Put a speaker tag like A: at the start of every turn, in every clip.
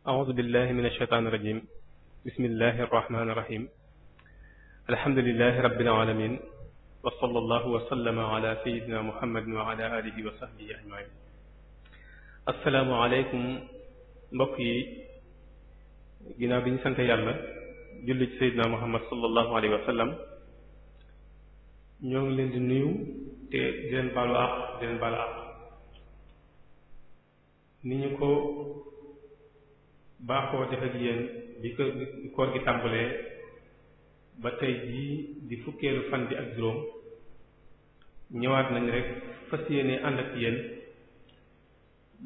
A: أعوذ بالله من الشيطان الرجيم بسم الله الرحمن الرحيم الحمد لله رب العالمين وصلى الله وسلم على سيدنا محمد وعلى آله وصحبه أجمعين السلام عليكم mbokk yi ginnaaw bi ñu sant yàlla julli ci Seydina Muhammad sallallahu alayhi wa sallam ñoo ngi leen di nuyu te di leen baalu àq di leen baalu àq ni ñu ko baaxoo def ak yéen bi koor gi tàmbalee ba tey jii di fukkeelu fan bi ak juróom ñëwaat nañ rek fas yéene ànd ak yéen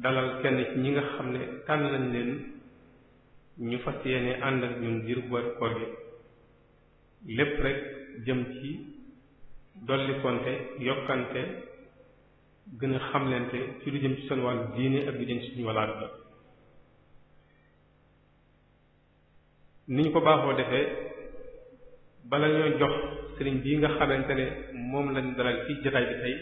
A: dalal kenn ci ñi nga xam ne tànn nañ leen ñu fas yéene ànd ak ñun diiru koor gi lépp rek jëm ci dolli konte yokkante gën a xamlante ci lu jëm ci seen wàllu diine ak lu jëm ci suñu wàllu àdduna ni ñu ko baaxoo defee bala ñoo jox sëriñ bii nga xamante ne moom lañ dalal ci jotaay bi tey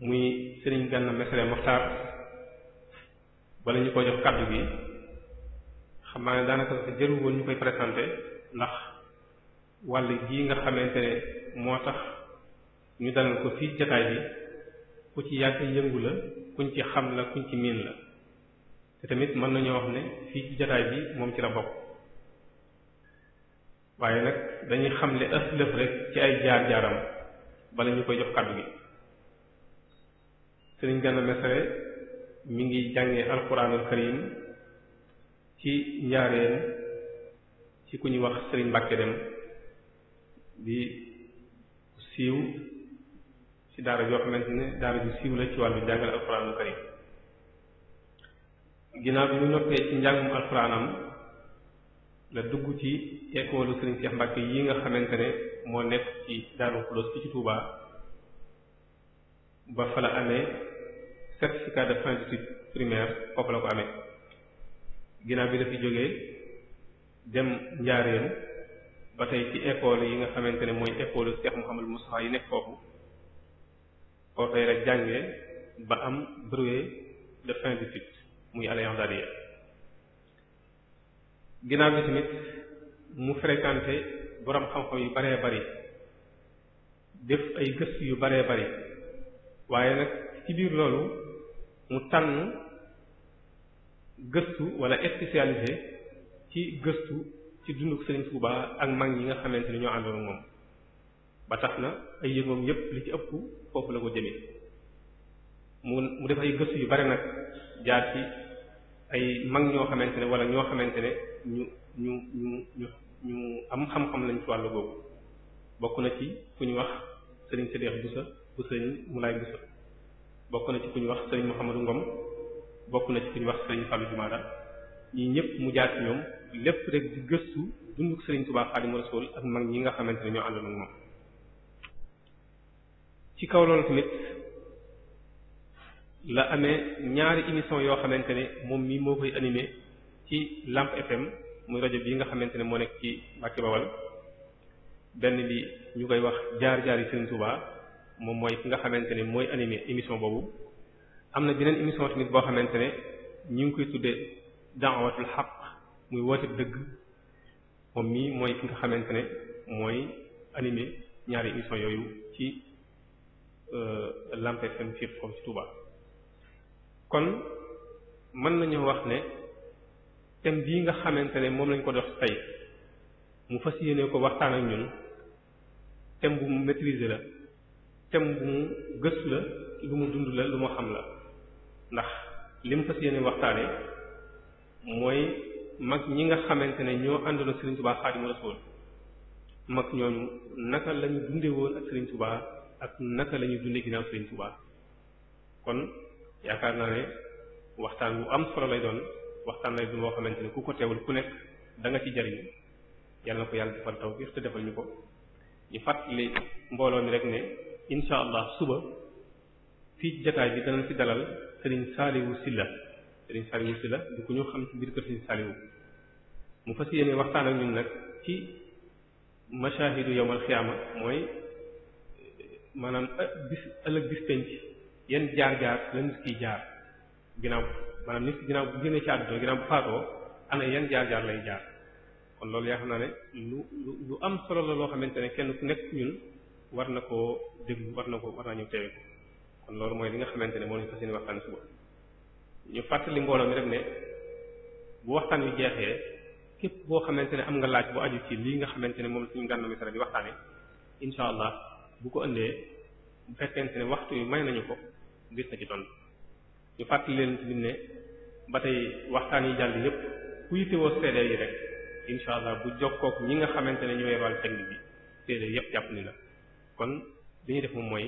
A: muy sëriñ Gana Messere Mokhtar bala ñu ko jox kàddu gi xam naa ne daanaka jëru woon ñu koy présenté ndax wàll gii nga xamante ne moo tax ñu dalal ko fii jotaay bi ku ci yàgg yëngu la kuñ ci xam la kuñ ci miin la te tamit mën nañoo wax ne fii ci jotaay bi moom ci la bokk waaye nag dañuy xamle aslëf rek ci ay jaar-jaaram bala ñu koy jox kàddu gi sëriñ Gana Messere mi ngi jàngee alquranul karim ci njaareen ci ku ñuy wax sëriñ Mbàkke Dem di siiw ci daara joo xamante ne daara ju siiw la ci wàllu jàngale alquranul karim ginnaaw bi ñu noppee ci njàngum alxuraanam la dugg ci école Serigne Cheikh Mbacke yi nga xamante ne moo nekk ci Darou Khoudoss ci Touba ba fa la amee certificat de fin d'études primaire foofu la ko amee ginnaaw bi dafi jógee dem Njaaréem ba tey ci école yi nga xamante ne mooy école Cheikh Mouhamadou Moustapha yi nekk foofu foofee rek jàngee ba am brevet de fin d'études muy alliance daal ginnaaw bi tamit mu fréquenté borom xam-xam yu baree bari def ay gëstu yu baree bari waaye nag ci biir loolu mu tànn gëstu wala spécialisé ci gëstu ci dunduk Serigne Touba ak mag ñi nga xamante ni ñoo àndoon ak moom ba tax na ay yëngoom yépp li ci ëpp foofu la ko jëmee mu def ay gëstu yu bari nag jaar ci ay mag ñoo xamante ne wala ñoo xamante ne ñu am xam-xam lañ ci wàllu boobu bokk na ci ku ñu wax Serigne Sédhiou Boussa bu Serigne Moulay Boussa bokk na ci ku ñu wax Serigne Mouhamadou Ngom bokk na ci ku ñu wax Serigne Fallou Jumaada ñii ñëpp mu jaar ci ñoom lépp rek di gëstu dunduk Serigne Touba Xaadimu Rasuul ak mag ñi nga xamante ne ñoo àndoon ak moom ci kaw loolu tamit la amee ñaari émission yoo xamante ne moom mii moo koy animé ci Lamp FM muy rajo bii nga xamante ne moo nekk ci Mbàkke Bawal benn bi ñu koy wax jaar-jaar yi Serigne Touba moom mooy ki nga xamante ne mooy animé émission boobu am na beneen émission tamit boo xamante ne ñu ngi koy tuddee da'watul haqq muy woote dëgg moom mii mooy ki nga xamante ne mooy animé ñaari émission yooyu ci Lamp FM fii foofu ci Touba. kon mën nañu wax ne thème bii nga xamante ne moom lañ ko dox tey mu fas yéene ko waxtaan ak ñun thème bu mu maîtriser la thème bu mu gëstu la lu mu dund la lu mu xam la ndax li mu fas yéene waxtaane mooy mag ñi nga xamante ne ñoo àndoon ak Serigne Touba Xaadimu Rasuul mag ñooñu naka la ñu dundee woon ak Serigne Touba ak naka la ñu dundee ginnaaw Serigne Touba kon yaakaar naa ne waxtaan bu am solo lay doon waxtaan lay doon boo xamante ne ku ko teewul ku nekk da nga ci jariñu yàlla na ko yàlla defal tawfiq te defal ñu ko ñu fàttali mbooloo mi rek ne insha allah suba fii ci jotaay bi danañ fi dalal Serigne Saliou Sylla Serigne Saliou Sylla di ko ñu xam ci biir kër Serigne Saliou mu fas yéene waxtaan ak ñun nag ci mashahidu yawmal xiyaama mooy maanaam bis ëllëg bis penc yan jaar-jaar la nit kiy jaar ginnaaw maanaam nit ginnaaw bu génnee ci àdduna ginnaaw bu faatoo ana yan jaar-jaar lay jaar kon loolu yaa xam naa ne lu am solo la loo xamante ne kenn ku nekk ñun war na koo déglu war naa ñëw teewe ko kon loolu mooy li nga xamante ne moo ñu fas yéene waxtaan suba ñu fàttali mbooloo mi rek ne bu waxtaan wi jeexee képp boo xamante ne am nga laaj bu aju ci lii nga xamante ne moom la suñu Gana Messere di waxtaane insha allah bu ko ëndee bu fekkente ne waxtu yi may nañu ko gis na ci tontu ñu fàttali leen ci ne ba tey waxtaan yi jàll yépp ku yittewoo CD yi rek insha allah bu jokkook ñi nga xamante ne ñooy wàllu technique bi CD yépp jàpp ni la kon li ñuy def moom mooy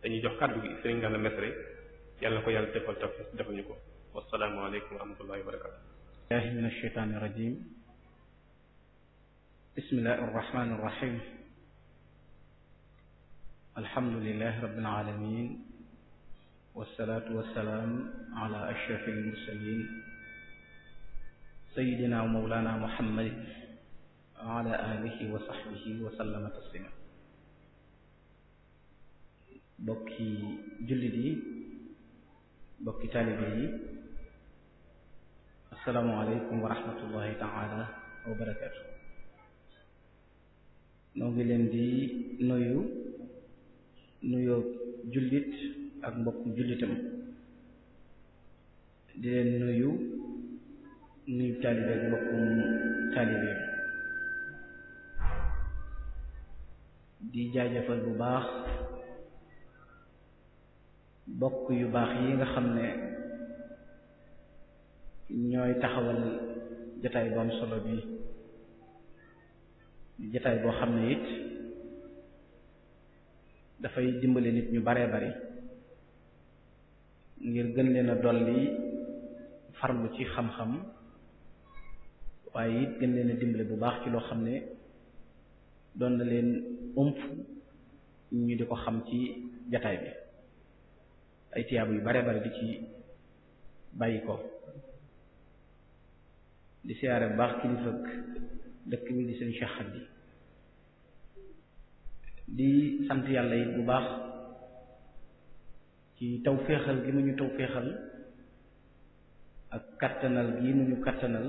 A: dañuy jox kàddu gi Serigne Gana Messere yàlla na ko yàlla defal ñu ko wassalaamu aleykum wa rahmatullahi wa barakatuh
B: billahi minash shaytaanir rajiim bismillahir rahmaanir rahiim alhamdulillahi rabbil aalamiin wassalaatu wassalaamu ala ashrafil mursaliin sayyidina wa mawlana muhammad wa ala alihi wa sahbihi wa sallama taslima bokki jullit yi bokki taalibe yi assalaamu aleykum wa rahmatullahi ta'ala wa barakaatu noo ngi leen di nuyoo jullit ak mbokku jullitam di leen nuyu taalibe ak mbokkum taalibe di jaajëfal bu baax bokk yu baax yi nga xam ne ñooy taxawal jataay bu am solo bi jataay boo xam ne it dafay dimbale nit ñu baree bari ngir gën leen a dolli farlu ci xam-xam waaye it gën leen a dimbale bu baax ci loo xam ne doon na leen ñu di ko xam ci jataay bi ay tiyaabu yu bare bare di ci bàyyi ko di siyaare bu baax kilifa dëkk bi di seen Cheikh Khady di sant yàlla it bu baax ci tawféexal gi mu ñu tawféexal ak kattanal gi mu ñu kattanal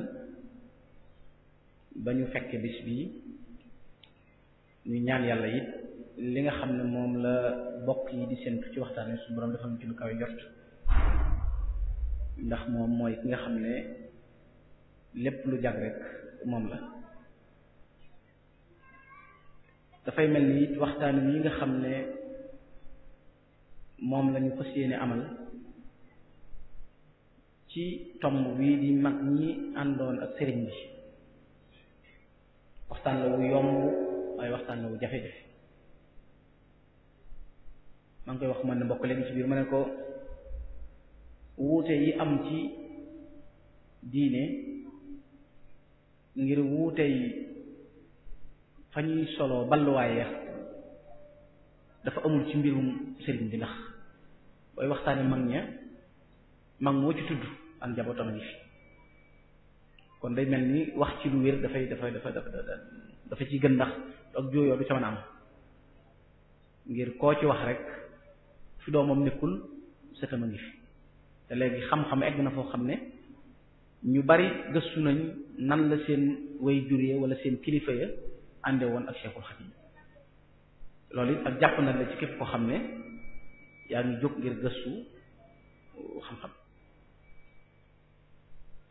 B: ba ñu fekke bis bii ñu ñaan yàlla it li nga xam ne moom la bokk yi di séntu ci waxtaan wi suñu borom defal ñu ci lu kawe jot ndax moom mooy ki nga xam ne lépp lu jag rek moom la dafay mel ni it waxtaan wi nga xam ne moom lañu fas yéene amal ci tomb bii di mag ñi àndoon ak sëriñ bi waxtaan la wu yomb waaye waxtaan la wu jafe-jafe maa ngi koy wax man ne mbokk léegi ci biir ma ne ko wuute yi am ci diine ngir wuute yi fa ñuy solo balluwaaye dafa amul ci mbirum sëriñ bi ndax booy waxtaane mag moo ci tudd ak njabootam a ngi fi kon day mel ni wax ci lu wér dafa ci gën ndax ak jooyoo du ca mën a am ngir koo ci wax rek fi doomam nekkul sëtam a ngi fi te léegi xam-xam egg na foo xam ne ñu bari gëstu nañ nan la seen way juree wala seen kilifa ya ànde woon ak Cheikhul Khadim loolu it ak jàpp na la ci képp koo xam ne yaa ngi jóg ngir gëstu xam-xam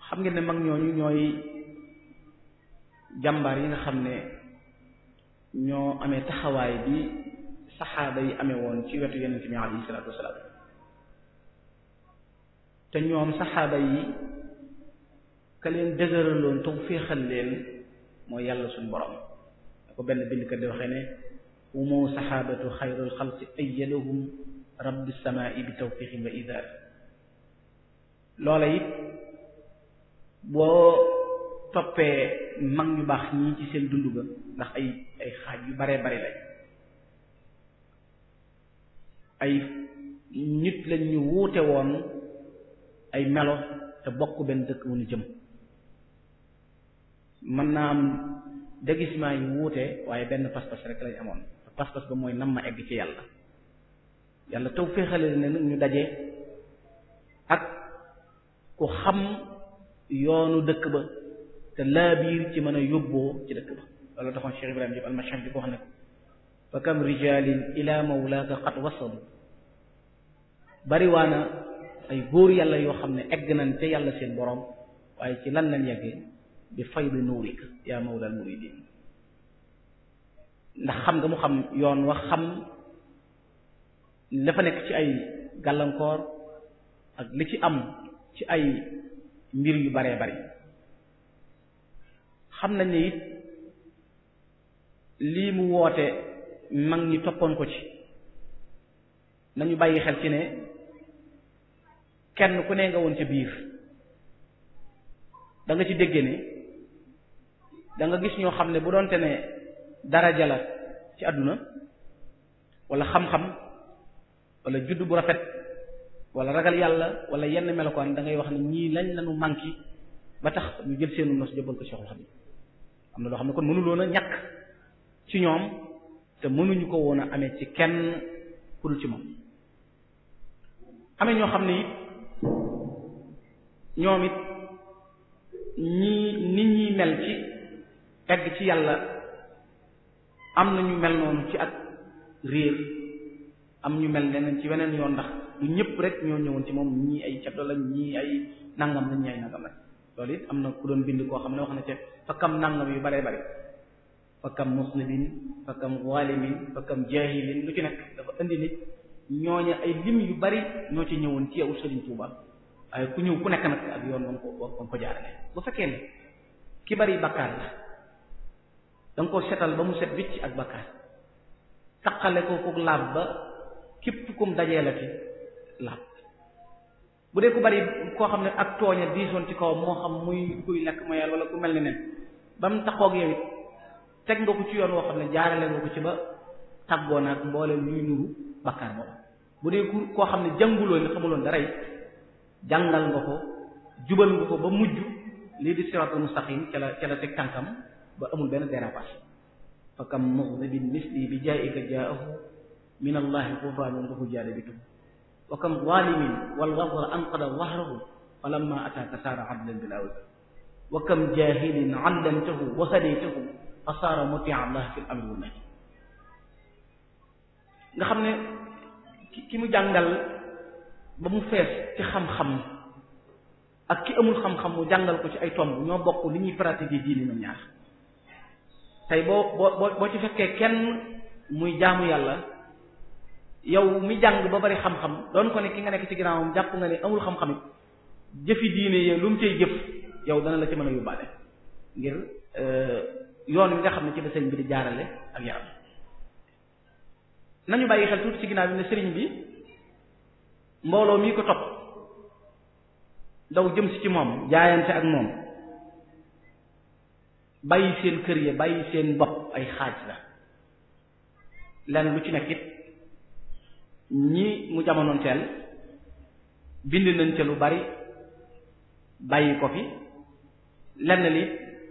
B: xam ngeen ne mag ñooñu ñooy jàmbaar yi nga xam ne ñoo amee taxawaay bi saxaaba yi amee woon ci wetu yonent bi alayhi salaatu wasalaam te ñoom saxaaba yi ka leen dëgëraloon taw féexal leen mooy yàlla suñu borom da ko benn bindkat di waxee ne humu saxaabatu xayrul xalqi ayyadahum rabbi samaa'i bi tawfiqin wa idaar loola it boo toppee mag ñu baax ñii ci seen dund ga ndax ay xaaj yu baree bari lañ ay nit lañ ñu wuute woon ay melo te bokk benn dëkk wu ñu jëm mën naa am déguisement yi wuute waaye benn pas-pas rek lañ amoon pas-pas ba mooy nam ma egg ci yàlla taw féexale ne ñu daje ak ku xam yoonu dëkk ba te laa biir ci mën a yóbboo ci dëkk ba loolu taxoon Cheikh Ibrahima Diop al-Mashhad di ko wax ne ko fa kam rijalin ila mawlaaka qad wasalu bariwaana ay góor yàlla yoo xam ne egg nañ te yàlla seen borom waaye ci lan lañ yeggee bi faydi nuurika yaa mawlal muridin ndax xam nga mu xam yoon wax xam la fa nekk ci ay gàllankoor ak li ci am ci ay mbir yu baree bari xam nañ ne it lii mu woote mag ñi toppoon ko ci nañu bàyyi xel ci ne kenn ku ne nga woon ca biir da nga ci dégge ne da nga gis ñoo xam ne bu doonte ne daraja la ci àdduna wala xam-xam wala juddu bu rafet wala ragal yàlla wala yenn melokaan da ngay wax ne ñii lañ lañu manqué ba tax ñu jël seenu nos jëbbal ko Cheikhul Khadim am na loo xam ne kon mënuloon a ñàkk ci ñoom te mënuñu ko woon a amee ci kenn ku dul ci moom amee ñoo xam ne it ñoom it nit ñi mel ci egg ci yàlla am na ñu mel noonu ci ak réer am ñu mel neneen ci weneen yoon ndax du ñëpp rek ñoo ñëwoon ci moom ñii ay caddo lañ ñii ay nangam lañ ñii ay nangam lañ loolu it am na ku doon bind koo xam ne wax na ca fa kam nangam yu baree bari fa kam muslimin fa kam walimin fa kam jahilin lu ci nekk dafa indi nit ñooña ay lim yu bari ñoo ci ñëwoon ci yow Serigne Touba waaye ku ñëw ku nekk nag ak yoon wam ko jaarale bu fekkee ne ki bari bakkaar la da nga ko setal ba mu set wicc ak bakkaar taqale ko kook laab ba képp kum dajee la ci laab bu dee ku bari koo xam ne ak tooña diisoon ci kaw moo xam muy kuy lekk ma yàlla wala ku mel ne nen ba mu taxoog yow it teg nga ko ci yoon woo xam ne jaarale nga ko ci ba tàggoo naag mboolem luy nuru bakkaar boobu bu dee koo xam ne jànguloo nga xamuloon dara it jàngal nga ko jubal nga ko ba mujj lii di siratul mustaqim ca la teg tànkam ba amul benn dérapage fa kam muxdibin misli bi jaayika jaahu min allahi xufraanun lahu jaalibitu wa kam zalimin wal ghadra anqada dhahrahu falamma ataaka saara adlan bil awd wa kam jahilin allamtahu wa hadaytahu fa saara mutia allah fi l amri wa nahy nga xam ne ki mu jàngal ba mu fees ci xam-xam ak ki amul xam-xam mu jàngal ko ci ay tomb ñoo bokk li ñuy pratiquer diini ñoom ñaar tey boo ci fekkee kenn muy jaamu yàlla yow mi jàng ba bari xam-xam doon ko ne ki nga nekk ci ginnaawam jàpp nga ne amul xam-xam it jëfi diine yi lu mu cay jëf yow dana la ci mën a yóbbaale ngir yoon wi nga xam ne ci la sëriñ bi di jaarale ak yaram nañu bàyyi xel tuuti ci ginnaaw bi ne sëriñ bi mbooloo mii ko topp daw jëm si ci moom jaayante ak moom bàyyi seen kër ya bàyyi seen bopp ay xaaj la lenn lu ci nekk it ñi mu jamonoon teel bind nañ ca lu bari bàyyi ko fi lenn li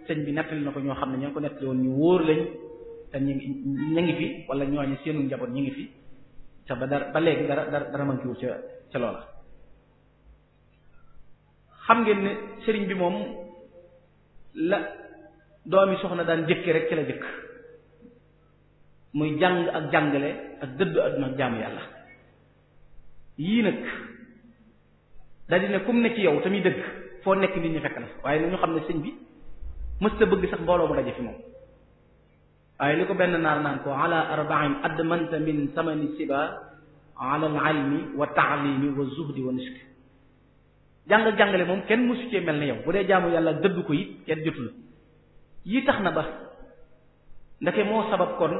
B: sëñ bi nettali na ko ñoo xam ne ñoo ko nettali woon ñu wóor lañ te ñu ngi fi wala ñooñu seenu njaboot ñu ngi fi te ba léegi dara mankiwul ca loola xam ngeen ne sëriñ bi moom la doomi soxna daan jëkke rek ci la jëkk muy jàng ak jàngale ak dëddu àdduna ak jaamu yàlla yii nag daldi ne kum ne ci yow tamit dëgg foo nekk nit ñi fekk na waaye nañu xam ne sëñ bi mësta bëgg sax mbooloo mu daje fi moom waaye li ko benn naar naan ko ala arba'in admanta min samani siba ala al ilmi wa ta'limi wa zuhdi wa nusk jàng ak jàngale moom kenn mësu cee mel ne yow bu dee jaamu yàlla dëddu ko it kenn jotu la yii tax na ba ndeke moo sabab kon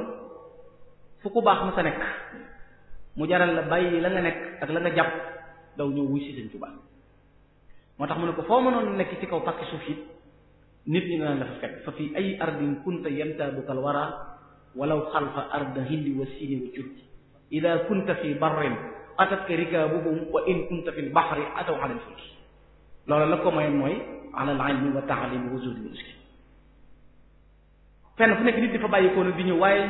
B: fu ku baax ma sa nekk mu jaral la bàyyi la nga nekk ak la nga jàpp daw ñëw wuy si Sëriñ Tuubaa moo tax mu ne ko foo mënoon nekk ci kaw pàkki suuf it nit ñi dana la fa fekk fa fi ay ardin kunta yantabukal wara walaw xalfa arda hindi wa siini wa jurdi ida kunta fi barrin atatka rikaabuhum wa in kunta fi lbahri ataw ala lfulki loolu la ko mayoon mooy ala al ilmi wa taalimi wa zuhdi wa nuski fenn fu nekk nit di fa bàyyikoo nag di ñëw waaye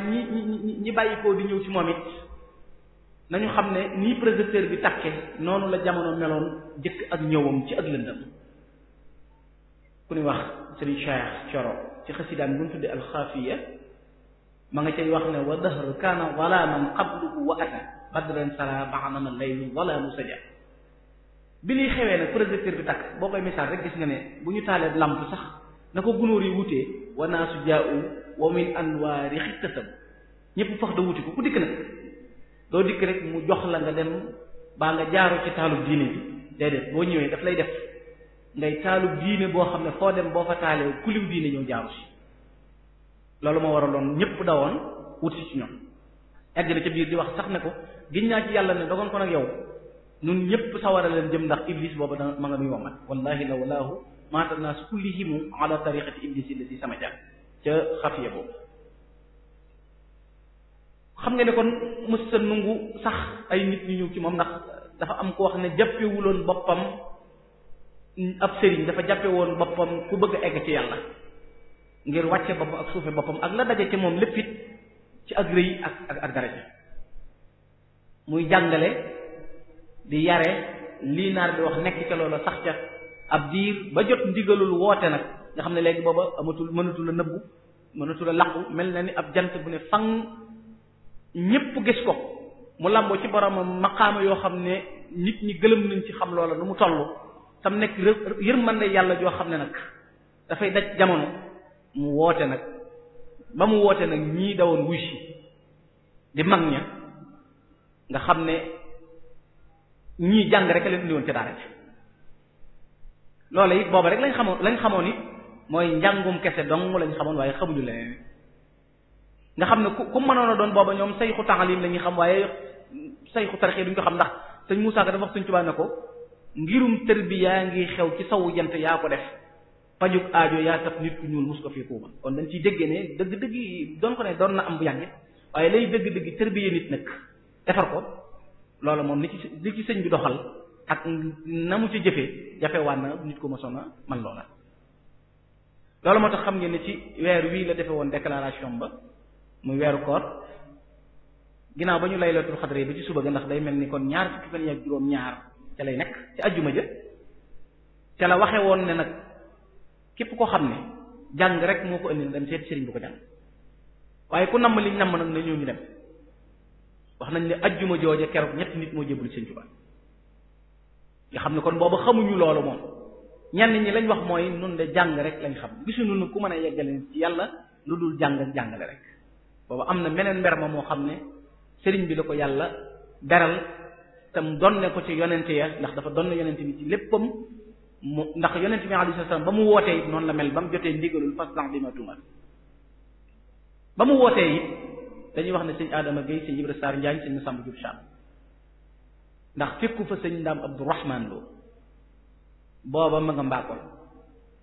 B: ñi bàyyikoo di ñëw ci moom it nañu xam ne nii projecteur bi takke noonu la jamono meloon jëkk ak ñëwam ci ak lëndam ku ni wax Serigne Cheikh Thioro ci xasidaam bu ñu tudde alxaafiya ma nga cay wax ne wa dahr kaana zalaaman qabluhu wa ata badran sara ba'dama laylu zalaamu saja bi liy xewee nag projecteur bi takk boo koy misaal rek gis nga ne bu ñu taalee lamp sax na ko gunóor yi wutee wa naasu jaa'u wa min anwaari xittasam ñëpp fax da wuti ko ku dikk nag doo dikk rek mu jox la nga dem baa nga jaaru ci taalub diine bi déedéet boo ñëwee daf lay def ngay taalub diine boo xam ne foo dem boo fa taalee kuliw diine ñëw jaaru si loolu moo waraloon ñëpp dawoon wuti ci ñoom egg na ca biir di wax sax ne ko giñ naa ci yàlla ne dogoon ko nag yow nun ñëpp sawara leen jëm ndax iblis booba da ma nga nuy womat wallahi la walaahu maata naas kullihimu ala tariqati iblis la si sama jàng ca xafiya boobu xam nga ne kon mës sa nungu sax ay nit ñu ñëw ci moom ndax dafa am ko wax ne jàppewuloon boppam ab sëriñ dafa jàppe woon boppam ku bëgg a egg ci yàlla ngir wàcce boppam ak suufe boppam ak la daje ci moom lépp it ci ak rëy ak daraja muy jàngale di yare lii naar bi wax nekk ca loola sax ca ab diir ba jot ndigalul woote nag nga xam ne léegi booba mënatul a nëbbu mënatul a laqu mel na ni ab jant bu ne fang ñépp gis ko mu làmboo ci boromam maqaama yoo xam ne nit ñi gëlëm nañ ci xam loola nu mu toll tam nekk yërmande yàlla joo xam ne nag dafay daj jamono mu woote nag ba mu woote nag ñii dawoon wuy si di mag ña nga xam ne ñii jàng rek a leen indi woon ca daara ci loola it booba rek lañ xamoon it mooy njàngum kese dong lañ xamoon waaye xamuñu leneen nga xam ne ku mënoon a doon booba ñoom sayxu taalim la ñuy xam waaye sayxu tarixee duñ ko xam ndax sëñ Moussa Ka dafa wax Sëñ Tuubaa ne ko ngirum tërbiya ngi xew ci sawu jant yaa ko def pajuk aajo yaa tax nit ku ñuul mus ko fii kuuba kon dañ ciy déggee ne dëgg-dëgg doon ko ne doon na am bu yàggit waaye lay dëgg-dëgg tërbiya nit nag defar ko loolu moom li ci sëñ bi doxal ak na mu ci jëfee jafewaan na nit ko mosoon a man loola loolu moo tax xam ngeen ne ci weer wii la defe woon déclaration ba muy weeru koor ginnaaw ba ñu laylatul xadre ba ci suba ga ndax day mel ni kon ñaar fukki fan yi ak juróom ñaar ca lay nekk ci ajjuma ja ca la waxe woon ne nag képp koo xam ne jàng rek moo ko indi dem seeti sëriñ bu ko jàng waaye ku namm liñ namm nag na ñëw ñu dem wax nañ ne ajjuma jooje keroog ñetti nit moo jébbalu Sëriñ Tuubaa nga xam ne kon boobu xamuñu loolu moom ñenn ñi lañ wax mooy nun de jàng rek lañ xam gisuñu nu ku mën a yeggale ci yàlla lu dul jàng ak jàngale rek boobu am na meneen mber ma moo xam ne sëriñ bi la ko yàlla beral tam donne ko ci yonente ya ndax dafa donne yonente bi ci léppam mu ndax yonente bi alayhi salaam ba mu wootee it noonu la mel ba mu jotee ndigalul faslan bi ma tuumal ba mu wootee it dañuy wax ne sëñ Adama Gueye sëñ Ibra Sarr Njaañ sëñ Masamba Diop Sam ndax fekku fa sëñ Ndaam Abdourahman Lo booba ma nga mbaakol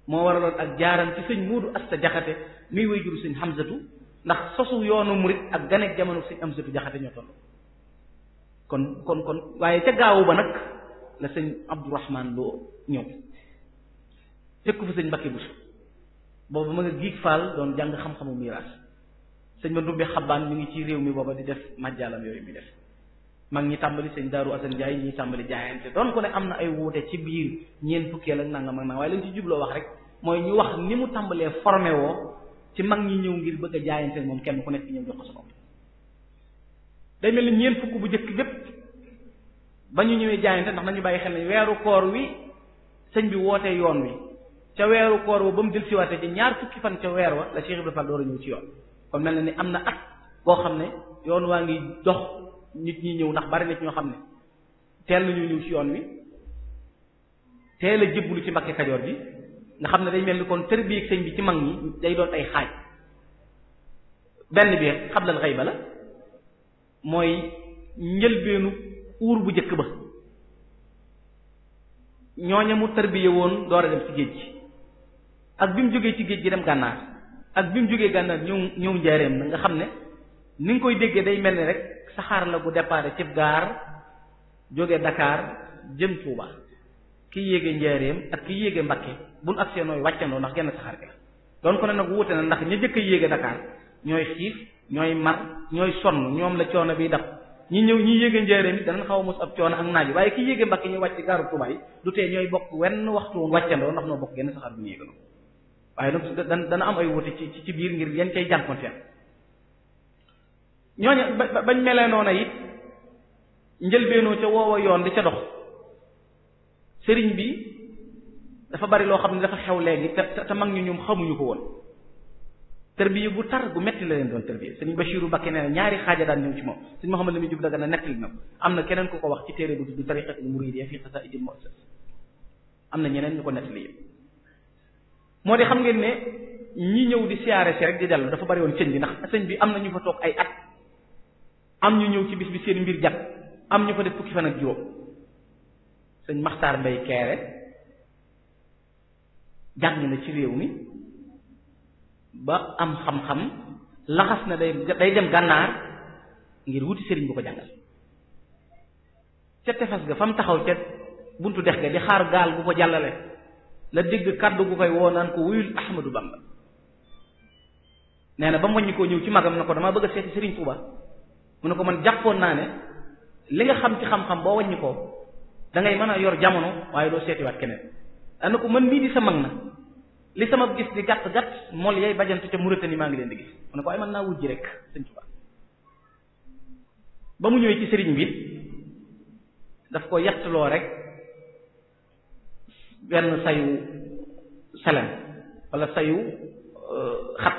B: moo waraloon ak jaaram ci sëñ Moodu Asta Jaxate muy way juru sëñ Hamzatu ndax sosu yoonu murit ak ganek jamono sëñ Hamzatu Jaxate ñoo toll kon waaye ca gaawu ba nag la sëñ Abdourahman Lo ñëw fekku fa sëñ Mbakke Buso booba ma nga giig faal doon jàng xam-xamu miraas sëñ ma ndumbe xabaan mi ngi ci réew mi booba di def majjaalam yooyu mi def mag ñi tàmbali sëñ Daaru Asan Njaay ñi tàmbali jaayante doon ko ne am na ay wuute ci biir ñeent fukkeel ak nangam ak nangam waaye lañ ci jubloo wax rek mooy ñu wax ni mu tàmbalee formé woo ci mag ñi ñëw ngir bëgg a jaayante moom kenn ku nekk ñëw jox ko sa bopp day mel ni ñeent fukk bu njëkk bépp ba ñu ñëwee jaayante ndax nañu bàyyi xel ne weeru koor wi sëñ bi wootee yoon wi ca weeru koor wa ba mu del siwaate ci ñaar fukki fan ca weer wa la Cheikh Ibrahima Fall door a ñëw ci yoon kon mel na ni am na at boo xam ne yoon waa ngi dox nit ñi ñëw ndax bari na ci ñoo xam ne teel nañu ñëw ci yoon wi teel a jébbalu ci Mbakke Kajoor bi nga xam ne day mel ni kon tërbiyeeg sëñ bi ci mag ñi day doon ay xaaj benn bi xablal xayba la mooy njëlbeenu uur bu njëkk ba ñooña mu tërbiye woon door a dem ci géej gi ak bi mu jógee ci géej gi dem gànnaar ak bi mu jógee gànnaar ñëw njaareem na nga xam ne ni nga koy déggee day mel ni rek saxaar la gu départ ci gaar jóge Dakar jëm Touba ki yéege njaareem ak ki yéege Mbakke buñ agsee nooy wàccandoo ndax genn saxaar gi la doon ko ne nag wuute na ndax ña jëkk a yéege Dakar ñooy xiif ñooy mar ñooy sonn ñoom la coono bi daf ñi ñëw ñi yéege njëreem it danañ xaw a mos ab coono ak naaj waaye ki yéege Mbàkke ñu wàcc gaaru Tuubaa yi du tee ñooy bokk wenn waxtu woon wàccandoo ndax noo bokk genn saxaar bu ñu yéegandoo waaye nag dana am ay wuute ci biir ngir yan cay jànkonteel ñooñu bañ melee noona it njëlbeenoo ca woowa yoon di ca dox sëriñ bi dafa bari loo xam ne dafa xew léegi te mag ñu ñoom xamuñu ko woon tërbiya bu tar bu metti la leen doon tërbiya sëriñ Bachiru Mbakke nee na ñaari xaaja daan ñëw ci moom sëriñ Muhammad Lamin Jóob Dagana nettali na ko am na keneen ku ko wax ci téere bu tudd Tariqatul Muridiyya fi Qasaa'idil Mu'assas am na ñeneen ñu ko nettali yëpp moo di xam ngeen ne ñi ñëw di siyaare si rek di dellu dafa bari woon sëñ bi ndax sëñ bi am na ñu fa toog ay at am ñu ñëw ci bis bi seen mbir jàpp am ñu fa def fukki fan ak juróom sëñ Maxtaar Mbay Keere jàng na ci réew mi ba am xam-xam laxas na day dem gànnaar ngir wuti sëriñ bu ko jàngal ca tefes ga fa mu taxaw ca buntu dex ga di xaar gaal bu ko jàllale la dégg kàddu gu koy woo naan ko wuyul Ahmadu Bamba nee na ba mu wàññi koo ñëw ci magam na ko damaa bëgg a seeti sëriñ Tuuba mu ne ko man jàppoon naa ne li nga xam ci xam-xam boo wàññi ko da ngay mën a yor jamono waaye doo seetiwaat keneen dana ko man mii di sa mag na li sama gis di gàtt gàtt mool yay bajantu ca Muritani maa ngi leen di gis mu ne ko ay mën naa wujji rek sëñ Tuubaa ba mu ñëwee ci sëriñ bi daf ko yettloo rek benn sayu selen wala sayu xat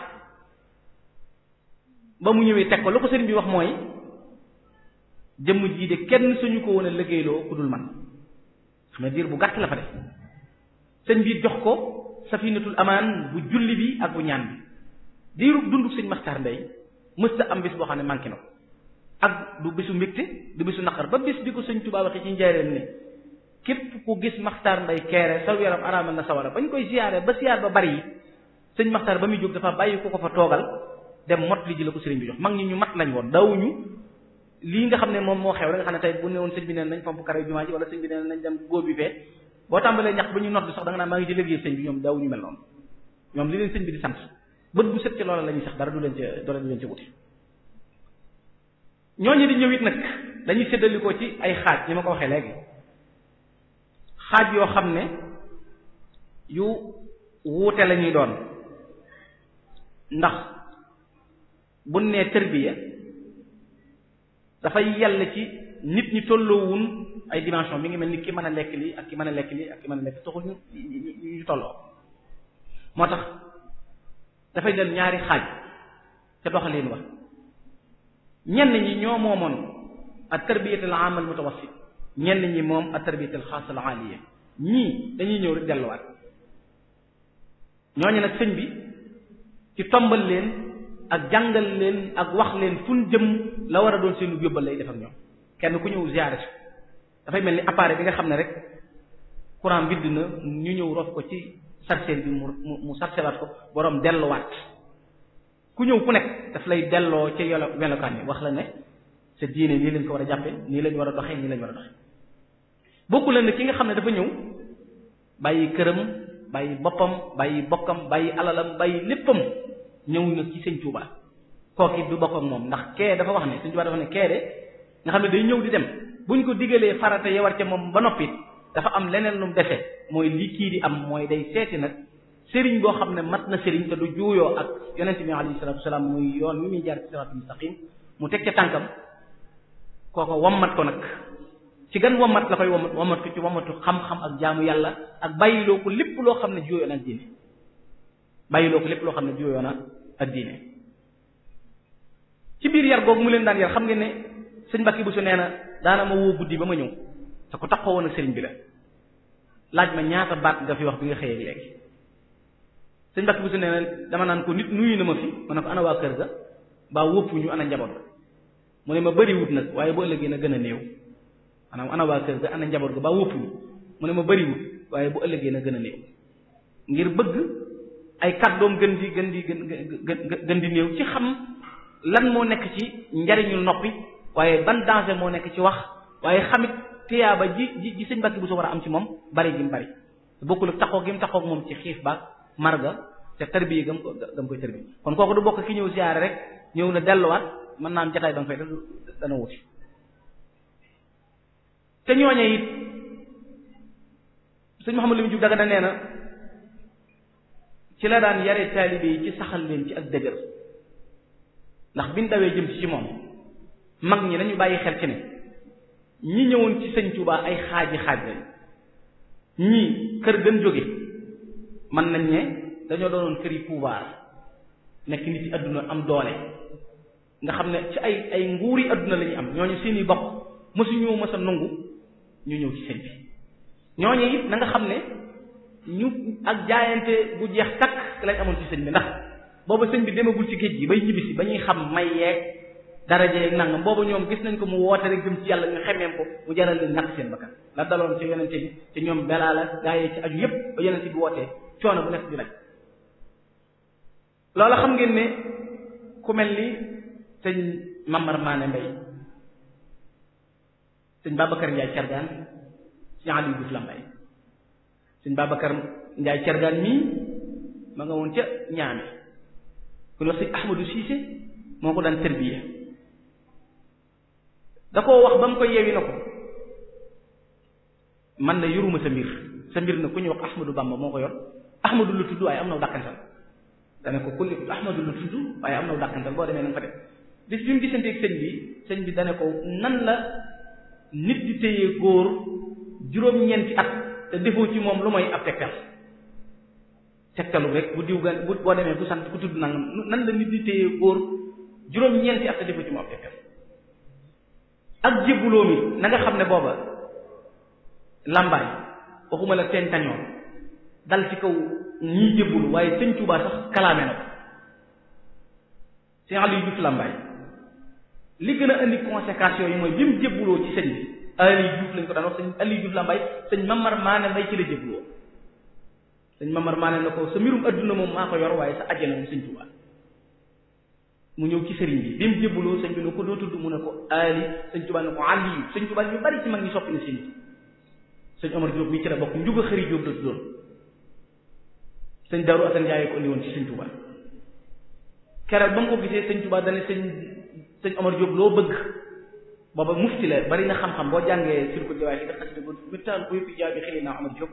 B: ba mu ñëwee teg ko lu ko sëriñ bi wax mooy jëmm jii de kenn suñu ko woon a liggéeyloo ku dul man xam ne diir bu gàtt la fa def sëñ bi jox ko safinatul amaan bu julli bi ak bu ñaan bi diiru dundu sëñ Maxtaar Mbay mësta am bis boo xam ne manqué na ko ak du bisu mbégte du bisu naqar ba bis bi ko sëñ Tuubaa waxee ci njaareem ne képp ku gis Maxtaar Mbay Keere saw yaram araamal na sawara bañ koy ziyaare ba ziyaar ba bari yi sëñ Maxtaar ba muy jóg dafa bàyyi ko fa toogal dem mot li ji la ko sëriñ bi jox mag ñi ñu mat lañ woon daawuñu lii nga xam ne moom moo xew la nga xam ne tey bu ne woon sëñ bi neen nañ pomp kare jumaa ji wala sëñ bi neen nañ dem góor bi fee boo tàmbalee ñax ba ñu nodd sax da nga naan maa ngi ci liggéey sëñ bi ñoom daawuñu mel noonu ñoom li leen sëñ bi di sant bët bu set ci loola la ñuy sax dara du leen ca wuti ñooñu di ñëw it nag dañuy séddalikoo ci ay xaaj ni ma ko waxee léegi xaaj yoo xam ne yu wuute la ñuy doon ndax bu nee tërbiya dafay yàlla ci nit ñi tolloowun ay dimension mi ngi mel ni ki mën a lekk lii ak ki mën a lekk lii ak ki mën a lekk taxul ñu tolloo moo tax dafay del ñaari xaaj ca doxalin wax ñenn ñi ñoo moomoon ak tarbiyatul aam al mutawassit ñenn ñi moom ak tarbiyatul xaas al aaliya ñii dañuy ñëw rek delluwaat ñooñu nag sëñ bi ci tombal leen ak jàngal leen ak wax leen fun jëm la war a doon seenu yóbbal lay def ak ñoom kenn ku ñëw ziyaare si dafay mel ni appareil bi nga xam ne rek courant bidd na ñu ñëw rof ko ci sarcelle bi mu sarcelaat ko borom delluwaat ku ñëw ku nekk daf lay delloo ci melokaan yi wax la ne sa diine nii lañ ko war a jàppe nii lañ war a doxee nii lañ war a doxee bokku leen ne ki nga xam ne dafa ñëw bàyyi këram bàyyi boppam bàyyi bokkam bàyyi alalam bàyyi léppam ñëw na ci sëñ Tuubaa kooku it du bokk ak moom ndax kee dafa wax ne sëñ Tuubaa dafa ne kee de nga xam ne day ñëw di dem buñ ko digalee farata ya war ca moom ba noppi dafa am leneen lu mu defee mooy li kii di am mooy day seeti nag sëriñ boo xam ne mat na sëriñ te du juuyoo ak yonent bi alayhi salaatu wasalaam muy yoon wi muy jaar ci siraatul mustaqim mu teg ca tànkam kooko wammat ko nag ci gan wammat la koy wammat ko ci wammatu xam-xam ak jaamu yàlla ak bàyyiloo ko lépp loo xam ne juuyoo na ak diine bàyyiloo ko lépp loo xam ne juuyoo na ak diine ci biir yar googu mu leen daan yar xam ngeen ne sëñ Mbàkke Buso nee na daana ma woo guddi ba ma ñëw te ku taxaw woon ak sëriñ bi la laaj ma ñaata baat nga fi wax bi nga xëyee léegi sëñ Mbàkke Buso nee na dama naan ko nit nuyu na ma fi ma ne ko ana waa kër ga baa wóppuñu ana njaboot ga mu ne ma bëriwut nag waaye bu ëllëgee na gën a néew maanaam ana waa kër ga ana njaboot ga baa wóppuñu mu ne ma bëriwut waaye bu ëllëgee na gën a néew ngir bëgg ay kàddoom gën di néew ci xam lan moo nekk ci njariñul noppi waaye ban danger moo nekk ci wax waaye xamit tiyaaba ji sëñ Mbàkke Buso war a am ci moom bari gi mu bari bokkul ak taxoo gi mu taxoo moom ci xiif baag marga te tarbiya gam koy tarbiya kon kooku du bokk ki ñëw siyaare rek ñëw na delluwaat mën naa am jataay ba nga fay dana wuti te ñooñe it sëñ Mouhamadou Lamine Diouf Dagana nee na ci la daan yare taalibe yi ci saxal leen ci ak dëgër ndax biñ dawee jëm ci moom mag ñi dañu bàyyi xel ci ne ñi ñëwoon ci sëñ Touba ay xaaji xaaj lañ ñii kër gën jóge mën nañ ne dañoo doonoon kër yi pouvoir nekk nit yi adduna am doole nga xam ne ci ay nguuri adduna la ñuy am ñooñu seeni bokk mësuñu mës a nangu ñu ñëw ci sëñ bi ñooñu it na nga xam ne ñu ak jaayante bu jeex takk lañ amoon ci sëñ bi ndax booba sëñ bi demagul ci géej gi bay ñibbisi ba ñuy xam may yeeg daraje yeeg nangam booba ñoom gis nañ ko mu woote rek jëm ci yàlla ñu xemeem ko mu jaral leen ñàkk seen bakkan la daloon ci yonente bi ci ñoom belaala gaayee ci aju yépp ba yonente bi wootee coono bu nekk di laj loola xam ngeen ne ku mel ni sëñ Mamar Maane Mbay sëñ Babacar Ndiaye Cargaan sëñ Aliou Diouf Lambaye sëñ Babacar Ndiaye Cargaan mii ma nga woon ca ñaame ku wax sëñ Ahmadou Cissé moo ko daan tërbiya da koo wax ba mu ko yeewi na ko man na yoruma sa mbir na ku ñuy wax Ahmadou Bamba moo ko yor Ahmadou la tudd waaye am na dàkkantal dana ko kulli Ahmadou la tudd waaye am na dàkkantal boo demee na nga fa def bis bi mu gisanteeg sëñ bi dane ko nan la nit di téye góor juróom-ñeenti at te defoo ci moom lu mooy ab tegtalu rek bu diw gan bu boo demee bu sant ku tudd nangam nan la nit di téye góor juróom-ñeenti at te defoo ci moom ab tegtal ak jébbuloo mi na nga xam ne booba làmbaay waxuma la teen tañoon dal ci kaw ñii jébbulu waaye sëñ Tuubaa sax kalaame na ko sëñ Aliou Diouf làmbaay li gën a indi conséquences yooyu mooy bi mu jébbuloo ci sëñ bi Aliou Diouf lañ ko daan wax sëñ Aliou Diouf làmbaay sëñ Mamar Maane Mbay ci la jébbuloo sëñ Mamar Maane na ko sa mbirum adduna moom maa ko yor waaye sa àjjana moom sëñ Tuubaa mu ñëw ci sëriñ bi mu jébbuloo sëñ bi ne ko doo tudd mu ne ko Ali sëñ Tuubaa ne ko Aliou sëñ Tuubaa ñu bari ci mag ñi soppi na seen sëñ Omar Diop mi ci la bokk njuga xëri Diop la tuddoon sëñ Darou Assane Ndiaye ko indi woon ci sëñ Tuubaa keroog ba mu ko gisee sëñ Tuubaa dane sëñ Omar Diop loo bëgg booba mufti la bari na xam-xam boo jàngee sur ko jawaay yi nga xasida ko mittaan ko yëpp jaabi xëy naa Omar Diop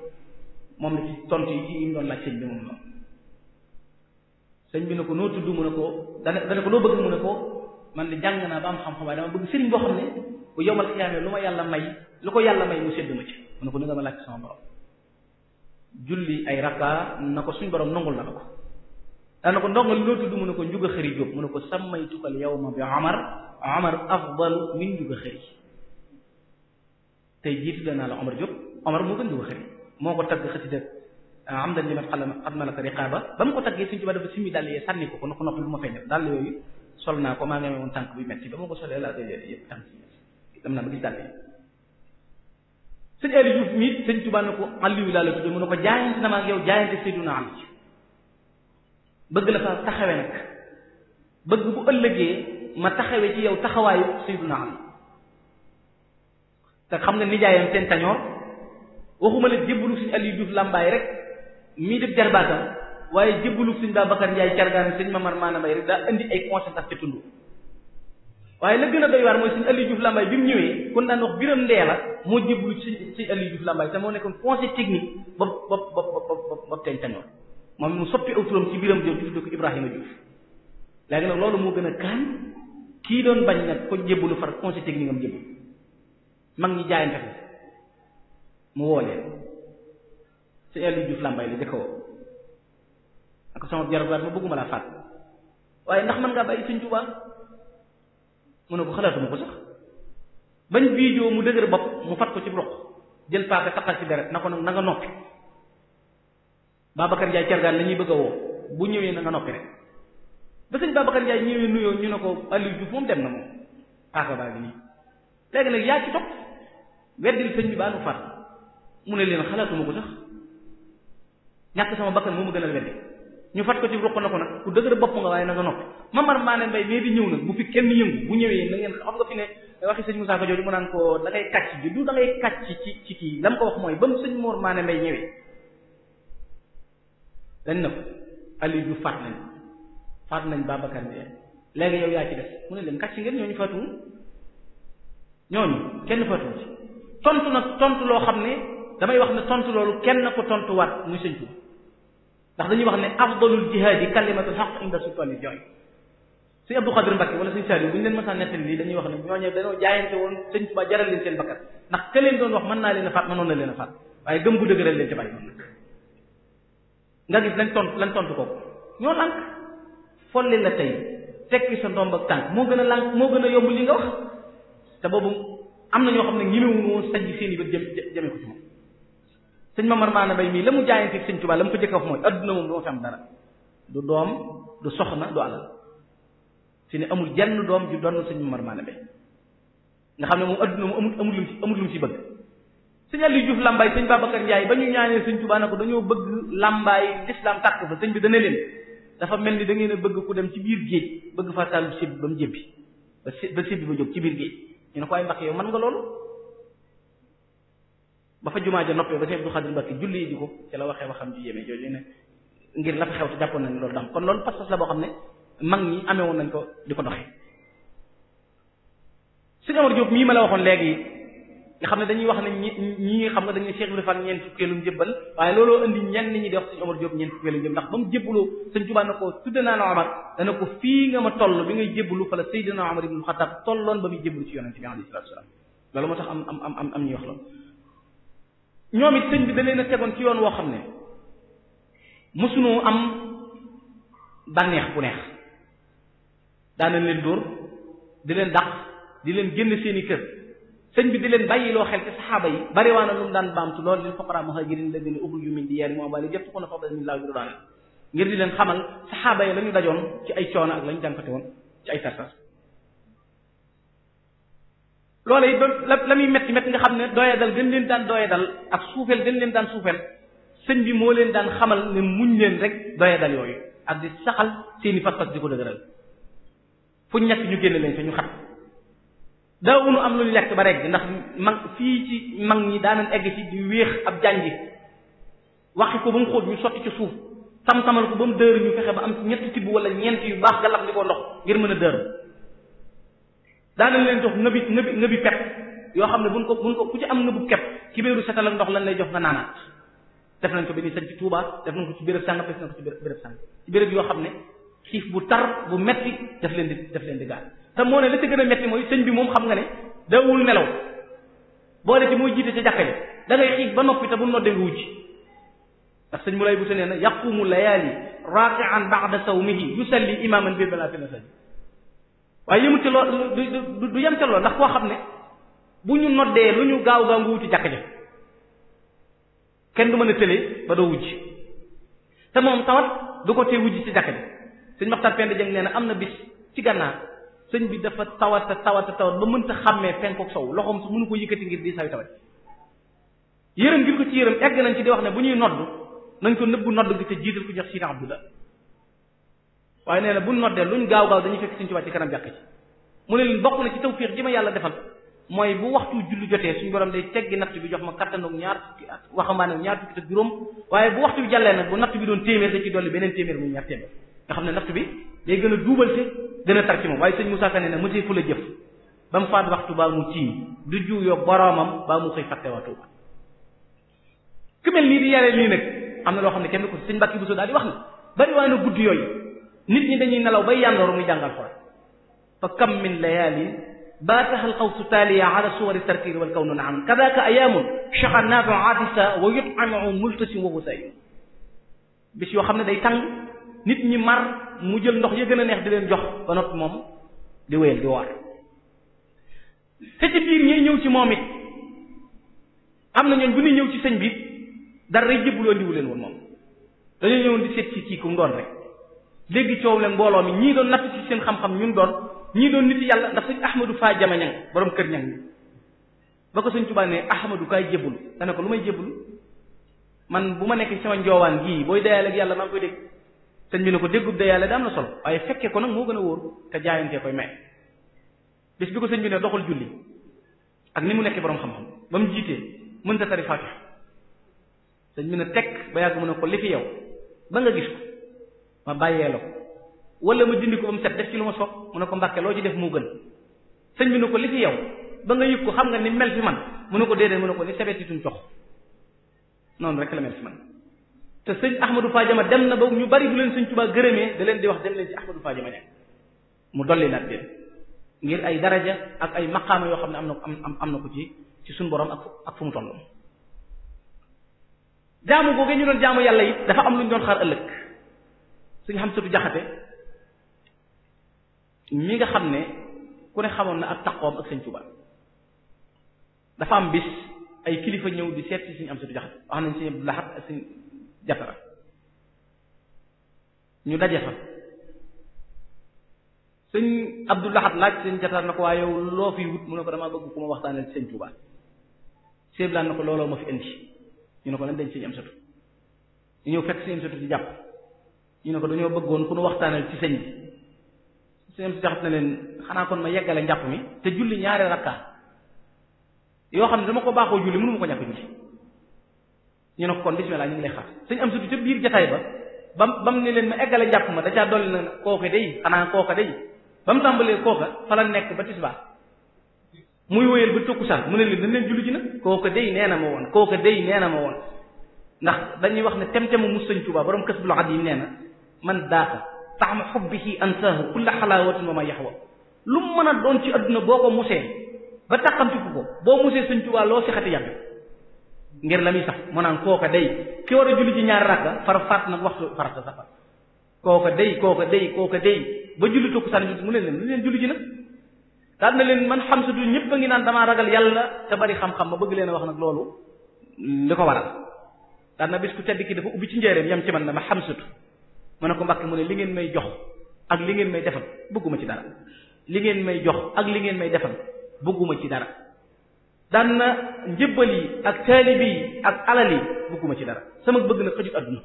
B: moom la ci tontu yi mu doon laaj sëñ bi moom noonu sëñ bi ne ko noo tudd mu ne ko dane ko loo bëgg mu ne ko man de jàng naa ba am xam-xam waaye dama bëgg sëriñ boo xam ne bu yomal xiyaamee lu ko yàlla may mu sédd ma ci mu ne ko ni nga ma laaj sama borom julli ay rakka na ko suñ borom nongul na ko dana ko ndongal loo tudd mu ne ko njuga xëri Jóob mu ne ko sammaytukal yawma bi Omar afdalu min njuga xëri tey jiitu danaa la Omar Jóob Omar moo gën njuga xëri moo ko tagg xasida am da limat xad malaka riqaaba ba mu ko taggee suñ ci ba dafa simmi dàll yee sànni ko na ko noppi lu ma feeñal dàll yooyu sol naa ko maa ngi amee woon tànk bi metti ba ma ko solee laa koy yëpp tànk yi dem naa ba gis dàll yi sëñ Aliou Diouf mi sëñ Tuubaa ne ko Aliou laa la tuddee mu ne ko jaayante na ma ak yow jaayante Seydina Ali bëgg la fa taxawe nag bëgg bu ëllëgee ma taxawe ci yow taxawaayu Seydina Ali te xam nga nijaayam seen tañoor waxuma la jébbalu sëñ Aliou Diouf làmbaay rek mii def jarbaatam waaye jébbalu sëñ Babacar Ndiaye cargaan sëñ Mamar Maana Mbay rek daa indi ay conséquences ca tund waaye la gën a doy waar mooy sëñ Aliou Diouf Lambaye bi mu ñëwee kon daan wax biram ndee la moo jébbalu ci sëñ Aliou Diouf Lambaye te moo nekkoon conseil technique ba teñ tañoor moom mu soppi aw turam ci biram Diouf tudde ko Ibrahima Diouf léegi nag loolu moo gën a kaan kii doon bañ nag ko jébbalu far conseil technique am jébbalu mag ñi jaayante ko mu woo leen sëñ Aliou Diouf Lambaye la jëkka woo ak sama jarbaat ma bëgguma laa faat waaye ndax mën ngaa bàyyi sëñ Tuubaa mu ne ko xalaatuma ko sax bañ biijoo mu dëgër bopp mu fat ko ci roq jël paaka taqal ci deret na ko nag na nga noppi Babacar Ndiaye cargaan la ñuy bëgg a woo bu ñëwee na nga noppi rek ba sëñ Babacar Ndiaye ñëwee nuyoo ñu ne ko Aliou Diouf moom dem na moom paaka baa ngi nii léegi nag yaa ci topp weddil sëñ bi baa nu faat mu ne leen xalaatuma ko sax ñàkk sama bakkan moo ma gënal weddi ñu fat ko ci roq na ko nag ku dëgër bopp nga waaye na nga noppi Mamar Maane Mbay mais di ñëw nag bu fi kenn yëngu bu ñëwee na ngeen xam nga fi ne waxi sëñ Moussa Ka jooju mu naan ko da ngay kàcc ji du da ngay kàcc ci kii la mu ko wax mooy ba mu sëñ Mor Maane Mbay ñëwee dañ na ko Aliou Diouf faat nañ Babacar Ndiaye léegi yow yaa ci des mu ne leen kàcc ngeen ñooñu faatuwul ñooñu kenn faatuwul ci tontu na tontu loo xam ne damay wax ne tontu loolu kenn ko tontuwaat muy sëñ Tuubaa ndax dañuy wax ne afdalul jihaad yi kalimatul haqq inda sultaanil jaa'i sëñ Abdou Khadir Mbacké wala sëñ Saliou bu ñu leen mësaan nettali lii dañuy wax ne ñooñu dañoo jaayante woon sëñ Tuubaa jaral leen seen bakkat ndax ka leen doon wax mën naa leen a faat mënoon na leen a faat waaye gëm gu dëgëral leen ci bàyyi nga gis lañ tontu ko ñoo lànk folle la tey tekki sa ndomb ak tànk moo gën a lànk moo gën a yomb li nga wax te boobu am na ñoo xam ne ñemewuñu woon sajj seen i bët jëme ko ci moom sëñ Mamar Maana Bay mii la mu jaayante ak sëñ Tuubaa la mu ko jëkk a wax mooy adduna moom doo fi am dara du doom du soxna du alal si ne amul jenn doom ju doon sëñ Mamar Maana Bay nga xam ne moom adduna moom amul lu mu ci bëgg sëñ Aliou Diouf Lambaay sëñ Babacar Ndiaye ba ñu ñaanee sëñ Tuubaa na ko dañoo bëgg Lambaay l'islam tàkk fa sëñ bi dana leen dafa mel ni da ngeen a bëgg ku dem ci biir géej bëgg fa tàllu sib ba mu jébbi ba sibbi ba jóg ci biir géej ñu ne ko ay Mbàkke yow mën nga loolu ba fa jumaa ja noppee ba sëñ Abdou Khadir Mbàkke julli di ko ci la waxee waxam ji yéeme jooju ne ngir la fa xew te jàppoon nañ loolu dam kon loolu pas-pas la boo xam ne mag ñi amee woon nañ ko di ko doxee sëñ Amar Diop mii ma la waxoon léegi nga xam ne dañuy wax ne ñi xam nga dañuy Cheikh Ibrahima Fall ñeent fukkeelum jébbal waaye looloo indi ñenn ñi di wax sëñ Omar Diop ñeent fukkeelum jébbal ndax ba mu jébbaloo sëñ Tuubaa na ko tudde naa la Omar dana ko fii nga ma toll bi ngay jébbalu fa la Seydina Omar ibn Khattab tolloon ba muy jébbalu ci yonent bi alayhi salaatu salaam loolu moo tax am ñuy wax loolu ñoom it sëñ bi da leen a tegoon ci yoon woo xam ne mësunoo am bànneex bu neex daanañ leen dóor di leen dàq di leen génn seeni kër sëñ bi di leen bàyyiloo xel ci saxaaba yi bari waa na lu mu daan baamtu lool lil fuqaraa muhaajiriin alladhiina ukhrijuu min diyaarihim wa amwaalihim yabtaghuuna fadlan min llaahi wa ridwaanan ngir di leen xamal saxaaba yi la ñu dajoon ci ay coono ak la ñu jànkate woon ci ay tartar loola yi la muy metti metti nga xam ne doyadal gën leen daan doyadal ak suufeel gën leen daan suufeel sëñ bi moo leen daan xamal ne muñ leen rek doyadal yooyu ak di saxal seeni pas-pas di ko dëgëral fu ñàkk ñu génne leen fa ñu xat daawunu am lu ñu lekk ba rek ndax mag fii ci mag ñi daanan egg ci di wéex ab jànji waxi ko ba mu xóot ñu sotti ci suuf tam-tamal ko ba mu dër ñu fexe ba am ñetti tibb wala ñeent yu baax galax di ko ndox ngir mën a dër daanañ leen jox nëbi pepp yoo xam ne buñ ko ku ci am nëbu kepp ci béeru setal ak ndox lan lay jox nga naanaat def nañ ko bi ni sañ ci Touba def nañ ko ci béréb sàngam def nañ ko ci béréb sàngam ci béréb yoo xam ne xiif bu tar bu metti def leen di gaal te moo ne la ci gën a metti mooy sëñ bi moom xam nga ne daawul nelaw boole ci mooy jiite ca jàkka ji da ngay xiif ba noppi te bu noddee nga wujj ndax sëñ Moulay bu sa nee na yaqumu layaali raki'an ba'da sawmihi yusalli imaman bil balaa fina saj waaye yëmut ci lool du yem ca lool ndax koo xam ne bu ñu noddee lu ñu gaaw nga wuti jàkka ja kenn du mën a tëlee ba doo wujj te moom tawat du ko tee wujj ci jàkka ja sëñ Maxtar Penda Jeng nee na am na bis ci gànnaar sëñ bi dafa tawata ba mënta xàmmee penku ak sow loxoom su mënu ko yëkkati ngir di sawi tawat yërëm ngir ko ci yërëm egg nañ ci di wax ne bu ñuy nodd nañ ko nëbbu nodd gi te jiital ko jox Sina Abdullah waaye nee na buñ noddee luñ gaaw dañuy fekk Sëñ Tuubaa ci kanam jàkk ci mu ne leen bokk na ci tawfiix ji ma yàlla defal mooy bu waxtu julli jotee suñu borom day teggi natt bi jox ma kattanoog ñaar fukki at waxambaane ñaar fukki at juróom waaye bu waxtu bi jàllee nag bu natt bi doon téeméer da ci dolli beneen téeméer muy ñaar téeméer nga xam ne natt bi day gën a duubal te gën a tar ci moom waaye sëñ Moussa Ka nee na mësee fu la jëf ba mu faat waxtu baa mu ci du juuyoo boroomam baa mu xëy fàtte waatu ku mel nii di yare lii nag am na loo xam ne kenn ko sëñ Mbàkke Buso daal di wax na bari waa na guddi yooyu nit ñi dañuy nelaw bay yàndooru muy jàngal Alxuraan fa kam min layaalin baataha alxawsu taaliya ala suwari tarkiir wal kawnu naam kadaka ayaamun shaqa naafiu aatisa wa yut'amu multasim wa husayn bis yoo xam ne day tàng nit ñi mar mu jël ndox ya gën a neex di leen jox ba noppi moom di wéyal di woor te ci biir ñuy ñëw ci moom it am na ñooñ bu ñuy ñëw ci sëñ bi dara rek jëbbuloo ndiwu leen woon moom dañoo ñëwoon di seet ci kii ku mu doon rek léegi coow leen mbooloo mi ñii doon natt ci seen xam-xam ñun doon ñii doon nit yàlla ndax sëñ Ahmadou Fa Jama ñang borom kër ñang ba ko sëñ Tuubaa ne Ahmadou kaay jébbulu dana ko lu may jébbulu man bu ma nekk sama njoowaan gii booy dayaale ak yàlla maa ngi koy dégg sëñ bi ne ko déggub dayaale da am na solo waaye fekkee ko nag moo gën a wóor te jaayantee koy may bis bi ko sëñ bi ne doxal julli ak ni mu nekkee borom xam-xam ba mu jiitee mënta tari Faatiha sëñ bi ne tekk ba yàgg mu ne ko li fi yow ba nga gis ko ma bàyyee la ko wala ma dindi ko ba mu set def ci lu ma soog mu ne ko Mbàkke loo ci def moo gën sëñ bi ne ko li fi yow ba nga yëg ko xam nga ni mel fi man mu ne ko déedéet mu ne ko ni sebetituñ cox noonu rek la mel ci man te sëñ Ahmadou Fadiama dem na ba ñu bari bu leen sëñ Tuubaa gërëmee da leen di wax dem leen ci Ahmadou Fadiama nekk mu dolli laat leen ngir ay daraja ak ay maqaama yoo xam ne am na ko ci suñu borom ak fu mu toll. jaamu googu ñu doon jaamu yàlla it dafa am lu ñu doon xaar ëllëg suñu xam satu jaxate mi nga xam ne ku ne xamoon na ak taqoom ak sëñ Tuubaa dafa am bis ay kilifa ñëw di seet si suñu am satu jaxate wax nañ sëñ Abdou Lahad ak sëñ Jatara ñu daje fa sëñ Abdou Lahad laaj sëñ Jatara na ko waaye yow loo fi wut mu ne ko damaa bëgg ku ma waxtaanee ci sëñ Tuubaa seeblaan na ko looloo ma fi indi ñu ne ko nan dañ sëñ am satu ñu ñëw fekk sëñ am satu di jàpp ñu ne ko dañoo bëggoon ku nu waxtaanal ci sëñ bi sëñ am satu jaxat na leen xanaa kon ma yeggale njàpp mi te julli ñaari rakka yoo xam ne dama ko baaxoo julli mënu ma ko ñàkk julli ñu ne ko kon bismillah ñu ngi lay xaar sëñ am satu ca biir jataay ba bam ne leen ma eggale njàpp ma da caa dolli na kooka day xanaa kooka day ba mu tàmbalee kooka fa la nekk ba tisbaar muy wéyal ba tokkusaan mu ne leen dañ leen julli ji nag kooka day nee na ma woon kooka day nee na ma woon ndax dañuy wax ne tem-temu mus sëñ Tuubaa borom kës bu loxat yi nee na man daaka taxma xubbihi ansaahu kulla xalaawatin wa ma yaxwa lu mu mën a doon ci adduna boo ko musee ba taqamtiku ko boo musee sëñ Tuubaa loo si xati yàgg ngir la muy sax mu naan kooka day ki war a julli ci ñaari rakka far faat nag waxtu farata safar kooka day ba julli tokkusaan mu ne leen lu leen julli ji nag daal na leen man xam satu ñëpp a ngi naan damaa ragal yàlla te bari xam-xam ma bëgg leen a wax nag loolu li ko waral daal na bis ku tedd ki dafa ubbi ci njéeréem yam ci man na ma xam satu mu ne ko Mbàkke mu ne li ngeen may jox ak li ngeen may defal bëgguma ci dara li ngeen may jox ak li ngeen may defal bëgguma ci dara daan na njëbbal yi ak taalibe yi ak alal yi bëgguma ci dara sama bëgg nag xëjut adduna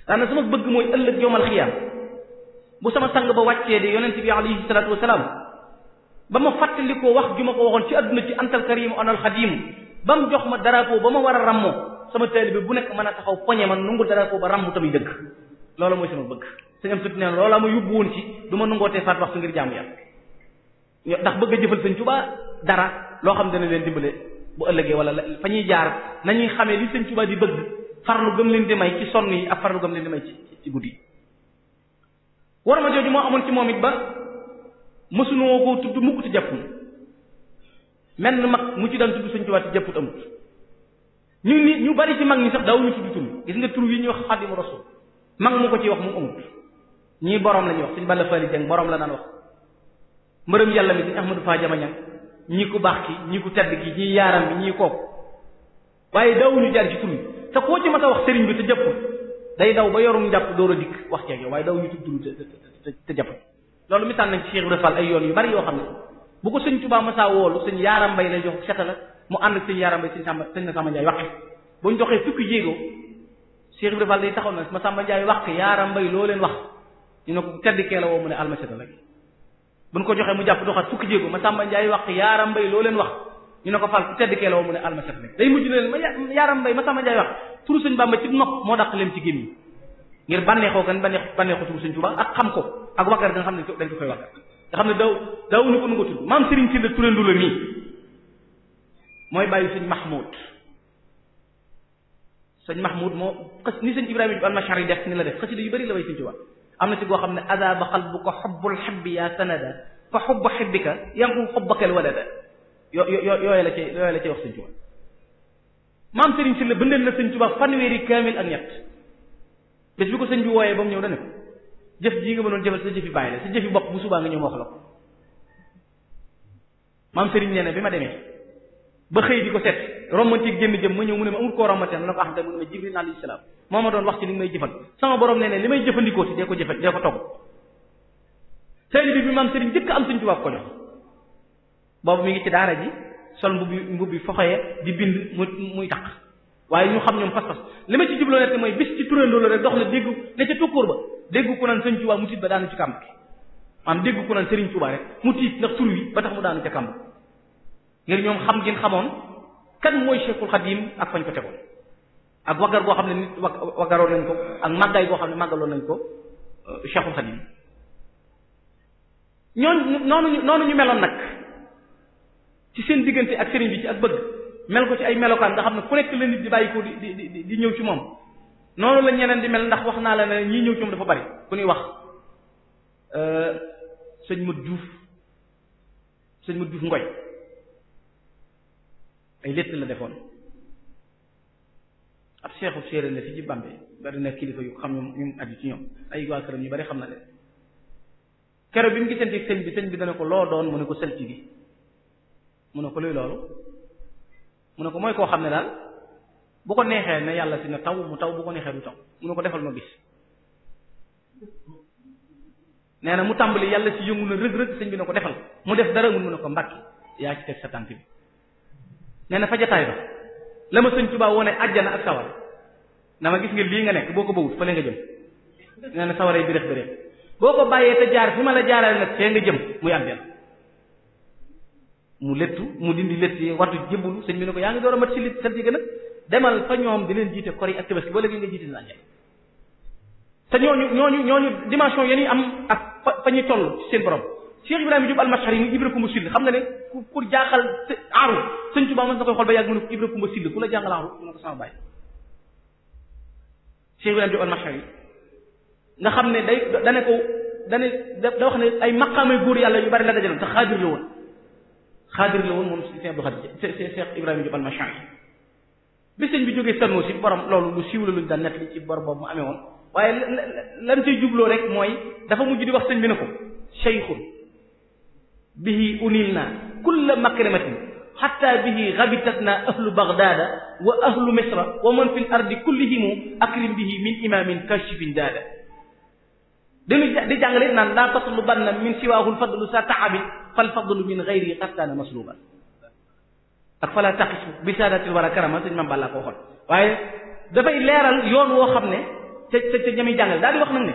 B: daan na sama bëgg mooy ëllëg yowmal xiyaam bu sama sang ba wàccee de yonent bi alayhi salaatu wasalaam ba ma fàttali ko wax ju ma ko waxoon ci adduna ci antal karim anal xadim ba mu jox ma drapeau ba ma war a rammoo sama taalibe bu nekk mën a taxaw poñe man nungu drapeau ba ramm tamit dëgg loolu mooy sama bëgg sëñ am sut neen loolaa ma yóbbu woon ci du ma nungootee faat waxtu ngir jaamu yàlla ndax bëgg a jëfal sëñ Tuubaa dara loo xam dana leen dimbale bu ëllëgee wala fa ñuy jaar nañuy xamee li sëñ Tuubaa di bëgg farlu gëm leen di may ci sonn yi ak farlu gëm leen di may ci guddi yi war ma jooju moo amoon ci moom it ba mësunoo koo tudd mukk ci jàppul menn mag mu ci daan tudd sëñ Tuubaa ci jàpput amut ñu bari ci mag ñi sax daaw ñu tudd tur gis nga tur yi ñuy wax Xaadimu Rasuul mag mu ko ci wax mu amut ñii borom la ñuy wax sëñ Balla Fally Dieng borom la daan wax mbërëm yàlla mi sëñ Ahmadou Fadiama ñang ñii ku baax ki ñii ku tedd ki ñii yaaram bi ñii kooku waaye daawuñu jaar ci tur yi te koo ci mas a wax sëriñ bi te jàpput day daw ba yorum njàpp door a dikk wax ceeg yow waaye daw ñu tudd te jàpput loolu misaal nañ ci Cheikh Ibra Fall ay yoon yu bari yoo xam ne bu ko sëñ Tuubaa masaa woolu sëñ yaaram mbay lay jox seta la mu ànd ak sëñ yaaram mbay sëñ na Samba Ndiaye waxe bu ñu doxee fukki jéego Cheikh Ibra Fall day taxaw na ma Samba Ndiaye wax yaaram mbay loo leen wax ñu ne ko tedd kee la woo mu ne alma seta la buñ ko joxee mu jàpp doxaat fukki jéego ma Samba Ndiaye wax yaaram mbay loo leen wax ñu ne ko Fall ku tedd kee la woo mu ne alma seta la day mujj ne leen ma yaaram mbay ma Samba Ndiaye wax turu sëñ Bamba ci nopp moo dàq leen ci gémmiñ ngir bànneexoo kan bànneexoo turu sëñ Tuubaa ak xam ko ak wakar nga xam ne dañ ko koy wakar nga xam ne daw ñu ko nu nga tudd maam Serigne Sylla Touré Ndoulo mii mooy bàyyi sëñ Mahmoud moo xas ni sëñ Ibrahima Diouf al-Mashari def ni la def xasida yu bari la way sëñ Tuubaa am na ci goo xam ne adaba qalbuka hubbul hibbi ya sanada fa hubbu hibbika yanqu hubbakal walada yooyu la cay wax sëñ Tuubaa maam Serigne Sylla bëndeel na sëñ Tuubaa fanweeri kaamil ak ñett bés bi ko sëñ bi wooyee ba mu ñëw dane ko jëf jii nga mënoon jëfal sa jëfi bàyyi la sa jëfi bopp bu subaa nga ñëw ma wax la ko maam Serigne nee na bi ma demee ba xëy di ko seet romantique génn jëm ma ñëw mu ne ma amul koo romantique la ko axamte mu ne ma Jibril alayhi salaam moo ma doon wax ci li nga may jëfal sama borom nee ne li may jëfandikoo ci dee ko togg taalibe bi maam Serigne jëkk am sëñ Tuubaa ko jox boobu mi ngi ci daara ji sol mbubbi foxoye di bind muy taq waaye ñu xam ñoom pas-pas li ma ci jubloo nekk mooy bis ci turandoo la rek dox na déggu ne ca tukkuur ba déggu ko naan sëñ Tuubaa mu tiit ba daanu ci kàmb gi maanaam déggu ko naan Serigne Touba rek mu tiit ndax tur wi ba tax mu daanu ca kàmb ngir ñoom xam ngeen xamoon kan mooy Cheikhul Khadim ak fañ ko tegoon ak waggar goo xam ne nit waggaroon nañ ko ak màggaay goo xam ne màggaloon nañ ko Cheikhul Khadim noonu ñu meloon nag ci seen diggante ak sëriñ bi ci ak bëgg mel ko ci ay melokaan nga xam ne fu nekk la nit di bàyyi ko di ñëw ci moom noonu la ñeneen di mel ndax wax naa la ne ñii ñëw ci moom dafa bari ku ñuy wax sëñ Modou Diouf Ngoy ay létt la defoon ab seexu séeréer la fi ci Bambey bari na kilifa yu xam ñu aju ci ñoom ay waa këram yu bari xam na leen keroog bi mu gisante sëñ bi dana ko loo doon mu ne ko selci gi mu ne ko luy loolu mu ne ko mooy koo xam ne daal bu ko neexee ne yàlla si na taw mu taw bu ko neexee du taw mu ne ko defal ma gis nee na mu tàmbali yàlla si yëngu na rëg-rëg sëñ bi ne ko defal mu def dara mun mu ne ko mbàkki yaa ci teg sa tànk bi nee na fajataay ba la ma sëñ Tuubaa wone àjjana ak sawar na ma gis nga lii nga nekk boo ko bëggut fa la nga jëm nee na sawaree bi def boo ko bàyyee te jaar fi ma la jaarale nag fee nga jëm muy àjjana mu lettu mu dindi lett yi wattu jébbalu sëñ bi ne ko yaa ngi door a mat si lit sant yi gën a demal fa ñoom di leen jiite kori ak tabaski ba léegi nga jiite na àjjana te ñooñu dimension yéen am ak fa ñuy toll ci seen borom Cheikh Ibrahima Diop al-Mashari mu Ibra Kumba Sill xam nga ne pour jaaxal aaru sëñ Tuubaa mos na koy xool ba yàgg mu ne ko Ibra Kumba Sill ku la jàngal aaru mu ne ko sama baay Cheikh Ibrahima Diop al-Mashari nga xam ne da wax ne ay maqaamay góor yàlla yu bari la dajaloon te xaadir la woon moom Cheikh Abdou Khadir Cheikh Ibrahima Diop al-Mashari bi sëñ bi jógee Sano si borom loolu lu siiw la luñ daan nekk li ci bor boobu mu amee woon waaye lan cay jubloo rek mooy dafa mujj di wax sëñ bi ne ko cheikhun bihi unilna kulla makrimatin hatta bihi ghabitatna ahlu baghdada wa ahlu misra wa man fil ardi kullihimu akrim bihi min imamin kashifin daada di jàngale naan laa tatlubanna min siwaahul fadlu sa taabin fal fadlu min ghayri qad kaana masluban ak fala taqisu bi saadatil wara karama sëñ Mame Balla ko waxoon waaye dafay leeral yoon woo xam ne ca ñami jàngale daal di wax nag ne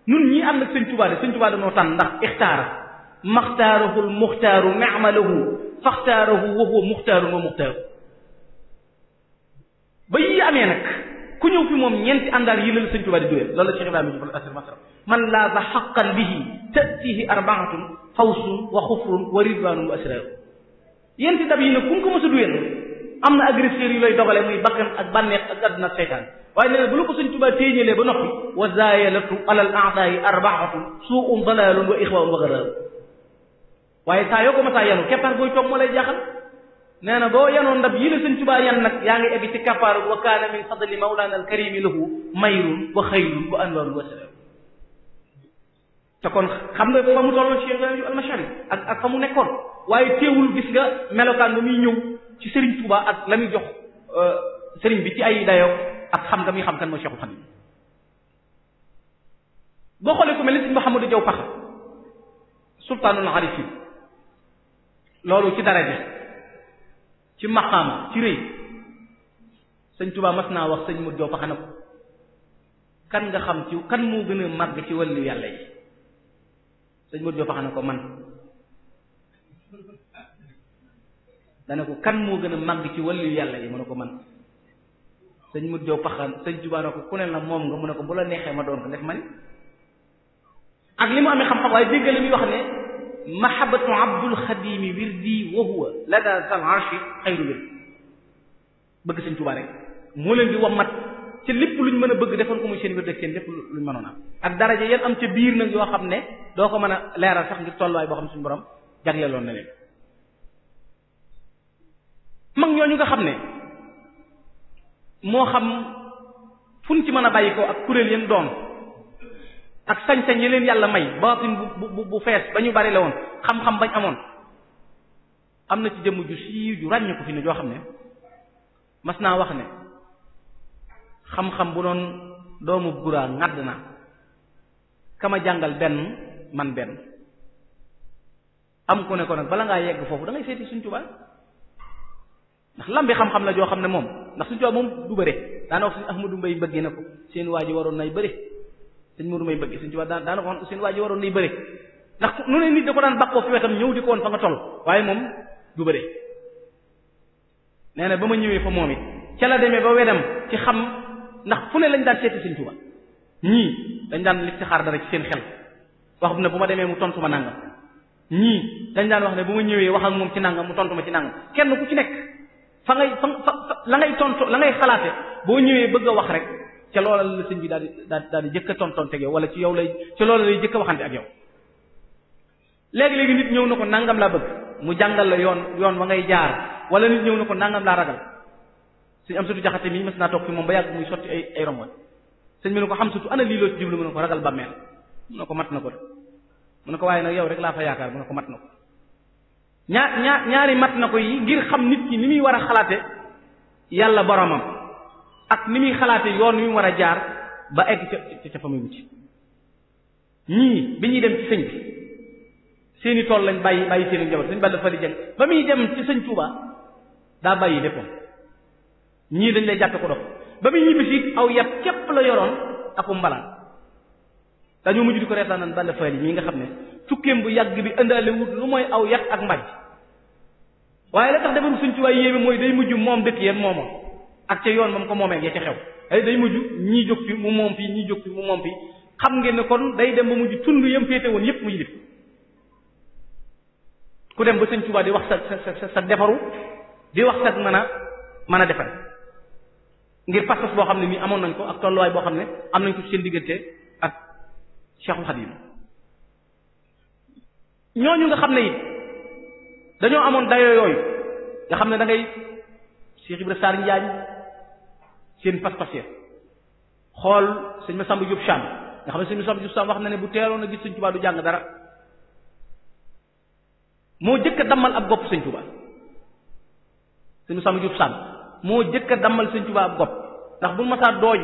B: nun ñii am nag sëñ Tuubaa de sëñ Tuubaa dañoo tànn ndax ixtaara maxtaarahul muxtaaru ni'malahu faxtaarahu wa huwa muxtaarun wa muxtaaru ba yii amee nag ku ñëw fi moom ñeenti àndaar yi la la sëñ Tuubaa di doyal loolu la Cheikh Ibrahima Diop al-Asr masra man laa ba xaqan bihi ta'tihi arbaatun fawsun wa xufrun wa ridwanun wa asrar yenti dab yi nag ku ko mës a doyal am na agresseurs yu lay dogale muy bakkan ak bànneex ak àdduna ak seytaan waaye nee na bu la ko sëñ Tuubaa téeñalee ba noppi wa zaayalatu alal a'daa'i arbaatun suu'un dalaalun wa ixwaa'un wa garaar waaye saa yoo ko masaa yanu keppaar booy toog moo lay jaaxal nee na boo yanoon ndab yi la sëñ Tuubaa yan nag yaa ngi egg ci keppaaru wa kaana min fadli mawlaana al-karimi lahu mayrun wa xayrun wa anwaarun wa salaam te kon xam nga fa mu tolloon Cheikh Ibrahima al-Mashari ak fa mu nekkoon waaye teewul gis nga melokaan ba muy ñëw ci Serigne Touba ak la muy jox Serigne bi ci ay dayoo ak xam nga muy xam kan mooy Cheikhul Khadim boo xoolee ku mel ni Serigne Mouhamadou Diaw Pakha sultaanul arifin loolu ci daraja ci maqaama ci rëy sëñ Touba mas naa wax sëñ Modou Diaw Pakha na ko kan nga xam ci kan moo gën a màgg ci wàllu yàlla yi sëñ Modou Diaw Pakha na ko man dana ko kan moo gën a màgg ci wàllu yàlla yi mu ne ko man sëñ Modou Diaw Pakha sëñ Touba na ko ku ne la moom nga mu ne ko bu la neexee ma doon ko def man ak li mu amee xam-xam waaye dégg li muy wax ne mahabbatu abdul xadimi wirdi wa huwa lada zal arshi xayru wir bëgg sëñ Touba rek moo leen di wammat ci lépp luñ mën a bëgg defoon ko muy seen wir deg seen lépp luñ mënoon am ak daraja yéen am ca biir nag yoo xam ne doo ko mën a leeral sax ngir tolluwaay boo xam suñu borom jagleeloon na leen mag ñooñu nga xam ne moo xam fu ñu ci mën a bàyyi ko ak kuréel yéen doon ak sañ-sañ yi leen yàlla may baatin bu fees ba ñu bari la woon xam-xam bañ amoon am na ci jëmm ju siiw ju ràññu ko fi ne joo xam ne mas naa wax ne xam-xam bu doon doomu guraa ŋàdd na kama jàngal benn man benn am ku ne ko nag bala ngaa yegg foofu da ngay seeti Sëriñ Tuubaa ndax lambi xam-xam la joo xam ne moom ndax Sëriñ Tuubaa moom du bëre daana wax Sëriñ Ahmadu Mbay bëgg na ko seen waa ji waroon nay bëre sëñ Mourou may bëgg Sëriñ Tuubaa daana ko wax seen waa ji waroon nay bëre ndax nu ne nit da ko daan bakkoo fi wetam ñëw di ko woon fa nga toll waaye moom du bëre nee na ba ma ñëwee fa moom it ca la demee ba wedam ci xam ndax fu ne lañ daan seeti Sëriñ Tuubaa ñii dañ daan listixaar dara ci seen xel wax ne bu ma demee mu tontu ma nangam ñii dañ daan wax ne bu ma ñëwee wax ak moom ci nangam mu tontu ma ci nangam kenn ku ci nekk fa la ngay tontu la ngay xalaate boo ñëwee bëgg a wax rek ca loola la sëñ bi daal di jëkk a tontonte ak yow wala ci yow ci loola lay jëkk a waxante ak yow. léegi-léegi nit ñëw na ko nangam laa bëgg mu jàngal la yoon wa ngay jaar wala nit ñëw na ko nangam laa ragal suñu am sutu jaxate mi mas naa toog fi moom ba yàgg muy sotti ay rongoñ sëñ bi ne ko xam sutu ana lii loo ci jublu mu ne ko ragal bàmmeel mu ne ko mat na ko de mu ne ko waaye nag yow rek laa fa yaakaar mu ne ko mat na ko ñaari mat na ko yi ngir xam nit ki ni muy war a xalaate yàlla boromam ak ni muy xalaate yoon wi mu war a jaar ba egg ca fa muy wucc ñii bi ñuy dem ci sëñ bi seeni tool lañ bàyyi seeni njaboot sëñ Balla Fally Dieng ba muy dem ci sëñ Touba daa bàyyi léppam ñii dañ lay jàppe ko dox ba muy ñibbisi aw yat képp la yoroon akum mbalaan dañoo mujj di ko reetaan naan Balla Fally ñi nga xam ne tukkeem bu yàgg bi indaale wut lu mooy aw yat ak mbaj waaye la tax defaru sëñ Touba yéeme mooy day mujj moom dëkk yéen moomoom ak ca yoon moom ko moomee ya ca xew day mujj ñii jóg fi mu moom fii ñii jóg fi mu moom fii xam ngeen ne kon day dem ba mujj tund yam féete woon yépp mu yilif ku dem ba sëñ Touba di wax sa defaru di wax sa mën a defar ngir pas-pas boo xam ne nii amoon nañ ko ak tolluwaay boo xam ne am nañ ko ci seen diggante ak Cheikhul Khadim ñooñu nga xam ne it dañoo amoon dayoo yooyu nga xam ne da ngay Cheikh Ibra Sarr Njaañ seen pas-pas ya xool sëñ Massamba Diop Sam nga xam ne sëñ Massamba Diop Sam wax na ne bu teeloon a gis sëñ Touba du jàng dara moo jëkk a dammal ab gopp sëñ Touba sëñ Massamba Diop Sam moo jëkk a dammal sëñ Touba ab gopp ndax bu masaa dooj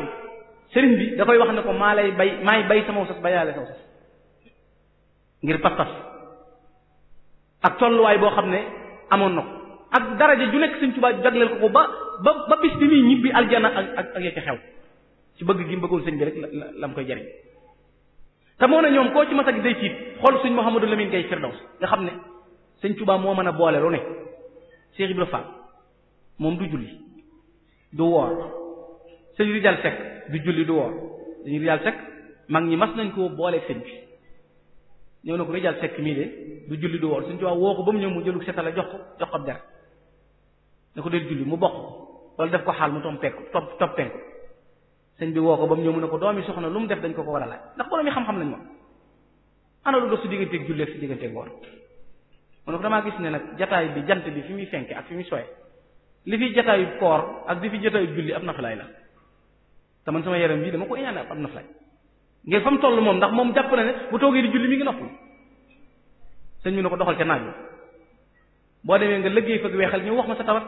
B: sëriñ bi da koy wax ne ko maay bay sama sas bayaale sama sas ngir pas-pas ak tolluwaay boo xam ne amoon na ko ak daraja ju nekk sëñ Touba jagleel ko ba bis bi muy ñibbi aljana ak ya ca xew ci bëgg gi mu bëggoon sëñ bi rek la mu koy jariñ te moo ne ñoom koo ci masa gi day tiit xool sëñ Mouhamadou Lamine Gaye Firdaws nga xam ne sëñ Touba moo mën a boole lu ne Cheikh Ibra Fall moom du julli du woor sëñ Rijal Seck du julli du woor sëñ Rijal Seck mag ñi mas nañ koo booleeg sëñ bi ñëw na ko Rijal Seck mii de du julli du woor sëñ Touba woo ko ba mu ñëw mu jëlu setala jox ko der ne ko del julli mu bokk wala def ko xaal mu topp penku sëñ bi woo ko ba mu ñëw mu ne ko doomi soxna lu mu def dañ ko war a laaj ndax borom yi xam-xam lañ moom ana lu dox si digganteeg julli ak si digganteeg woor mu ne ko damaa gis ne nag jataay bi jant bi fi muy fenke ak fi muy soye li fi jataayu koor ak li fi jataayu julli ab naflaay la te man sama yaram bii dama ko iñaane ab naflaay ngir fa mu toll moom ndax moom jàpp na ne bu toogee di julli mi ngi noppul sëñ bi ne ko doxal ca naaj boo demee nga liggéey fag weexal ñu wax ma sa tawat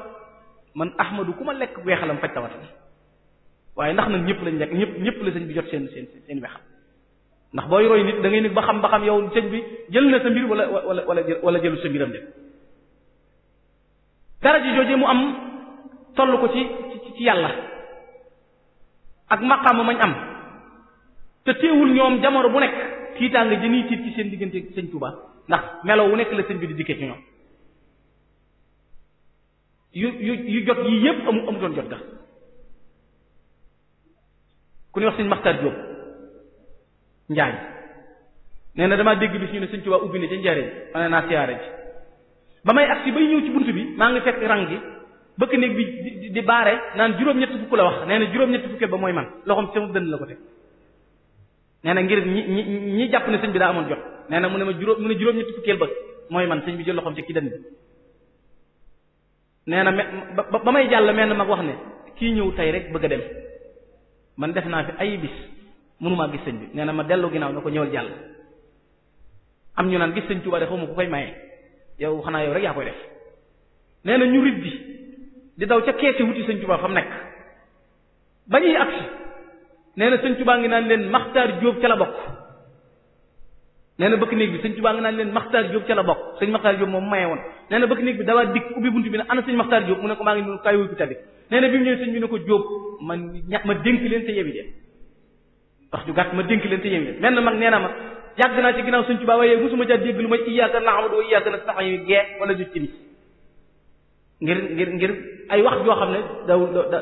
B: man ahmadu ku ma lekk weexalam faj tawat waaye ndax nag ñëpp lañ lekk ñëpp la sëñ bi jot seen weexal ndax booy roy nit da ngay nit ba xam yow sëñ bi jël na sa mbir wala jëlu sa mbiram de daraja jooje mu am toll ko ci yàlla ak maqaama mañ am te teewul ñoom jamono bu nekk tiitaanga jëniy tiit ci seen diggante sëñ Touba ndax melo wu nekk la sëñ bi di dikkee ci ñoom yu jot yii yépp amutoon jot ga ku ñuy wax sëñ Maxtaar Jóob Njaañ nee na damaa dégg bis ñu ne sëñ Touba ubbi ne ca njariñ ma ne naa siyaare ji ba may agsi bay ñëw ci bunt bi maa ngi fekk rang gi bëkk néeg bi di baare naan juróom-ñetti fukk la wax nee na juróom-ñetti fukkeel ba mooy man loxoom ci sama dënn la ko teg nee na ngir ñi jàpp ne sëñ bi daa amoon jot nee na mu ne juróom-ñetti fukkeel ba mooy man sëñ bi jël loxoom ci dënn bi nee na ba may jàll mel na mag wax ne kii ñëw tey rek bëgg a dem man def naa fi ay bis mënumaa gis sëñ bi nee na ma dellu ginnaaw na ko ñëwal jàll am ñu naan gis sëñ Tuubaa de xaw ma ku koy maye yow xanaa yow rek yaa koy def nee na ñu rit bi di daw ca keesi wuti sëñ Tuubaa fa mu nekk ba ñuy agsi nee na sëñ Tuubaa ngi naan leen Maxtaar Jóob ca la bokk nee na bëkk néeg bi sëñ Tuubaa ngi naan leen Maxtaar Jóob ca la bokk sëñ Maxtaar Jóob moom maye woon nee na bëkk néeg bi dawaa dikk ubbi buntu bi ne ana sëñ Maxtaar Jóob mu ne ko maa ngi noonu kaay wuy ku taddi nee na bi mu ñëwee sëñ bi ne ko Jóob ma dénk leen te yebi leen wax ju gàtt ma dénk leen te yebi leen mel na mag nee na ma yàgg naa ci ginnaaw sëñ Tuubaa waaye musuma ca dégg lu may iyyaaka na'budu wa iyyaaka nasta'iin gee wala ju ci ngir ay wax joo xam ne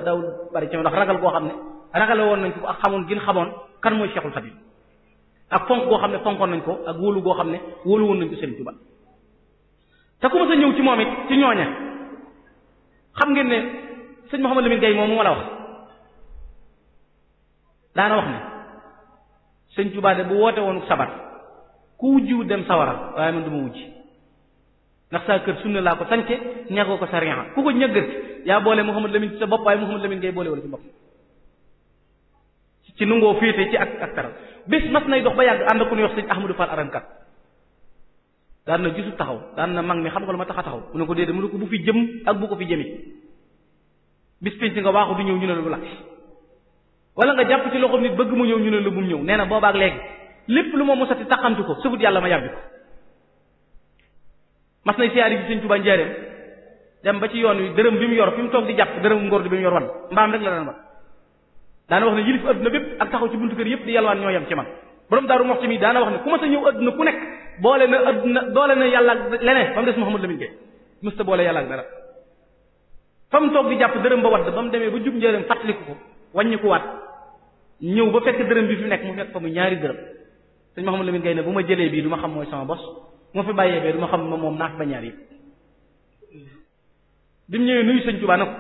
B: daw bari ci ndax ragal goo xam ne ragale woon nañ ko ak xamoon gën xamoon kan mooy Cheikhul Khadim ak fonk goo xam ne fonkoon nañ ko ak wóolu goo xam ne wóolu woon nañ ko sëñ Tuubaa te ku ma sa ñëw ci moom it ci ñooña xam ngeen ne sëñ Mouhamadou Lamine Gaye moom mu ma la wax daana wax ne sëñ Tuubaa de bu woote woon sabar ku wujjiwu dem sawara waaye man du ma wujji ndax saa kër sunna laa ko sance ñagoo ko sariya ku ko ñëggat yaa boole Mouhamadou Lamine ci sa bopp waaye Mouhamadou Lamine Gaye boole wala ci bopp ci nungoo féete ci ak taral bés mas nay dox ba yàgg ànd ku ñuy wax sëñ Ahmadou Fall arankat daan na gisul taxaw daan na mag mi xam nga lu ma tax a taxaw mu ne ko déedéet mu ne ko bu fi jëm ak bu ko fi jëmi bis penc nga waaxu du ñëw ñu ne la bu lakk wala nga jàpp ci loxo nit bëgg mu ñëw ñu ne la bu mu ñëw nee na boobaak léegi lépp lu ma mosati taxamti ko sëfut yàlla ma yàbbi ko mas nay siyaari bi sëñ Tuubaa njaareem dem ba ci yoon wi dërëm bi mu yor fi mu toog di jàpp dërëm ngor bi mu yor wan mbaam rek la daan wan daana wax ne yilif adduna bépp ak taxaw ci buntu kër yëpp di yalwaan ñoo yem ci man borom daaru mox ci mi daana wax ne ku ma sa ñëw adduna ku nekk boole na yàlla ak leneen ba mu des Mouhamadou Lamine Gaye mësta boole yàlla ak dara fa mu toog di jàpp dërëm ba wadd ba mu demee ba jub njëriñ fàttaliku ko wàññi ko waat ñëw ba fekk dërëm bi fi nekk mu fekk fa mu ñaari dërëm sëñ Mouhamadou Lamine Gaye ne bu ma jëlee bii du ma xam mooy sama bos bu ma fi bàyyee bee du ma xam moom naa fi ba ñaar yi bi mu ñëwee nuyu sëñ Tuubaa na ko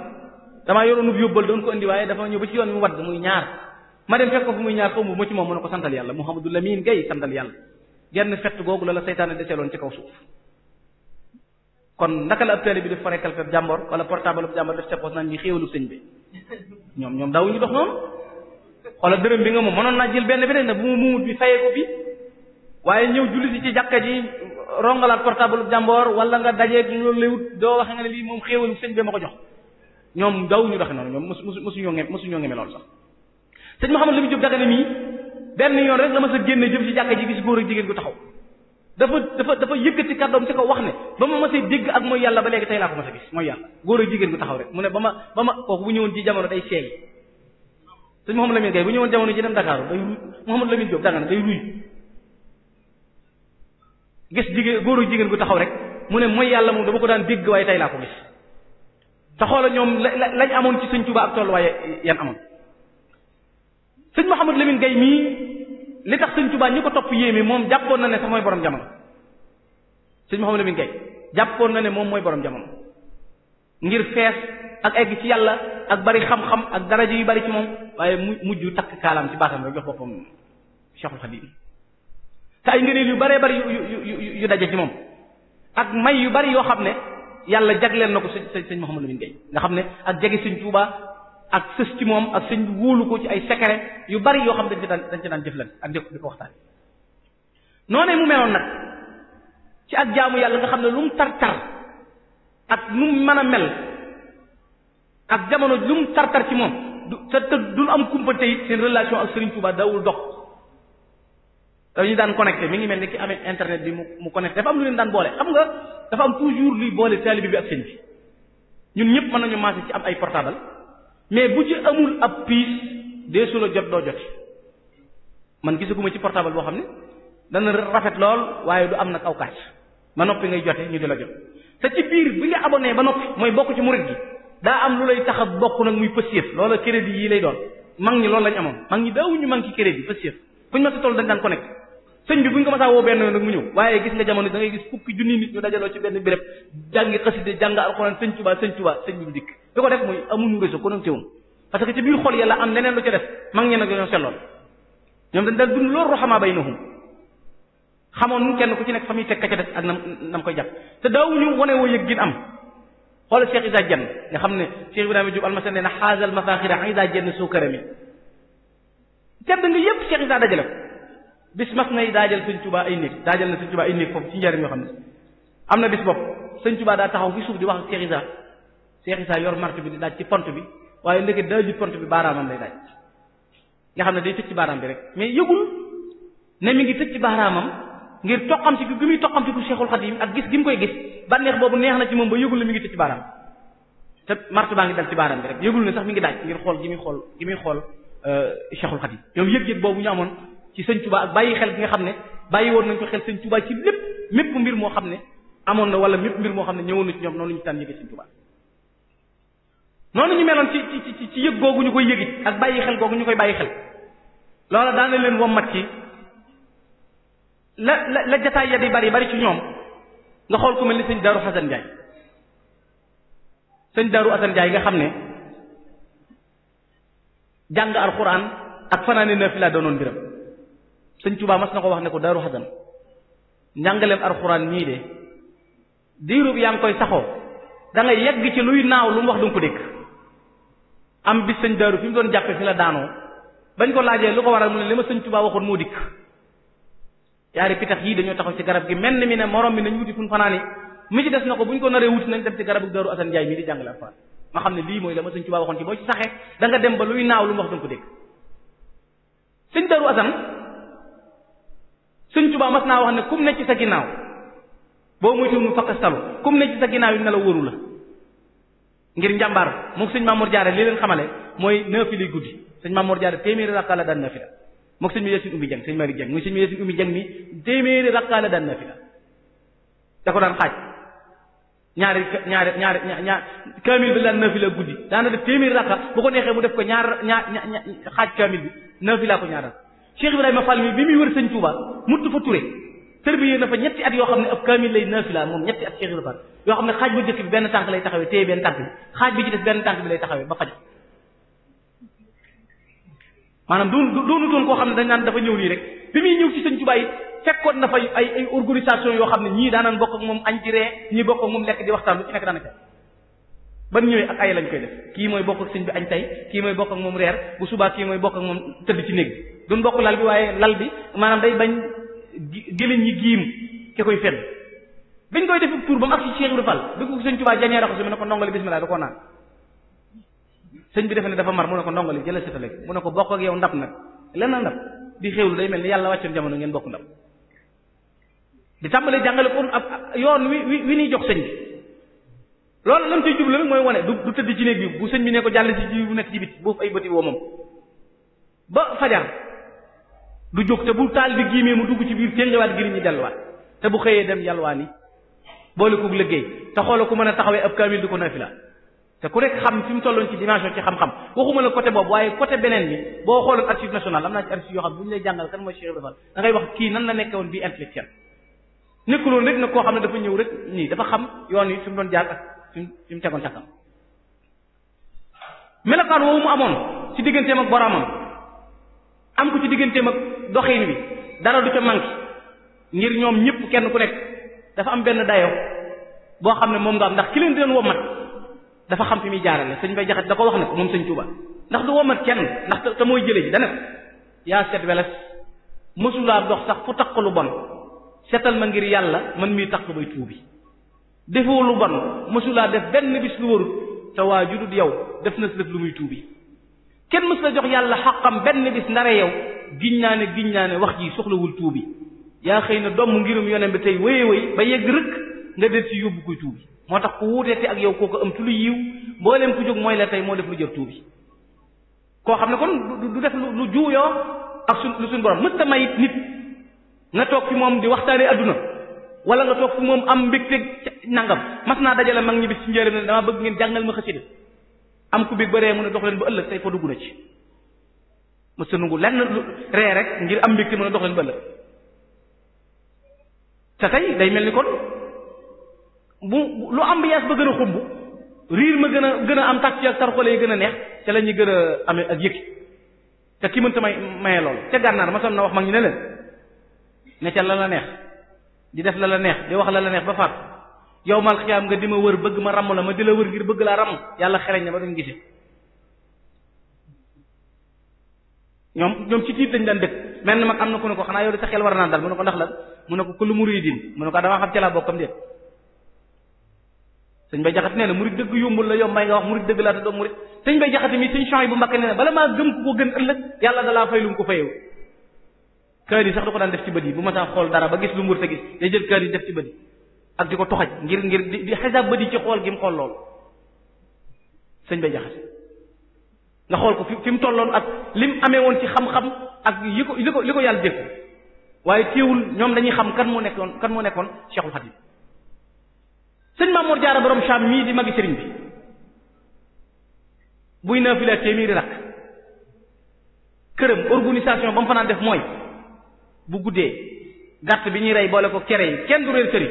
B: damaa yoroonub yóbbal doon ko indi waaye dafa ñëw ba ci yoon mu wadd muy ñaar ma dem fekk ko fu muy ñaar xaw ma ci moom mu ne ko santal yàlla Mouhamadou Lamine Gaye santal yàlla genn fett googu la seytaane deseeloon ci kaw suuf kon naka la ab télé bi def fa rekkal feb jàmbor wala portable bu jàmbor def ca poos naan ñi xéewalu sëñ bi ñoom daawuñu dox noonu xoolal dërëm bi nga moom mënoon naa jël benn bi rek ne bu mu muumut bi fayee ko bi waaye ñëw julli si ci jàkka ji rongalaat portable bu jàmbor wala nga dajeeg loolu léwut doo waxe nga ne lii moom xéewalu sëñ bi ma ko jox ñoom daawuñu doxe noonu ñoom mësuñoo ngeme loolu sax sëñ Mouhamadou Lamine Diop Dagana mii benn yoon rek la ma sa génne jëm ci jàkka ji gis góor ak jigéen gu taxaw dafa yëkkati kàddoom ci kaw wax ne ba ma mësee dégg ak mooy yàlla ba léegi tey laa ko mës a gis mooy yàlla góor ak jigéen gu taxaw rek mu ne ba ma kooku bu ñëwoon ci jamono day seey sëñ Mouhamadou Lamine Gaye bu ñëwoon jamono ji dem Dakar day ruy Mouhamadou Lamine Diop Dagana day ruy gis jigéen góor ak jigéen gu taxaw rek mu ne mooy yàlla moom dama ko daan dégg waaye tey laa ko gis te xoola ñoom lañ amoon ci sëñ Tuubaa ak tolluwaaye yan amoon sëñ Mouhamadou Lamine Gaye mii li tax sëñ Tuubaa ñi ko topp yéeme moom jàppoon na ne sax mooy borom jamono sëñ Mouhamadou Lamine Gaye jàppoon na ne moom mooy borom jamono ngir fees ak egg ci yàlla ak bari xam-xam ak daraja yu bari ci moom waaye mujj takk kaalaam ci baatam rek jox boppam Cheikhul Khadim te ay ngëneel yu baree bari yu daje ci moom ak may yu bari yoo xam ne yàlla jagleel na ko sëñ Mouhamadou Lamine Gaye nga xam ne ak jege sëñ Tuubaa ak sës ci moom ak sëñ bi wóolu ko ci ay secret yu bari yoo xam ne dañ ci daan jëflan ak di ko waxtaan noonee mu meloon nag ci ak jaamu yàlla nga xam ne lu mu tar-tar ak nu mu mën a mel ak jamono lu mu tar-tar ci moom te du am kumpante it seen relation ak Serigne Touba dawul dox dañu daan connecté mi ngi mel ni ki amee internet bi mu connecté dafa am lu leen daan boole xam nga dafa am toujours luy boole taalibe bi ak sëñ bi ñun ñëpp mën nañu maase ci am ay portable mais bu ci amul ab piis dee su la jot doo joti man gisaguma ci portable boo xam ne dana rafet lool waaye du am nag aw kàcc ba noppi ngay jote ñu di la jot te ci biir bi nga abonné ba noppi mooy bokk ci murid gi daa am lu lay tax a bokk nag muy pësief loola crédit yi lay doon mag ñi loolu lañ amoon mag ñi daawuñu mag ci crédit pësief fuñu ma sa toll dañ daan connecté sëñ bi buñ ko masaa woo benn yoon nag mu ñëw waaye gis nga jamono da ngay gis fukki junni nit ñu dajaloo ci benn béréb jàngi xaside jàng alxuraan sëñ Tuubaa sëñ bi du dikk bi ko def mooy amuñu réseau connecté wuñ parce que ci biir xol yàlla am leneen lu ca def mag ñi nag dañoo selloon ñoom dañ daan dund loolu roxamaa baynahum xamoon kenn ku ci nekk fa muy teg ka ca def ak nam koy jàpp te daawuñu wane woo yëg gin am xoolal Cheikh Issa Diène nga xam ne Cheikh Ibrahima Diop almasen ne na xaasal mafaxira Issa Diène soo kërami tedd nga yépp Cheikh Issa dajale ko bis mas nay daajal sëñ Tuubaa ay néeg daajal na sëñ Tuubaa ay néeg foofu ci njariñ yoo xam ne am na bis bopp sëñ Tuubaa daa taxaw fi suuf di wax ak Cheikh Issa yor martu bi di daaj ci pont bi waaye ndeke daajut pont bi baaraamam lay daaj nga xam ne day tëj ci baaraam bi rek mais yëgul ne mi ngi tëj ci baaraamam ngir toqam ci gi muy toqam ci ku Cheikhul Khadim ak gis gi mu koy gis bànneex boobu neex na ci moom ba yëgul ne mi ngi tëj ci baaraam te martu baa ngi dal ci baaraam bi rek yëgul ne sax mi ngi daaj ngir xool gi muy xool Cheikhul Khadim ñoom yëg-yëg boobu ñu amoon ci sëñ Touba ak bàyyi xel gi nga xam ne bàyyi woon nañ ko xel sëñ Touba ci mépp mbir moo xam ne amoon na wala mépp mbir moo xam ne ñëwoon na ci ñoom noonu la ñu tànn yëgee sëñ Touba noonu ñu meloon ci yëg googu ñu koy yëgit ak bàyyi xel googu ñu koy bàyyi xel loola daan na leen wommat ci la jataay ya di bari ci ñoom nga xool ku mel ni sëñ Daaru Xasan Njaay sëñ Daaru Xasan Njaay nga xam ne jàng alxuraan ak fanaane naafila doonoon mbiram sëñ Tuubaa mas na ko wax ne ko Daaru Xasan njàngaleem alxuraan nii de diirub yaa ngi koy saxoo da ngay yegg ci luy naaw lu mu wax danga ko dégg am bis sëñ Daaru fi mu doon jàppe fi la daanoo bañ ko laajee lu ko waral mu ne li ma sëñ Tuubaa waxoon moo dikk yaari pitax yii dañoo taxaw ci garab gi mel ni mi ne morom mi nañ wuti fu ñu fanaani mi ci des na ko bu ñu ko naree wuti nañ dem ci garabu Daaru Asan Njaay mii di jàngale alxuraan ma xam ne lii mooy la ma sëñ Tuubaa waxoon ci boo ci saxee da nga dem ba luy naaw lu mu wax danga ko dégg sëñ Daaru Asan sëñ Tuubaa mas naa wax ne kum ne ci sa ginnaaw boo muytu mu fakkastalu kum ne ci sa ginnaaw yi ne la wóoru la ngir njàmbaar moom sëñ Mamour Diarra li leen xamale mooy naafila guddi sëñ Mamour Diarra téeméeri rakkaa la daan naafila mook sëñ mi Yaasin Ummi Jeng sëñ Mari Jeng muy sëñ mi Yaasin Ummi Jeng mi téeméeri rakkaa la daan naafila da ko daan xaaj ñaari kaamil bi daan naafila guddi daana def téeméeri rakka bu ko neexee mu def ko xaaj kaamil bi naafila ko ñaaral Cheikh Ibrahima Fall mi bi muy wër sëñ Touba mutt fa Touré tërbiyee na fa ñetti at yoo xam ne ab kaamil lay naafila moom ñetti at Cheikh Ibrahima Fall yoo xam ne xaaj bu njëkk bi benn tànk lay taxawee téye benn tànk bi xaaj bi ci des benn tànk bi lay taxawee ba faj maanaam doonu koo xam ne dañ naan dafa ñëw nii rek bi muy ñëw ci sëñ Touba yi fekkoon na fa ay organisation yoo xam ne ñii daanaan bokk ak moom añ di ree ñii bokk ak moom lekk di waxtaan lu ci nekk daanaka ban ñëwee ak ay lañ koy def kii mooy bokk ak sëñ bi añ tey kii mooy bokk ak moom reer bu subaa kii mooy bokk ak moom tëdd ci néeg bi duñ bokk lal bi waaye lal bi maanaam day bañ géléñ ñi giim ki koy fedd biñ koy def tur ba mu ak ci Cheikh Ibra Fall bi ko sëñ Touba jañee raxasu mu ne ko ndongali bismillah da koo naan sëñ bi defe ne dafa mar mu ne ko ndongali jëla setale mu ne ko bokk ak yow ndab nag lenn ndab di xéwlu day mel ni yàlla wàccoon jamono ngeen bokk ndab di tàmbalee jàngale ko ab yoon wi ñuy jox sëñ bi loolu lan ciy jublu nag mooy wane du tëdd ci néeg bi bu sëñ bi ne ko jàll ci ji bu nekk ci bit boofu ay bëti woo moom ba fajar du jóg te bu taal bi giimee mu dugg ci biir téngawaat giri ñi delluwaat te bu xëyee dem yalwaani boole ko liggéey te xoola ku mën a taxawee ab kaamil di ko nafila te ku rek xam fi mu tolloon ci dimension ci xam-xam waxuma la côté boobu waaye côté beneen bi boo xooloon archive nationale am naa ci archive yoo xam bu ñu lay jàngal kan mooy Cheikh Ibrahima da ngay wax kii nan la nekke woon bii intellectuel nekkuloon rek nag koo xam ne dafa ñëw rek nii dafa xam yoon yi fi mu doon jaar ak fi mu tegoon càkkam melokaan woowu mu amoon ci digganteem ak boromam am ko ci digganteem ak doxin wi dara du ca manqué ngir ñoom ñëpp kenn ku nekk dafa am benn dayo boo xam ne moom nga am ndax ki leen di leen womat dafa xam fi muy jaarale sëñ Bay Jaxate da ko wax ne ko moom sëñ Tuuba ndax du womat kenn ndax te mooy jële ji dana yaa set weles mësulaa dox sax fu taq lu bon setal ma ngir yàlla man mii taq bay tuubi defoo lu bon mësulaa def benn bis lu warut te waa judut yow def na si def lu muy tuubi kenn mës la jox yàlla xaqam benn bis ndare yow giñ naa ne wax ji soxlawul tuubi yaa xëy na doom ngirum yonen bi tey wéy ba yegg rëkk nga del ci yóbbu koy tuubi moo tax ku wuuteeti ak yow kooku am tu lu yiw mbooleem ku jóg mooy la tey moo def lu jër tuubi koo xam ne kon du def lu juuyoo ak lu suñ borom mësta mayit nit nga toog fi moom di waxtaanee adduna wala nga toog fi moom am mbégte nangam mas naa dajale mag ñi bis ci njëriñ ne dama bëgg ngeen jàngal ma xasida am ku bég ba ree mu ne dox leen ba ëllëg tey fa dugg na ci mësta nungu lenn lu ree rek ngir am mbégte mu ne dox leen ba ëllëg te tey day mel ni kon bu lu ambiance ba gën a xumb riir ma gën a am tàcc ak tarxole yi gën a neex ca la ñuy gën a amee ak yëkki te ki mënta maye loolu ca gànnaar ma sam na wax mag ñi ne leen ne ca la la neex di def la la neex di wax la la neex ba faat yow mal xiyaam nga di ma wër bëgg ma ramm la ma di la wër ngir bëgg laa ramm yàlla xereñ na ba duñ gise ñoom ci tiit lañ daan dëkk mel na mag am na ku ne ko xanaa yow di sa xel war naan dal mu ne ko ndax la mu ne ko kullu muridin mu ne ko dama xam ca laa bokkam déet sëñ Bay Jaxate nee na murid dëgg yombul la yombay nga wax murid dëgg laa te doo murid sëñ Bay Jaxate mi sëñ Chouaïbou bu Mbakke nee na bala maa gëm ku ko gën ëllëg yàlla dalaa fay lu mu ko fayew kaar yi sax du ko daan def ci bët yi bu ma saa xool dara ba gis lu mu wër te gis day jël kaar yi def ci bët yi ak di ko toxaj ngir di xisaab bët yi ci xool gi mu xool loolu sëñ Bay Jaxate nga xool ko fi mu tolloon ak lim amee woon ci xam-xam ak li ko yàlla dégg waaye téewul ñoom dañuy xam kan moo nekkoon Cheikhul Khadim sëñ Mamour Diarra borom Cham mii di magi sëriñ bi buy naafila téeméeri rakk këram organisation ba mu fa naan def mooy bu guddee gàtt bi ñuy rey boole ko kere yi kenn du réer sëriñ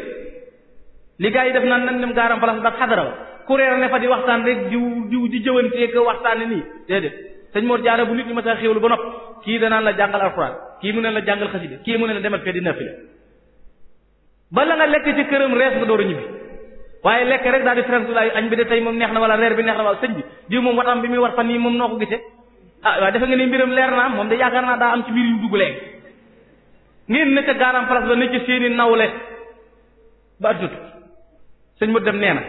B: li gaa yi def naan nan dem gaaram place ndax xadara ba ku reer ne fa di waxtaan rek diw di jëwanteeg waxtaane nii déedéet sëñ Mor Jaara bu nit ñi ma sa xéwlu ba nopp kii danaan la jàngal alxuraan kii mu ne la jàngal xasida kii mu ne la demal fee di nafila ba la nga lekk ci këram rees nga door a ñibbi waaye lekk rek daal di frankulaayu añ bi de tey moom neex na wala reer bi neex na wala sëñ bi diw moom watam bi muy war fan nii moom noo ko gisee ah waaye defe nga ne mbiram leer na moom de yaakaar naa daa am ci mbir yu dugg léegi ngeen ne ca gaaram place ba ne ca seeni nawle ba addut sëñ mu dem nee na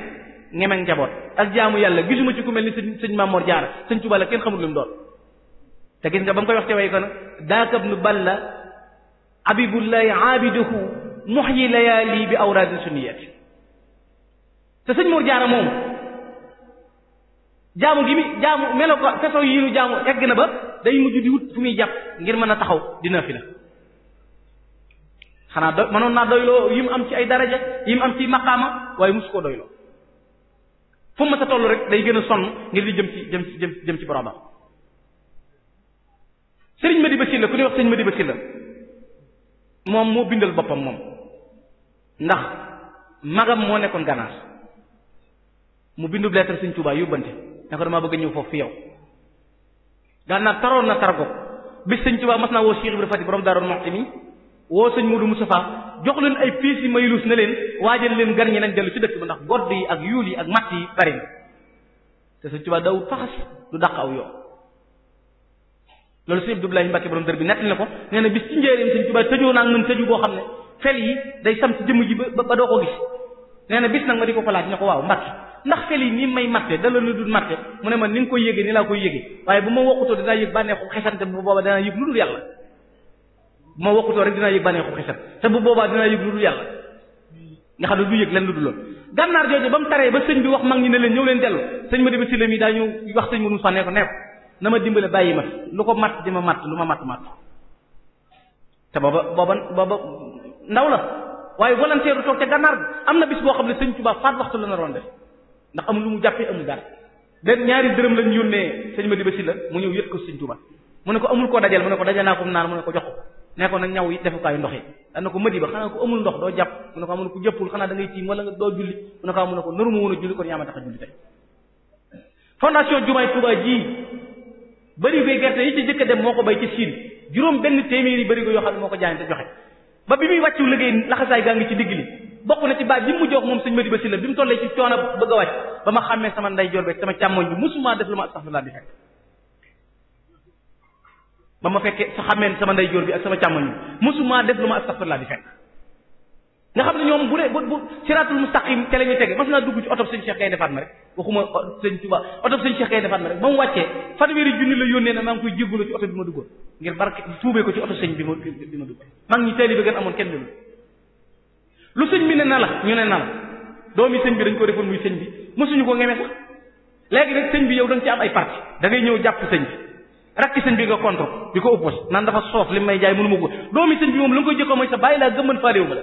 B: ngemeeg njaboot ak jaamu yàlla gisuma ci ku mel ni sëñ Mamor Jaara sëñ Tuubaa la kenn xamul lu mu doon te gis nga ba mu koy wax ci way ko nag daakab nu balla abibullahi aabiduhu muhyi layaali bi awraadi sunniyati te sëñ Mor Jaara moom jaamu gi mi jaamu melo ko façon yi nu jaamu egg na ba day mujj di wut fu muy jàpp ngir mën a taxaw dina fi la xanaa do mënoon naa doyloo yi mu am ci ay daraja yi mu am ci maqaama waaye mosu koo doyloo fu mu ma sa toll rek day gën a sonn ngir di jëm ci boromam sëriñ Madiba Sylla ku ñuy wax sëriñ Madiba Sylla moom moo bindal boppam moom ndax magam moo nekkoon Gànnaar mu bindu lettre sëriñ Tuubaa yóbbante ne ko damaa bëgg a ñëw foofu fi yow Gànnaar taroon na targo bis sëriñ Tuubaa mas naa woo Cheikh Ibrahima Fati borom Daaru Muxti mi woo sëñ Modou Moustapha jox leen ay piis yi maylus ne leen waajal leen gan ñi nañ dellu ci dëkk ba ndax godd yi ak yuul yi ak matt yi bari na te sëñ Tuubaa dawul faxas du dàq aw yoon loolu sëñ Abdoulaye Mbacke borom dër bi nettali na ko nee na bis ci njëriñ sëñ Tuubaa tëjoo naa nun tëju boo xam ne fel yi day sam ci jëmm ji ba doo ko gis nee na bis nag ma di ko ko laaj ne ko waaw Mbacke ndax fel yi ni may matte dala lu dul matte mu ne ma ni nga koy yëgee ni laa koy yëgee waaye bu ma wokkutoo dinaa yëg bànneexu xesante bu booba danaa yëg lu dul yàlla bu ma wokkutoo rek dinaa yëg bànneexu xesat te bu boobaa dinaa yëg lu dul yàlla nga xam ne du yëg len lu dul loolu Gànnaar jooju ba mu taree ba sëñ bi wax mag ñi ne leen ñëw leen dellu sëñ Madiba Sylla mi daa ñëw wax sëñ Modou Moussa ne ko na ma dimbale bàyyi ma lu ko matt di ma matt lu ma matt te booba ndaw la waaye volontaire du toog ca Gànnaar bi am na bis boo xam ne sëñ Tuubaa faat waxtu la naroon def ndax amul lu mu jàppee amul dara den ñaari dërëm lañ yónnee sëñ Madiba Sylla mu ñëw yët ko sëñ Tuubaa mu ne ko amul koo dajal mu ne ko dajal naa ko naan mu ne ko jox ko ne ko nag ñaw yi defukaayu ndox yi dana ko Madiba xanaa ko amul ndox doo jàpp mu ne ko amul ko jëppul xanaa da ngay tiim wala nga doo julli mu ne ko amul ko naru ma woon a julli kon yaa ma tax a julli tey fondation jumaay Touba ji bari koy gerte yi ci jëkk a dem moo ko bay ci Siin juróom benn téeméeri bari ko yoo xam ne moo ko jaayante joxe ba bi muy wàccu liggéey laxasaay gaa ngi ci digg li bokk na ci baat bi mu jox moom sëñ Madiba Sylla bi mu tollee ci coono bëgg a wàcc ba ma xàmmee sama nday jor beeg sama càmmoñ bi musuma def lu ma astaghfirullah di fekk ba ma fekkee sa xàmmee sama nday jor bi ak sama càmmoñ bi musuma def lu ma astaghfirullah di fekk nga xam ne ñoom bu dee bu siratul mustaqim te la ñuy tege mas naa dugg ci oto sëñ Cheikh Gaynde Fatma rek waxuma sëñ Tuubaa oto sëñ Cheikh Gaynde Fatma rek ba mu wàccee fanweeri junni la yónnee na maa ngi koy jéggalu ci oto bi ma duggoon ngir barke tuubee ko ci oto sëñ bi ma dugg mag ñi taalibe gën amoon kenn lu sëñ bi ne na la ñu ne na la doomi sëñ bi dañ ko defoon muy sëñ bi mosuñu ko ngeme sax léegi nag sëñ bi yow da nga ci am ay parti da ngay ñëw jàpp sëñ bi rakki sëñ bi nga contre bi ko oppose naan dafa soof li may jaay mënu ma ko doomi sëñ bi moom la nga koy jëkkoo mooy sa bàyyi laa gëmman faalewu ma la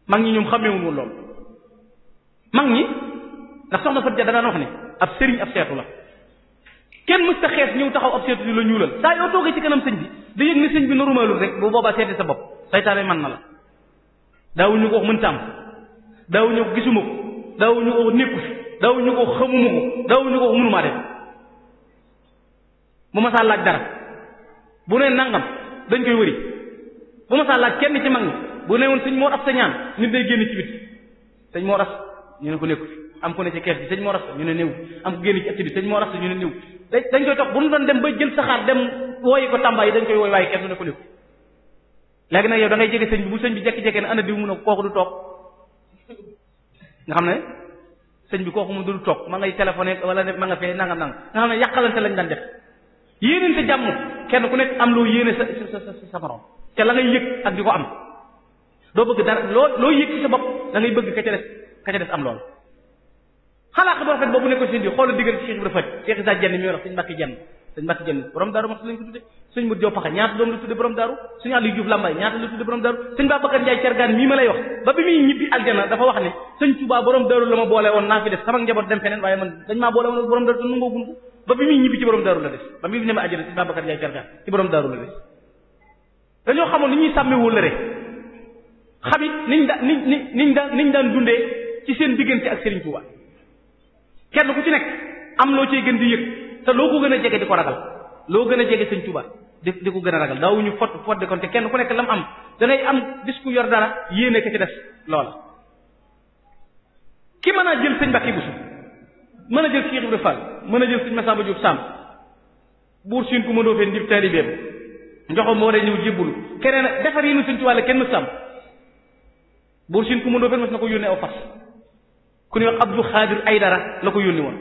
B: mag ñi ñoom xameewuñ woon loolu mag ñi ndax soxna Fatou Dia da daan wax ne ab sëriñ ab seetu la kenn mës ta xees ñëw taxaw ab seetu di la ñuulal saa yoo toogee ci kanam sëñ bi da yëg ne sëñ bi normalul rek bu boobaa seeti sa bopp saytaane mën na la daawuñu ko wax mënta am daawuñu ko gisuma ko daawuñu ko wax nekku fi daawuñu ko wax xamuma ko daawuñu ko wax mënumaa def bu ma saa laaj dara bu ne nangam dañ koy wëri bu ma saa laaj kenn ci mag ñi bu ne woon sëñ moo af sa ñaan nit day génn ci biti sëñ moo ras ñu ne ko nekku fi am ko ne ci kees bi sëñ moo ras ñu ne néew am ko génn ci ëtt bi sëñ moo ras ñu ne néew dañ koy topp bu ñu doon dem ba jël saxaar dem wooyi ko Tamba yi dañ koy wooy waaye kenn du ne ko nekku léegi nag yow da ngay jege sëñ bi bu sëñ bi jekki-jekkee ne ana diw mu ne kooku du toog nga xam ne sëñ bi kooku mu du toog ma ngay téléphoné wala ma nga fee nangam nga xam ne yàqalante lañ daan def yéenante jàmm kenn ku nekk am loo yéene sa morom te la ngay yëg ak di ko am doo bëgg dara loo yëg ci sa bopp da ngay bëgg ka ca des am lool xalaat bu rafet boobu nekkoon sëñ bi xoolal diggal ci Cheikh Ibrahima Fati Cheikh Issa Dieng mi wax sëñ Mbacke Dieng borom daaru mos lañ ko tudde sëñ Modou Diop Paxa ñaata doom la tudde borom daaru sëñ Aliou Diouf Lambaye ñaata la tudde borom daaru sëñ Babacar Ndiaye Cergaan mii ma lay wax ba bi muy ñibbi aljana dafa wax ne sëñ Touba borom daaru la ma boole woon naa fi def sama njaboot dem feneen waaye man dañ maa boole woon borom daaru te nungoo gun ko ba bi muy ñibbi ci borom daaru la des ba bi mu ñeme aljana sëñ Babacar Ndiaye Cergaan ci borom daaru la des dañoo xamoon ni ñuy sàmme wóllëre xamit niñ daan dundee ci seen diggante ak Serigne Touba kenn ku ci nekk am loo cay gën di yëg te loo ko gën a jege di ko ragal loo gën a jege Serigne Touba di ko gën a ragal daawuñu fot de kon te kenn ku nekk lam am da ngay am bis ku yor dara yéene ka ci def loola. ki mën a jël sëñ Mbàkke Buso mën a jël Cheikh Ibrahima Fall mën a jël sëñ Massamba Diop Samb buur siin ku mëndoo feen dib taalibeem njoxom moo waree ñëw jébbulu keneen defar yi nu sëñ Tuubaa la kenn mës am buur siin ku mëndoo feen mas na ko yónnee aw fas ku ñuy wax Abdou Khadir Aydara la ko yónni woon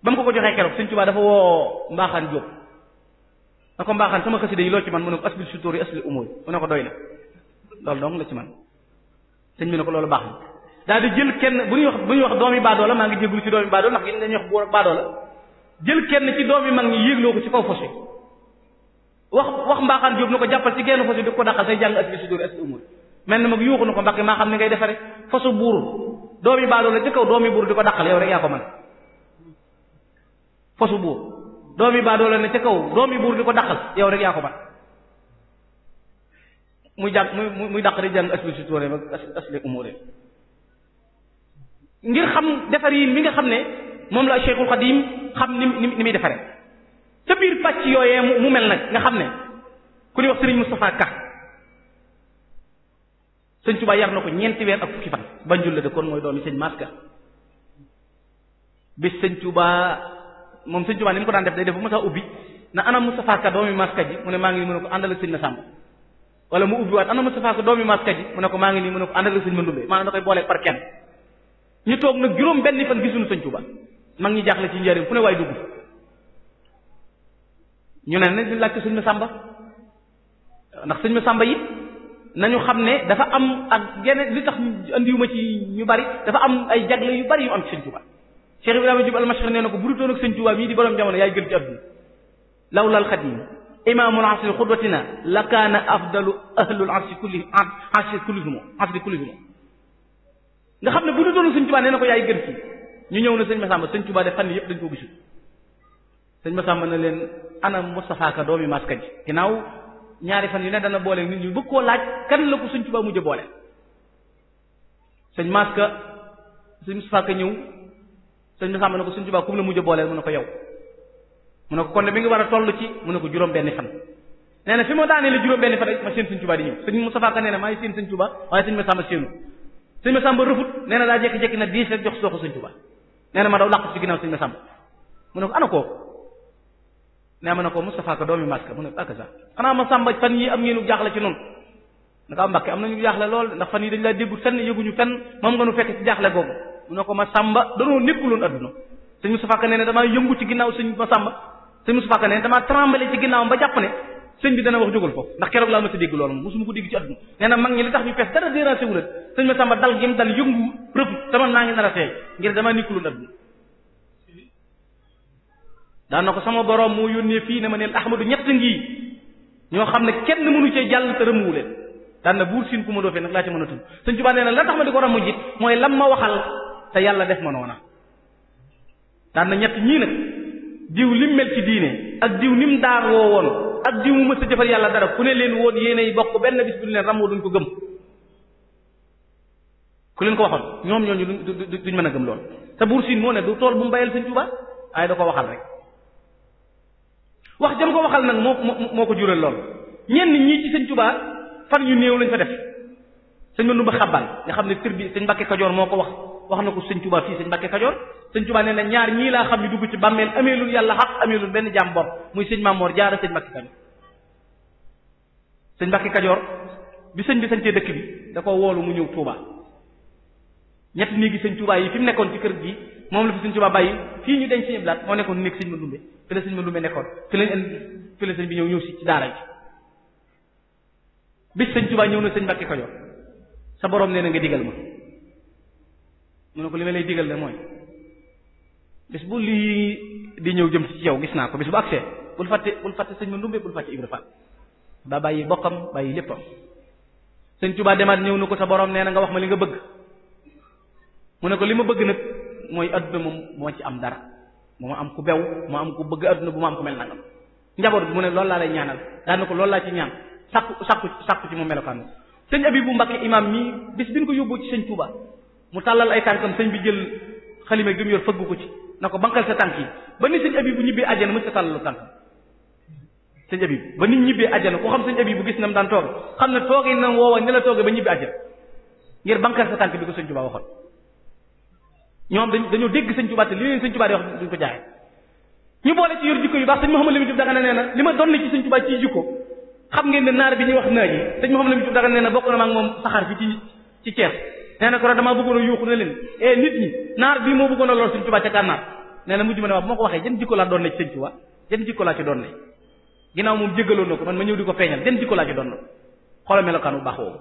B: ba mu ko joxee keroog sëñ Tuubaa dafa woo Mbaaxaan Diop na ko Mbaaxaan sama xasida yi loo ci man mu ne ko asbil sutóor yi asbil umóor mu ne ko doy na loolu dong la ci man sëñ bi ne ko loolu baax na daal di jël kenn bu ñuy wax doomi baadoo la maa ngi jégalu ci doomi baadoo ndax yéen dañuy wax bu baadoo la jël kenn ci doomi mag ñi yéegloo ko ci kaw fos wax Mbaaxaan Diop na ko jàppal ci genn fos di ko daqal say jàng asbil sutóor yi asbil umóor mel na mag yuuxu na ko Mbàkke maa xam ni ngay defare fosu buur doomi baadoo la ci kaw doomi buur di ko daqal yow rek yaa ko man fosu buur doomi baadoo la ne ca kaw doomi buur di ko daqal yow rek yaa ko man muy daq di jàng asli sutóore ba asli umóore ngir xam defar yi mi nga xam ne moom la Cheikhul Khadim xam ni muy defare ca biir pàcc yooyee mu mel nag nga xam ne ku ñuy wax Serigne Moustapha Ka sëñ Tuubaa yar na ko ñeenti weer ak fukki fan Banjul la dëkkoon mooy doomi sëñ Maska bis sëñ Tuubaa moom sëñ Tuubaa ni mu ko daan def day def bu ma saa ubbi na ana Moustapha Ka doomi Maska ji mu ne maa ngi nii mu ne ko àndal ak sëñ Massamba wala mu ubbi waat ana Moustapha Ka doomi Maska ji mu ne ko maa ngi nii mu ne ko àndal ak sëñ Mandumbe maanaam da koy boole par kenn ñu toog nag juróom benn fan gisuñu sëñ Tuubaa mag ñi jaaxle ci njëriñ fu ne waay dugg ñu ne nañ laaj ko sëñ Massamba ndax sëñ Massamba it nañu xam ne dafa am ak yeneen li tax andiwuma ci ñu bari dafa am ay jagle yu bari yu am ci sëñ Tuubaa Cheikh Ibrahima Diop al-Mashriq nee na ko bu dutoon ak sëñ Tuubaa mii di borom jamono yaay gën ci àdduna lawlal xadim imaamul asri xudwatina la kaana afdalu ahlul asri kullihum nga xam ne bu dutoon ak sëñ Tuubaa nee na ko yaay gën ci ñu ñëw na sëñ Massamba sëñ Tuubaa de fan yëpp dañ ko gisul sëñ Massamba na leen ana Moustapha Ka doomi Maska ji ginnaaw ñaari fan yu ne dana boole nit ñi bëgg koo laaj kan la ko sëñ Tuubaa mujj boole sëñ Maska sëñ Moustapha Ka ñëw sëñ Massamba ne ko sëñ Tuubaa ku mu la mujj boole mu ne ko yow mu ne ko kon ne mi ngi war a toll ci mu ne ko juróom benni fan nee na fi ma daanee la juróom benni fan rek ma seen sëñ Tuubaa di ñëw sëñ Moustapha Ka nee na maa ngi seen sëñ Tuubaa waaye sëñ Massamba séenu sëñ Massamba rëfut nee na daa jékki-jékki na diis rek jox sooxu sëñ Tuubaa nee na ma daw làqu ci ginnaaw sëñ Massamba mu ne ko ana kooku nee ma ne ko Moustapha Ka doomi Maska mu ne ak sa xanaa Massamba fan yi am ngeenu jaaxle ci noonu naka Mbàkke am nañu jaaxle lool ndax fan yi dañu laa déggu fenn yëguñu fenn moom nga nu fekk ci jaaxle googu mu ne ko Massamba danoo nekkuloon adduna sëñ Moustapha Ka nee na damaa yëngu ci ginnaaw sëñ Massamba sëñ Moustapha Ka nee na damaa trembler ci ginnaawam ba jàpp ne sëñ bi dana wax jógal foofu ndax keroog laa ma sa dégg loolu moom musuma ko dégg ci adduna nee na mag ñi li tax ñu fees dara dérangé wu leen sëñ Massamba dal gi mu dal yëngu rëbb sama naa ngi nar a teey ngir damaa nekkuloon adduna daan na ko sama borom moo yónnee fii ne ma neen Ahmadu ñett ngi ñoo xam ne kenn mënu cee jàll te rëmuwu leen daan na buur siin ku ma doo fee nag laa ci mën a tudd sëñ Tuubaa nee na la tax ma di ko ramu jit mooy lam ma waxal te yàlla def ma noona daan na ñett ñii nag diw lim mel ci diine ak diw nim daar woo woon ak diw mu mës a jëfal yàlla dara ku ne leen woon yéenay bokk benn bis bu leen ramoo duñ ko gëm ku leen ko waxoon ñoom ñooñu duñ mën a gëm lool te buur siin moo ne du tool bu mu bayal sëñ Tuubaa waaye da ko waxal rek wax jam ko waxal nag moo ko jural lool ñenn ñii ci sëñ Tuubaa fan yu néew lañ fa def sëñ ma numba xabbal nga xam ne kër bi sëñ Mbàkke Kajoor moo ko wax na ko sëñ Tuubaa fii sëñ Mbàkke Kajoor sëñ Tuubaa nee na ñaar ñii laa xam ñu dugg ci bàmmeel ameelul yàlla xaq ameelul benn jaam bor muy sëñ Maamoor Jaara sëñ Mbàkke Kajoor sëñ Mbàkke Kajoor bi sëñ bi sañcee dëkk bi da ko woolu mu ñëw Tuubaa ñetti néegi sëñ Tuubaa yi fi mu nekkoon ci kër gi moom la fi sëñ Tuubaa bàyyi fii ñu denc sëñ blaat moo nekkoon néeg sëñ ma dumbe fi la sëñ ma dumbe nekkoon fi lañ indi fi la sëñ bi ñëw si ci daara ji bis sëñ Tuubaa ñëw na sëñ Mbàkke Kajoor sa borom nee na nga digal ma mu ne ko li ma lay digal ne mooy bis bu lii di ñëw jëm ci yow gis naa ko bis bu agsee bul fàtte sëñ ma ndumbe bul fàtte Ibra Fall daa bàyyi bokkam bàyyi léppam sëñ Tuubaa demaat ñëw na ko sa borom nee na nga wax ma li nga bëgg mu ne ko li ma bëgg nag mooy adduna moom moo ci am dara bu ma am ku bew ma am ku bëgg adduna bu ma am ku mel nangam njaboot bi mu ne loolu laa lay ñaanal daan na ko loolu laa ci ñaan sakku ci mu melokaan sëñ Abibu Mbàkke imam mii bis bi ñu ko yóbbu ci sëñ Touba mu tàllal ay tànkam sëñ bi jël xalima gi mu yor fëggu ko ci na ko bankal sa tànk yi ba ni sëñ Abibu ñibbee àjjana mës sa tàllalu tànk sëñ Abibu ba nit ñibbee àjjana ku xam sëñ Abibu gis na mu daan tooge xam ne tooge na woowa ni la tooge ba ñibbi àjjana ngir bankal sa tànk bi ko sëñ Touba waxoon ñoom dañoo dégg sëñ Touba te li leen sëñ Touba di wax duñ ko jaaxe ñu boole ci yor jikko yu baax sëñ Mouhamadou Lamine Diop Dagana nee na li ma doon ci sëñ Touba ci jikko xam ngeen ne naar bi ñuy wax naa ji sëñ Mouhamadou Lamine Diop Dagana nee na bokk na ma ak moom saxaar fi ci Thiès nee na ko damaa bëggoon a yuuxu ne leen nit ñi naar bii moo bëggoon a lor sëñ Touba ca Gànnaar nee na mujj ma ne wax bu ma ko waxee jën jikko laa doon na ci sëñ Touba jën jikko laa ci doon na ginnaaw moom jéggaloon na ko man ma ñëw di ko feeñal jën jikko laa ci doon na xoolal melokaan bu baax woowu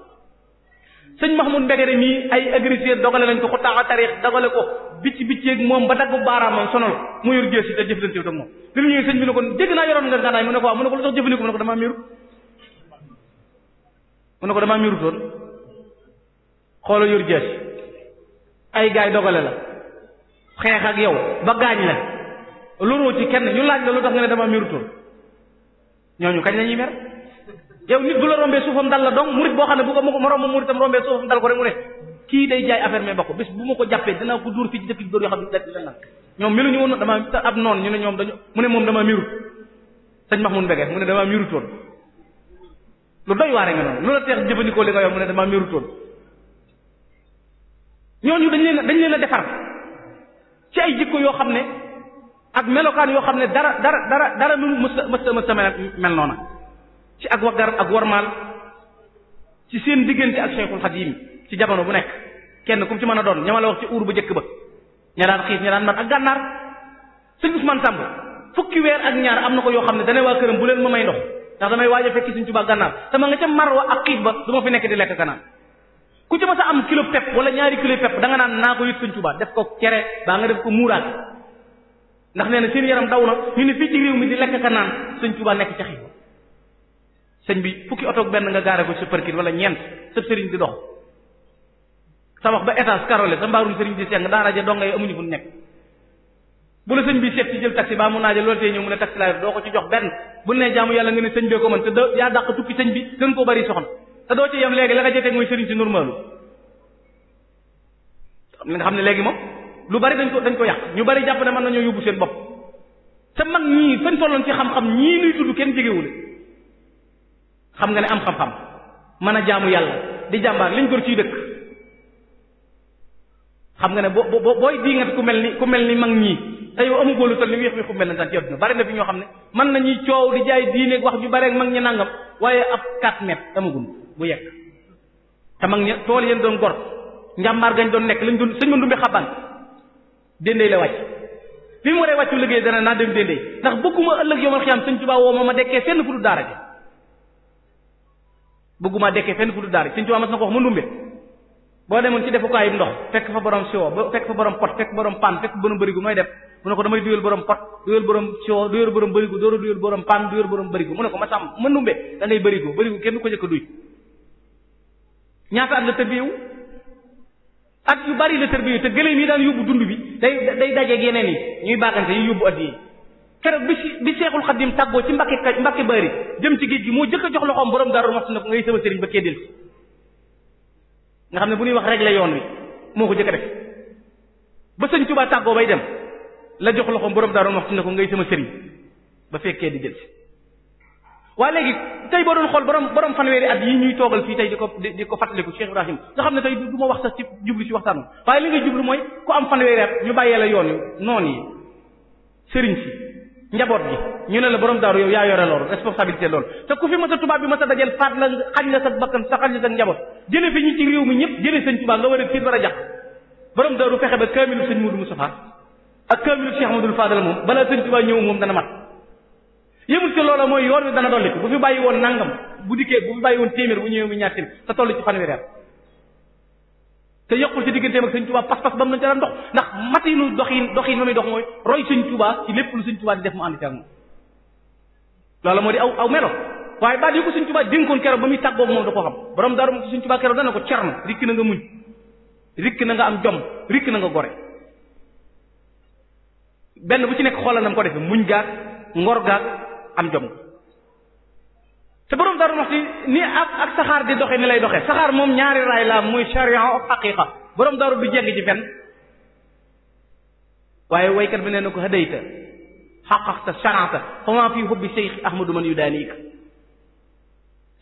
B: sëñ Mahmoud Mbegere mii ay agresseur dogale nañ ko xutaaxa tarix dogale ko bicc ak moom ba daggu baaraamam sonal mu yor jësi te jëflante ak moom li mu ñëwee sëñ bi ne ko dégg naa yoroon nga gànnaay mu ne ko waaw mu ne ko lu tax jëfandikoo mu ne ko damaa miirutoon xoolal yor jësi ay gaay dogale la xeex ak yow ba gaañ la loroo ci kenn ñu laaj la lu tax nga ne damaa miirutoon ñooñu kañ la ñuy mer yow nit bu la rombee suufam dal la donc murit boo xam ne bu ko moroom muritam rombee suufam dal ko rek mu ne kii day jaay affaire mais ba ko bés bu ma ko jàppee dinaa ko dóor fii ci dëkk bi dóor yoo xam ne da nag ñoom meluñu woon dama ab noonu ñu ne ñoom dañu mu ne moom damaa miirut sëñ Mahmoud Mbegere mu ne damaa miirutoon lu doy waare nga noonu lu la teex jëfandikoo li nga yow mu ne damaa miirutoon ñooñu dañ leen a defar ci ay jikko yoo xam ne ak melokaan yoo xam ne dara mës mel noona ci ak waggar ak warmaal ci seen diggante ak Cheikhul Khadim ci jamono bu nekk kenn ku ci mën a doon ñama la wax ci uur bu njëkk ba ña daan xiif ña daan mat ak gànnaar sëñ Ousmane Samb fukki weer ak ñaar am na ko yoo xam ne dana waa këram bu leen ma may ndox ndax damay waaj a fekki Sëñ Tuubaa gànnaar sama nga ca marwa ak xiif ba du ma fi nekk di lekk kanaan ku ci ma sa am kilo pepp wala ñaari kilo pepp da nga naan naa ko yit Sëñ Tuubaa def ko cere baa nga def ko muuraat ndax nee na seen yaram daw na ñu ne fii ci réew mi di lekk kanaan Sëñ Tuubaa nekk ca xiif sëñ bi fukki oto benn nga gaare ko sa parking wala ñeent sa sëriñ di dox sa wax ba étage carrelé sa mbaarum sëriñ di seng daara ja donga yi amuñu fu nekk bu la sëñ bi seet ci jël taxi baa mu naaja loolu tey ñëw mu ne taxi laa doo ko ci jox benn bu ne jaamu yàlla nga ne sëñ bee ko mën te yaa dàq tukki sëñ bi gën koo bari soxna te doo ci yem léegi la nga jëtee mooy sëriñ si normalu li nga xam ne léegi moom lu bari dañ ko yàq ñu bari jàpp ne mën nañoo yóbbu seen bopp te mag ñii fañ tolloon ci xam-xam ñii nuy tudd kenn jegewule xam nga ne am xam-xam mën a jaamu yàlla di jàmbaar liñ gor ciy dëkk xam nga ne booy di nga ku mel ni mag ñii te yow amu góolu tal ni wéex wéexu mel na tan ci adduna bari na fi ñoo xam ne mën nañuy coow di jaay diine wax ju bare ak mag ñi nangam waaye ab 4 mètres amagul bu yegg te mag ñi tool yéen doon gor njàmbaar gañ doon nekk lañ doon sëñ ma ndumbi xaban déndey la wàcc bi mu waree wàccu liggéey dana naa dem déndey ndax bëgguma ëllëg yomal xiyam sëñ Tuubaa woo ma dekkee fenn fu du daara ji bëgguma dekkee fenn fu du daara ji sëñ Tuubaa mas na ko wax ma ndumbe boo demoon ci defukaayu ndox fekk fa borom siwo fekk fa borom pot fekk borom pan fekk borom bërigu nooy def mu ne ko damay duyal borom pot duyal borom siwo duyal borom bërigu dooru duyal borom pan duyal borom bërigu mu ne ko ma sàmm ma ndumbe da ngay bërigu kenn du ko jëkk a duy ñaata at la tërbiyewu at yu bari la tërbiyewu te gëléem yi daan yóbbu dund bi day dajeeg yeneen yi ñuy baagante yi yóbbu at yi keroog bi Seexul Xadim tàggoo ci Mbàkke Bari jëm ci géej gi moo jëkk a jox loxoom borom Daaru Muxti ne ko ngay sama sëriñ ba kee del nga xam ne bu ñuy wax régler yoon wi moo ko jëkk a def ba sëñ Tuubaa tàggoo bay dem la jox loxoom borom Daaru Muxti ne ko ngay sama sëriñ ba fekkee di jël si waaye léegi tey boo doon xool borom fanweeri at yi ñuy toogal fii tey di ko fàttaliku Cheikh Ibrahim nga xam ne tey du ma wax sax ci jublu ci waxtaan waaye li ngay jublu mooy ku am fanweeri at ñu bàyyee la yoon wi noonu yi sëriñ si njaboot gi ñu ne la borom daaru yow yaa yore loolu responsabilité loolu te ku fi mas a tubaab bi mas a dajeel faat la xañ la sa bakkan sa xañ la sa njaboot jële fi ñi ci réew mi ñëpp jële sëñ Tuubaa nga war a tiit war a jàq borom daaru fexe ba kaamilu sëñ Mudu Mustafa ak kaamilu Cheikh Amadou Fadal moom balaa sëñ Tuubaa ñëw moom dana mat yëmul ci loola mooy yoon wi dana dolli bu fi bàyyi woon nangam bu dikkee bu fi bàyyi woon téeméer bu ñëwee mu ñaar téeméer te toll ci fanweeri at te yokkul ci digganteem ak sëñ Tuubaa pas-pas ba mu nañ ca daan dox ndax matinu doxin ba muy dox mooy roy sëñ Tuubaa ci lépp lu sëñ Tuubaa di def mu ànd ci ak moom loolu moo di aw melo waaye baat yi ko sëñ Tuubaa dénkoon keroog ba muy tàggoog moom da ko xam borom Daaru Muxti sëñ Tuubaa keroog dana ko cerno rikk na nga muñ rikk na nga am jom rikk na nga gore benn bu ci nekk xoolal na ko defee muñ gaag ngor gaag am jom te borom Daaru Muxti ni ak saxaar di doxe ni lay doxe saxaar moom ñaari raay la muy sharia ak haqiqa borom daaru du jegg ci fenn waaye waykat bi nee na ko hadayta xaqaqta sharata fa ma fi hubbi Cheikh Ahmadu man yudaaniik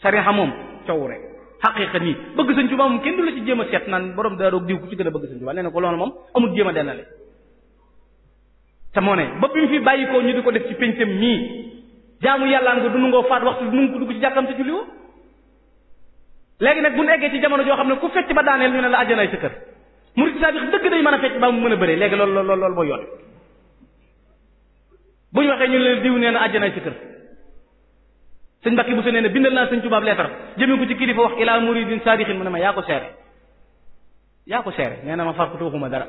B: sharia moom coow rek haqiqa nii bëgg Sëñ Tuubaa moom kenn du la ci jéem a seet naan borom daaru diw ku ci gën a bëgg Sëñ Tuubaa nee na ko loolu moom amul jéem a dennale te moo ne ba bi mu fi bàyyi ko ñu di ko def ci péncam mii jaamu yàlla nga du nungoo faat waxtu du nungu ko dugg ci jàkkam te julli woo léegi nag bu ñu eggee ci jamono joo xam ne ku fecc ba daaneel ñu ne la àjjanaay sa kër murid saadix dëgg day mën a fecc ba mu mën a bëree léegi loolu mooy yoon bu ñu waxee ñu leen diw nee na àjjanaay sa kër sëñ Mbàkke bu sa nee na bindal naa sëñ Tuubaa leetar jëmee ko ci kilifa wax ilaa muridin saadixin mu ne ma yaa ko seere nee na ma far ko tooxuma dara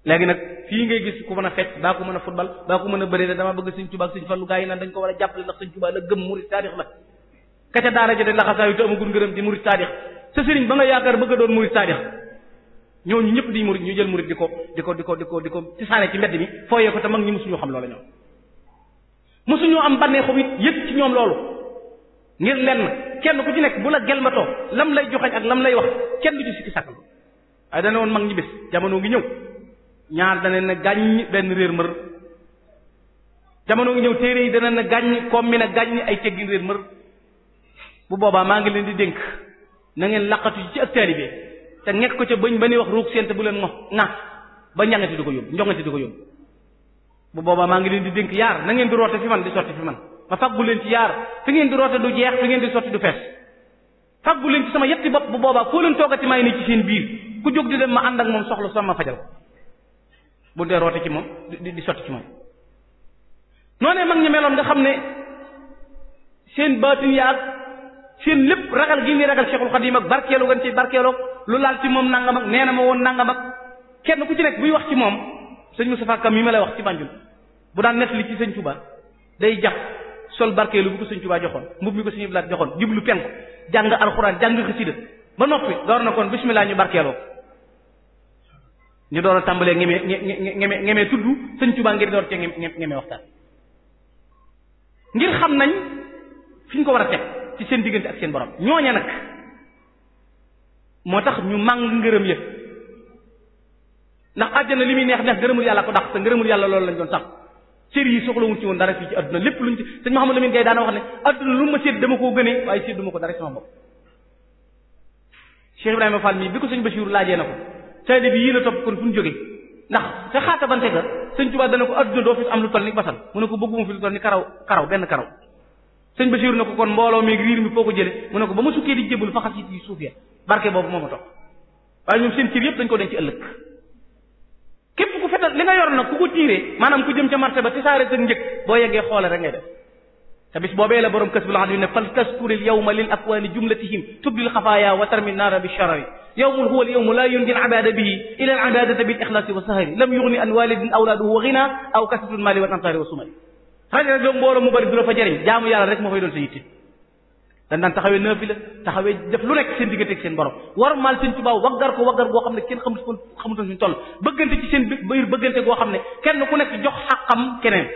B: léegi nag fii ngay gis ku mën a fecc baa ko mën a football baa ko mën a bëri ne dama bëgg Sëñ Tuubaa ak Sëñ Fallu gaa yi naan dañ ko war a jàppale ndax Sëñ Tuubaa la gëm murid saadix la ka ca daara ja de laxasaayu te amagul ngërëm di murid saadix sa sëriñ ba nga yaakaar bëgg a doon murid saadix ñooñu ñëpp di murid ñu jël murid di ko ci saane ci mbedd mi fooyee ko te mag ñi mosuñu xam loola ñoom mosuñoo am bànneexu it yëg ci ñoom loolu ngir lenn kenn ku ci nekk bu la gelmatoo lam lay joxañ ak lam lay wax kenn du ci sikki sàkkal waaye dana woon mag ñi bés jamono ngi ñëw ñaar dana na gàññ benn réer mër jamono ngi ñëw téere yi dana na gàññ comme mi na gàññ ay teggin réer mër bu boobaa maa ngi leen di dénk na ngeen laqatu ci ak taalibe te nekk ko ca bëñ ba ni wax ruug sent bu leen ŋaas ba njangati di ko yóbbu njongati di ko yóbbu bu boobaa maa ngi leen di dénk yaar na ngeen di roote fi man di sotti fi man ma faggu leen ci yaar fi ngeen di roote du jeex fi ngeen di sotti du fees faggu leen ci sama yetti bopp bu boobaa foo leen toogati may ni ci seen biir ku jóg di dem ma ànd ak moom soxla sama fajal bu dee roote ci moom di sotti ci moom noonee mag ñi meloon nga xam ne seen baatin yaag seen lépp ragal gi ni ragal Cheikhul Khadim ak barkeelu gan ci barkeeloo lu laal ci moom nangam ak nee na ma woon nangam ak kenn ku ci nekk buy wax ci moom sëñ Moustapha Kam yi ma lay wax ci Banjul bu daan nettali ci sëñ Touba day jàpp sol barkeelu bu ko sëñ Touba joxoon mbub mi ko sëñ Blaat joxoon jublu penku jàng alxuraan jàng xasida ba noppi door na kon bismillah ñu barkeeloo ñu door a tàmbalee ngeme tudd sëñ Touba ngir door cee ngeme waxtaan ngir xam nañ fi ñu ko war a teg ci seen diggante ak seen borom ñooña nag moo tax ñu màng ngërëm yëpp ndax àjjana li muy neex neex ngërëmul yàlla ko dax te ngërëmul yàlla loolu lañ doon sax cër yi soxlawuñ ci woon dara fii ci adduna lépp luñ ci sëñ Mouhamadou Lamine Gaye daana wax ne adduna lu ma sédd dama koo gënee waaye sédd duma ko dara sama bopp Cheikh Ibrahima Fall mii bi ko sëñ Bachir laajee na ko taalibe bi yii la topp kon fu ñu jógee ndax ca xaata bante ga sëñ Tuubaa dana ko adduna doo fi am lu toll ni basal mu ne ko bëgguma fi lu toll ni karaw benn karaw sëñ Bachir na ko kon mbooloo mi riir mi foo ko jële mu ne ko ba ma sukkee di jébbalu fa xas yi suuf ya barke boobu moo ma topp waaye ñoom seen cër yëpp dañ ko denc ëllëg képp ku fetal li nga yor nag ku ko tiiree maanaam ku jëm ca marché ba ti saare sa njëg boo yeggee xoole rek ngay def te bis boobee la borom kës bu la xam ne fal taskuril yawma lil akwaani jumlatihim tubdil xafaaya wa tarmi naara bi sharari yawmun huwa al yawmu la yundi al ibada bihi ila al ibadati bil ikhlasi wa sahari lam yughni an walidin awlaaduhu wa ghina aw kasratul mali wal ansari wa sumari xanaa rek mbooloo mu bari du la fa jëriñ jaamu yàlla rek moo fay doon sa yitte dañ daan taxawee naafila taxawee def lu nekk seen diggante ak seen borom war maal seen Tuubaa waggar goo xam ne kenn xamutoon suñu toll bëggante ci seen biir bëggante goo xam ne kenn ku nekk jox xàqam keneen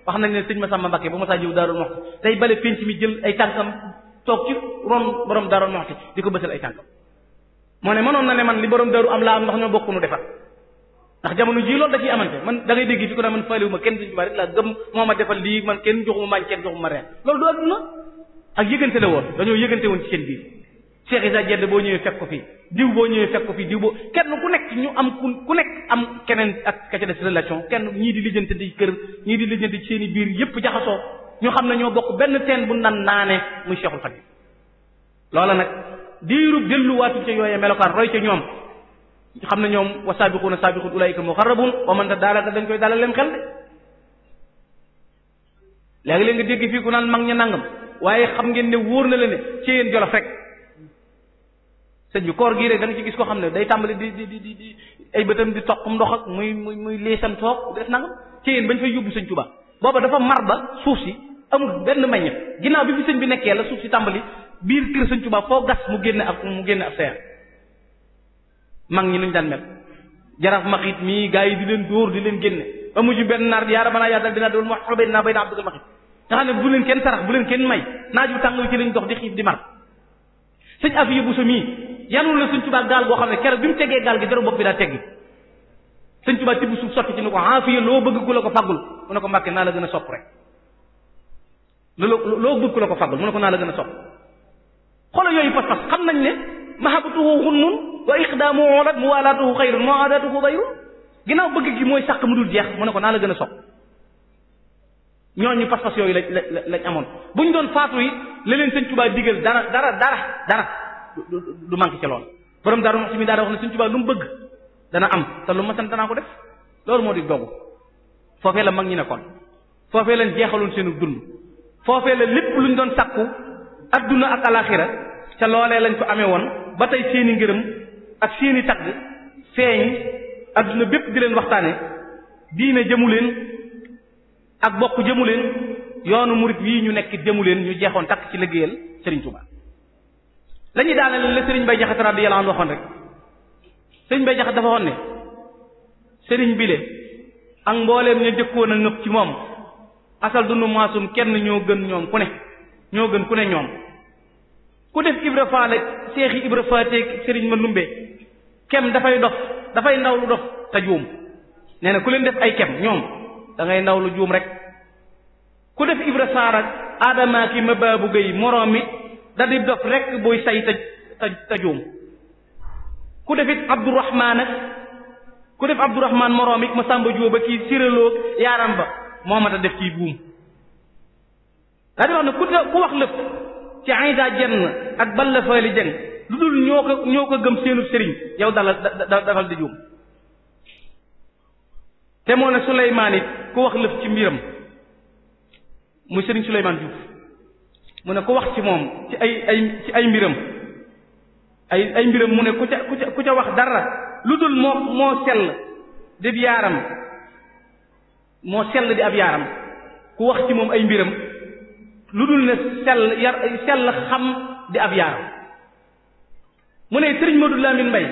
B: wax nañ ne sëñ Massamba Mbacké ba Massa jiw Daarul Muxti tey bale penc mi jël ay tànkam toog ci ron borom Daarul Muxti di ko bësal ay tànkam moo ne mënoon na ne man li borom Daaru am laa am ndax ñoo bokk nu defar ndax jamono ji loolu da ciy amante man da ngay dégg fi ko ne man faaliwu ma kenn sëñ Tuubaa rek laa gëm moo ma defal lii man kenn joxuma maañ kenn joxuma reen loolu du adduna ak yëgante la woon dañoo yëgante woon ci seen biir Cheikh Issa Diène boo ñëwee fekk ko fii diw boo ñëwee fekk ko fii diw boo kenn ku nekk ñu am ku nekk am keneen ak ka ca des relation kenn ñii di lijjante di kër ñii di lijjante ci seen i biir yépp jaxasoo ñu xam ne ñoo bokk benn teen bu nan naane muy Cheikhul Khadim loola nag diirub delluwaatu ca yooyee melokaan roy ca ñoom xam ne ñoom wa saabiquuna saabiquun ulaa'ika muqarrabuun wa man ta daanaka dañ koy dalal leen xel de léegi-léeg nga dégg fii ku naan mag ña nangam waaye xam ngeen ne wóor na la ne ci yéen Jolof rek sëñ bi koor gii rek da nga ci gis koo xam ne day tàmbali di ay bëtam di toq ndox ak muy leesam toog def nangam ci yéen bañ fay yóbbu sëñ Tuubaa booba dafa mar ba suuf si amul benn meññet ginnaaw bi fi sëñ bi nekkee la suuf si tàmbali biir kër sëñ Tuubaa foo gas mu génne ab seer mag ñi nuñ daan mel jaraaf maxit mii gaa yi di leen dóor di leen génne amuñu benn naar yaara mën a yaatal dina doon wax xobee dinaa bay na abdugal maxit nga xam ne bu leen kenn sarax bu leen kenn may naaj bu tàng ci lañ dox di xiif di mar sëñ Afiya Buso mii yanul la sëñ Tuubaa gaal goo xam ne keroog bi mu tegee gaal gi dara bopp bi daa teggi sëñ Tuubaa tibb suuf sotti ci ni ko Afiya loo bëgg ku la ko faggul mu ne ko Mbàkke naa la gën a sopp rek loo bëgg ku la ko faggul mu ne ko naa la gën a sopp xoolal yooyu pas-pas xam nañ ne mahabbatuhu xunnun wa iqdaamuhu olat muwalaatuhu xayrun muaadatuhu dayrun ginnaaw bëgg gi mooy sàq mu dul jeex mu ne ko naa la gën a sopp ñooñu pas-pas yooyu lañ amoon bu ñu doon faatu yi la leen sëñ Tuubaa digal dara du manqué ci lool borom Daaru Muxti mi daa wax ne sëñ Tuubaa lu mu bëgg dana am te lu ma sant danaa ko def loolu moo di dogu foofee la mag ñi nekkoon foofee lañ jeexaloon seenu dund foofee la lépp luñ doon sàkku adduna ak alaxira ca loolee lañ ko amee woon ba tey seeni ngërëm ak seeni tagg feeñ adduna bépp di leen waxtaane diine jëmu leen ak bokk jëmu leen yoonu murit yii ñu nekk jëmu leen ñu jeexoon takk ci liggéeyal Serigne Touba la ñuy daaneel la Serigne Bay Jaxate radiyallahu anhu waxoon rek Serigne Bay Jaxate dafa waxoon ne Serigne bile ak mbooleem ñu jëkkoon a ngëpp ci moom asal dunu maasum kenn ñoo gën ñoom ku ne ñoo gën ku ne ñoom ku def Ibra Faal ak Seexi Ibra Faate Serigne ma lumbe kem dafay dof dafay ndaw lu dof te juum nee na ku leen def ay kem ñoom da ngay ndaw lu juum rek ku def Ibra Saar ak Adama ki ma baabu gay moroom mi da di dof rek buy say te juum ku defit Abdourahman ak ku def Abdourahman moroom it ma sàmba jóoba kii siraloog yaaram ba moo mat a def ciy buum daa di wax ne ku wax lépp ci Ayda jenn ak Balla Faali jeng lu dul ñoo ko gëm seenu sëriñ yow dafal di juum te moo ne Suleymaan it ku wax lëf ci mbiram muy sëriñ Suleymaan Juuf mu ne ku wax ci moom ci ay mbiram ay mbiram mu ne ku ca wax dara lu dul moo sell di ab yaaram moo sell di ab yaaram ku wax ci moom ay mbiram lu dul ne sell xam di ab yaaram mu ne sëriñ Modou Lamine Mbay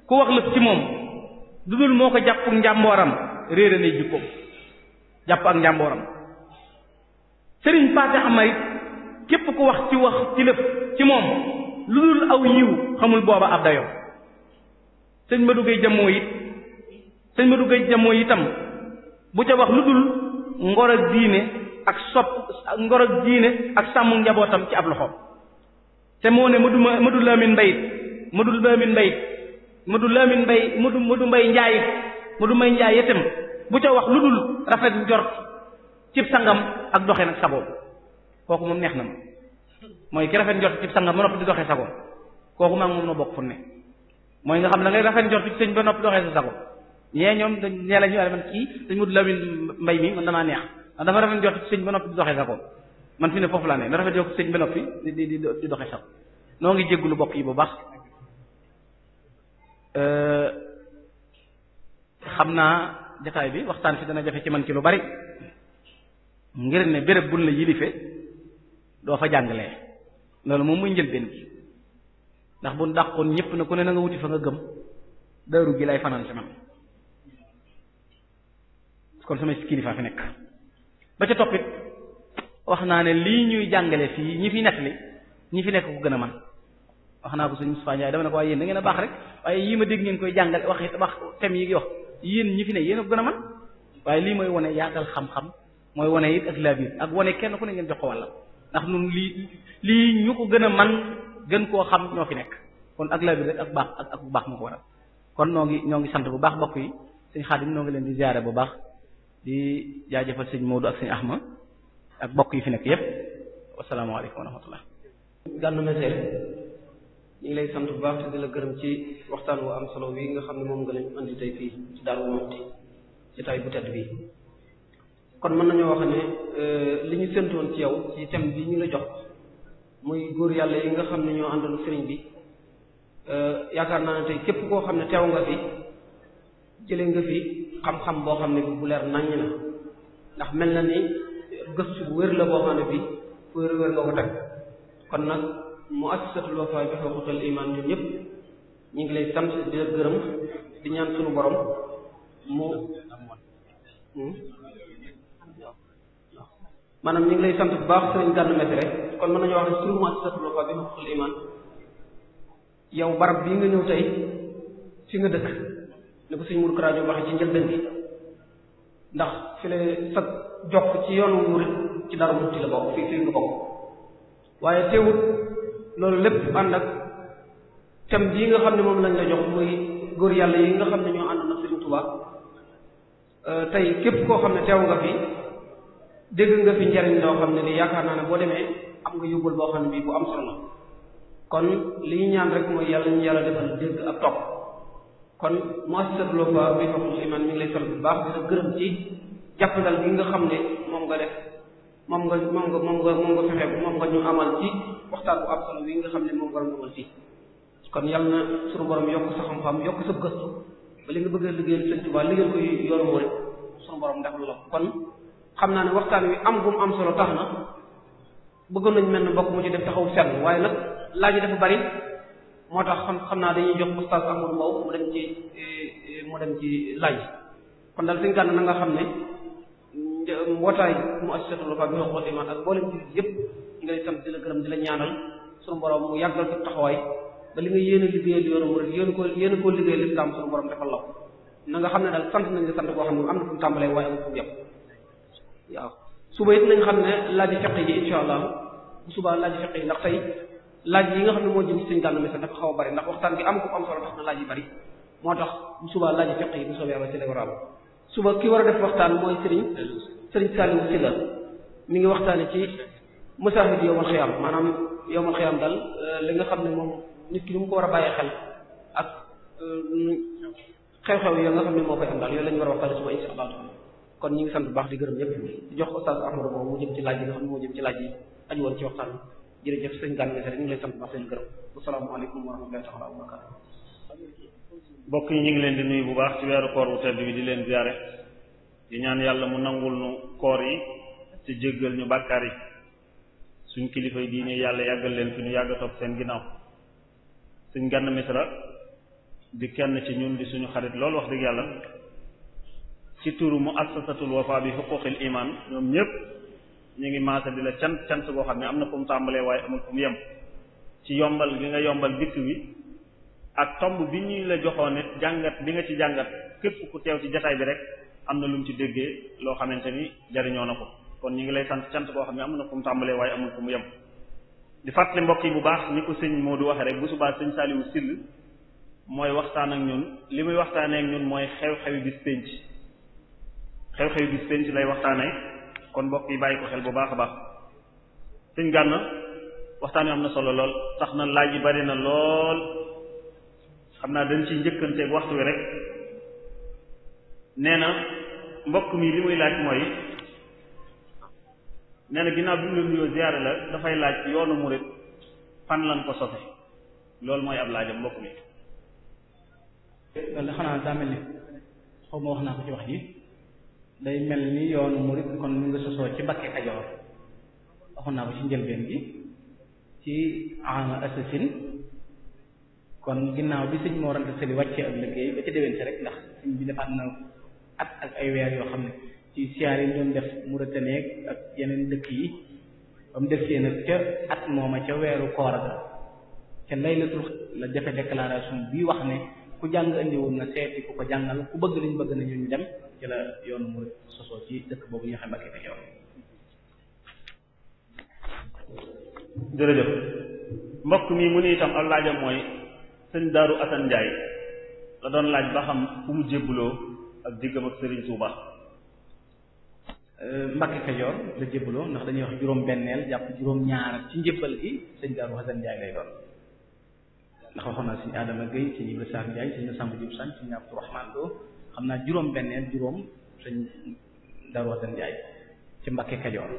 B: ku wax lëf ci moom lu dul moo ko jàpp njàmbooram réere nay jikkoom jàpp ak njàmbooram sëriñ Paate Amay képp ku wax ci lëf ci moom lu dul aw yiw xamul booba ab dayo sëñ Madou Gueye Jamoo itam bu ca wax lu dul ngor ak diine ak sàmm njabootam ci ab loxoom te moo ne Madou Lamine Njaay itam bu ca wax lu dul rafet njort cib sangam ak doxee nag sagoom kooku moom neex na ma mooy ki rafet njort cib sangam ba noppi di doxee sagoom kooku maa ngi moom na bokk fu ne mooy nga xam da ngay rafet njort ci sëñ ba noppi doxee sa sago ñee ñoom ñee la ñu man kii sëñ Modou Lamine Mbay mi man damaa neex ndax dafa rafet njort ci sëñ ba noppi di doxee sago man fi ne foofu laa ne na rafet njort ci sëñ ba noppi di doxee sago noo ngi jéggulu bokk yi bu baax xam naa jataay bi waxtaan fi dana jafe ci man ci lu bari ngir ne béréb buñ la yilife doo fa jàngalee loolu moom muy njëlbeen bi ndax bu dàqoon ñëpp na ku ne na nga wuti fa nga gëm daaru gi lay fanaan si man kon samay kilifa fi nekk ba ca toppit wax naa ne lii ñuy jàngale fii ñi fi nekk ku gën a man wax naa ko sëñ Moustapha Ndiaye dama ne ko waaye yéen da ngeen a baax rek waaye yii ma dégg ngeen koy jàngale wax thème yi wax yéen ñi fi ne yéen a ko gën a man waaye lii mooy wane yaatal xam-xam mooy wane it ak laabir ak wane kenn ku ne ngeen jox ko wàlla ndax nun lii ñu ko gën a man gën koo xam ñoo fi nekk kon ak laabir rek ak baax ak bu baax moo ko waral kon ñoo ngi sant bu baax bokk yi sëñ Xaadim noo ngi leen di ziyaare bu baax di jaajëfal sëñ Modou ak sëñ Ahma ak bokk yi fi nekk yépp wasalaamaaleykum wa rahmatullah
C: Gana Messere ñu ngi lay sant bu baax te di la gërëm ci waxtaan wu am solo wi nga xam ne moom nga leen andi tey fii ci Darou Moukhty ci tay bu tedd bii kon mën nañoo wax ne li ñu séntoon ci yow ci thème bi ñu la jox muy góor yàlla yi nga xam ne ñoo àndoon sëriñ bi yaakaar naa ne tey képp koo xam ne teew nga fi jëlee nga fi xam-xam boo xam ne bi bu leer naññ na ndax mel na ni gëstu bu wér la boo xam ne bi fu wér nga ko teg kon nag muassasatul Wafa bi huquqil iman ñun ñëpp ñu ngi lay sant di la gërëm di ñaan suñu borom maanaam ñu ngi lay sant bu baax sëriñ Gana Messere kon mën nañu wax ne turu muassasatul Wafa bi huququl iman yow barab bii nga ñëw tey fi nga dëkk ne ko sëriñ Mourou Kara Diop waxee ci njëlbeen bi ndax fi la sa jokk ci yoonu murid ci Darou Moukhty la bokk fii nga bokk waaye teewut loolu lépp ànd ak thème bii nga xam ne moom lañ la jox muy góor yàlla yi nga xam ne ñoo ànd na Sëriñ Tuubaa tey képp koo xam ne teew nga fi dégg nga fi njariñ loo xam ne ni yaakaar naa ne boo demee am nga yóbbul boo xam ne bii bu am solo la kon li ñu ñaan rek mooy yàlla ñu yàlla defal dégg ak topp kon muassasatul Wafa bi huququl iman mi ngi lay sant bu baax di la gërëm ci jàppandal gi nga xam ne moom nga def moom nga fexe moom nga ñu amal ci waxtaan bu am solo wi nga xam ne moom war a amal fii kon yàlla na suñu borom yokk sa xam-xam yokk sa gëstu ba li nga bëgg a liggéeyal Sëriñ Tuubaa liggéeyal ko yoonu murid suñu borom defal la kon xam naa ne waxtaan wi am gum am solo tax na bëggoon nañ mel ne mbokk mu ci def taxaw fenn waaye nag laaj yi dafa bari moo tax xam naa dañuy jox Oustaz Amadou Mbow mu dem ci laaj kon daal Sëriñ Gana na nga xam ne mbootaay muassasatul Wafa bi huququl iman ak mboolem ci yëpp ñu ngay sant di la gërëm di la ñaanal suñu borom mu yàggal sa taxawaay ba li nga yéene liggéeyal yoonu murid yéene koo liggéeyal lislaam suñu borom defal la ko na nga xam ne daal sant nañ la sant boo xam ne am na fu mu tàmbalee waaye amul fu mu yem waaw suba it nañ xam ne laaj yi fiqh yi insha allah bu subaa laaj yi fiqh yi ndax tey laaj yi nga xam ne moo jëm ci Sëriñ Gana Messere dafa xaw a bari ndax waxtaan bi am ko am solo tax na laaj yi bari moo tax bu subaa laaj yi fiqh yi bu soobee yàlla ci lay war a am suba ki war a def waxtaan mooy Sëriñ Saliou Sylla mi ngi waxtaane ci masaahid yawmal xiyaam maanaam yawmal xiyaam daal li nga xam ne moom nit ki lu mu ko war a bàyyi xel ak xew-xew yi nga xam ne moo koy am daal yooyu la ñu war a waxtaane suba insha Allah kon ñu ngi sant bu baax di gërëm ñëpp di jox Oustaz Ahmadou boobu mu jëm ci laaj yi nga xam ne moo jëm ci laaj yi aju woon ci waxtaan bi jërëjëf Sëriñ Gana Messere ñu ngi lay sant bu baax seen gërëm asalaamaaleykum wa rahmatullahi ta'ala wa barakatuh
D: mbokk yi ñu ngi leen di nuyu bu baax ci weeru koor bu tedd bi di leen ziare di ñaan yàlla mu nangul nu koor yi te jéggal ñu bàkkaar yi suñ kilifa yi diine yàlla yàggal leen fi ñu yàgg topp seen ginnaaw Sëriñ Gana Messere di kenn ci ñun di suñu xarit loolu wax dëgg yàlla ci turu muassasatul Wafa bi huquqil iman ñoom ñëpp ñu ngi maasa di la cant boo xam ne am na fu mu tàmbalee waaye amul fu mu yem ci yombal gi nga yombal dikk bi ak tomb bi ñuy la joxoon it jàngat bi nga ci jàngat képp ku teew ci jataay bi rek am na lu mu ci déggee loo xamante ni jariñoo na ko kon ñu ngi lay cant boo xam ne am na fu mu tàmbalee waaye amul fu mu yem di fàttali mbokk yi bu baax ni ko sëñ Modou waxee rek bu subaa sëñ Saliou Sylla mooy waxtaan ak ñun li muy waxtaanee ak ñun mooy xew-xewi bis penc xew-xewi bis penc lay waxtaanee kon mbokk yi bàyyi ko xel bu baax a baax sëñ Gana waxtaan wi am na solo lool tax na laaj yi bari na lool xam naa dañ ciy njëkkanteeg waxtu wi rek nee na mbokk mi li muy laaj mooy nee na ginnaaw bi mu la nuyoo ziyaare la dafay laaj yoonu murid fan lan ko sofe loolu mooy ab laajam mbokk mi.
B: loolu xanaa daa mel ni xaw ma wax naa ko ci wax ji day mel ni yoonu murid kon mu nga sosoo ci Mbakke Kajoor waxoon naa ko ci njëlbeen gi ci ama assasine kon ginnaaw bi sëñ moo ranta seli wàccee ak liggéey ba ci déwén si rek ndax sëñ bi defaat na at ak ay weer yoo xam ne ci siyaar yi doon def Mauritanie ak yeneen dëkk yi ba mu def see nag ca at mooma ca weeru koor ga ca laylatul la defe déclaration bi wax ne ku jàng indiwoon na seeti ku ko jàngal ku bëgg liñ bëgg nañu ñu dem ci la yoonu murid sosoo ci dëkk boobu ñu xam Mbakke Kajoor.
D: jërëjëf mbokk mi mu ni itam ab laajam mooy sëñ Daaru Asan Njaay la doon laaj ba xam fu mu jébbaloo ak diggam ak Sëriñ Tuuba.
B: Mbakke Kajoor la jébbaloo ndax dañuy wax juróom-benneel jàpp juróom-ñaar ci njébbal gi sëñ Daaru Asan Njaay lay doon ndax waxoon naa sëñ Adama Gueye sëñ Ibra Sarr Njaay sëñ Samba Diop Sañ sëñ Abdou Rahman Lo xam naa juróom-benneel sëñ Daaru Asan Njaay ci Mbakke Kajoor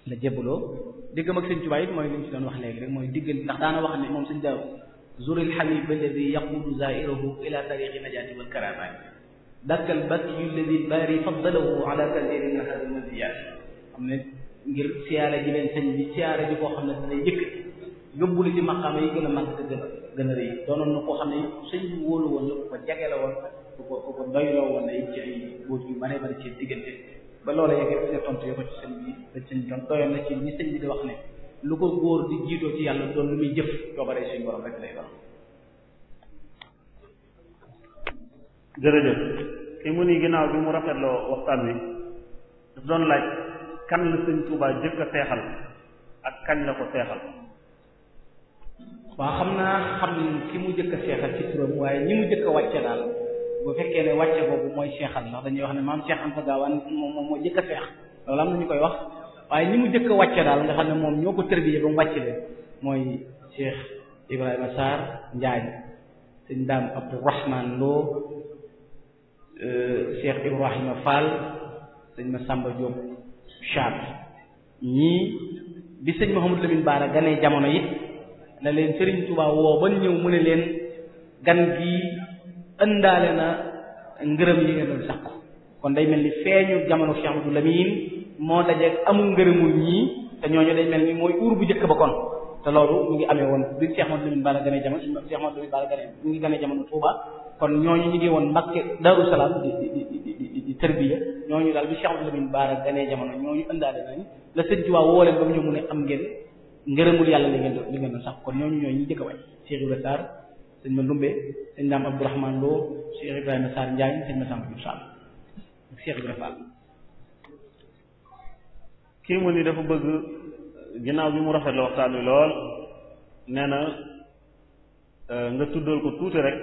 B: la jébbaloo diggam ak sëñ Tuuba it mooy li ñu ci doon wax léegi rek mooy diggal ndax daana wax ne moom sëñ Daaru zuril habib alladhi yaqudu zairahu ila tariqi najati wal karamat dakkal bati alladhi bari faddalahu ala kathirin min hadhihi al-maziyat xam ne ngir siyaare ji leen sëñ bi siyaare ji koo xam ne dina yëkk yóbbu li ci maqaama yi gën a màgg te gën a rëy doonoon na koo xam ne sëñ bi wóolu woon la ku ko jege la woon ku ko doyloo woon na it ci ay bóot yu bare bari ci diggante ba loola yeggee nga tontu ko ci sëñ bi dañ sëñ doon doyoon na ci ñi sëñ bi di wax ne lu ko góor di jiitoo ci yàlla doon lu muy jëf coobaree suñu borom rek lay doon.
D: jërëjëf ki mu ni ginnaaw bi mu rafetloo waxtaan wi daf doon laaj kan la sëñ Tuubaa jëkk a seexal ak kañ la ko seexal.
B: waaw xam naa xam ki mu jëkk a seexal ci turam waaye ñi mu jëkk a wàcce daal bu fekkee ne wàcce boobu mooy seexal ndax dañuy wax ne maam Cheikh Anta Gaawaan moom moo jëkk a seex loolu am na ñu koy wax waaye ñi mu jëkk a wàcce daal nga xam ne moom ñoo ko tërbiyee ba mu wàcce leen mooy Cheikh Ibrahima Sarr Njaañ sëñ Daam Abdourahman Lo Cheikh Ibrahima Fall sëñ Massamba Diop Cham ñii bi sëñ Mouhamadou Lamine Bara ganee jamono it la leen Serigne Touba woo ba ñëw mu ne leen gan gi ëndaale na ngërëm yi ngeen doon sàkku kon day mel ni feeñu jamono Cheikh Mouhamadou Lamine moo dajeeg amul ngërëmul ñii te ñooñu day mel ni mooy uur bu njëkk ba kon te loolu mu ngi amee woon bi Cheikh Mouhamadou Lamine Bara ganee jamono Cheikh Mouhamadou Lamine Bara ganee mu ngi ganee jamono Touba kon ñooñu ñu ngi woon Mbakke Darou Salaam di tërbiya ñooñu daal bi Cheikh Mouhamadou Lamine Bara ganee jamono ñooñu ëndaale nañ la sëñ Tuubaa woo leen ba mu ñëw mu ne am ngeen ngërëmul yàlla li ngeen doon sax kon ñooñu ñooy ñi jëkk a way Cheikh Ibrahima Sarr sëñ ma Ndumbe sëñ Daam Abdourahman Lo Cheikh Ibrahima Sarr Njaañ sëñ ma Samba Diouf Sall ak Cheikh Ibrahima Fall.
D: kii mu ni dafa bëgg ginnaaw bi mu rafet la waxtaan wi lool nee na nga tuddal ko tuuti rek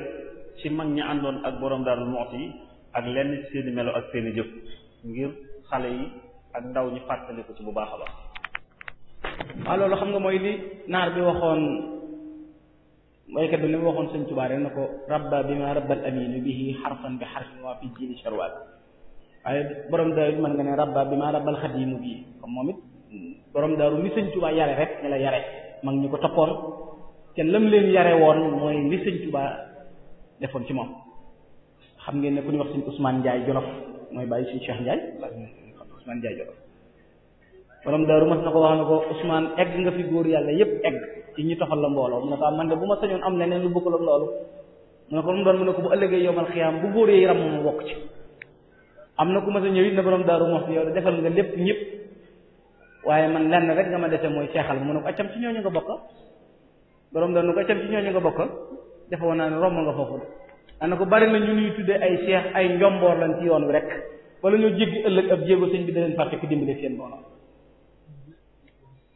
D: ci mag ñi àndoon ak borom Daaru Muxti ak lenn ci seeni melo ak seeni jëf ngir xale yi ak ndaw ñi fàttali ko ci bu baax a baax.
B: waaw loolu xam nga mooy li naar bi waxoon waykat bi li mu waxoon sëñ Tuubaa rek na ko rabba bi ma rabbal aminu bihi xarfan bi xarfin waa fi jiini sharwaat waaye borom daaru mën nga ne rabba bi ma rabbal xadimu bii comme moom it borom daaru ni sëñ Tuubaa yare rek ñu la yare mag ñi ko toppoon te lam leen yare woon mooy li sëñ Tuubaa defoon ci moom xam ngeen ne ku ñuy wax sëñ Ousmane Ndiaye Jolof mooy bàyyi sëñ Cheikh Ndiaye Ousmane Ndiaye Jolof borom daaru mas na ko wax na ko Ousmane egg nga fi góor yàlla yépp egg ci ñi toxal la mbooloo mu ne ko man de bu ma sañoon am leneen lu bokkul ak loolu mu ne ko mu doon mu ne ko bu ëllëgee yowmal xiyaam bu góor yi ram mu bokk ci am na ku ma sa ñëw it na borom daaru moo fi yow de defal nga lépp ñëpp waaye man lenn rek nga ma dese mooy seexal mu ne ko accam ci ñooñu nga bokk borom daaru ne ko accam ci ñooñu nga bokk defe woon naa ne romb nga foofu ana ko bari na ñu ñuy tuddee ay seex ay njomboor lañ ci yoon wi rek wala ñoo jéggi ëllëg ab jéego sëñ bi da leen fàtte ku dimbale seen mbooloo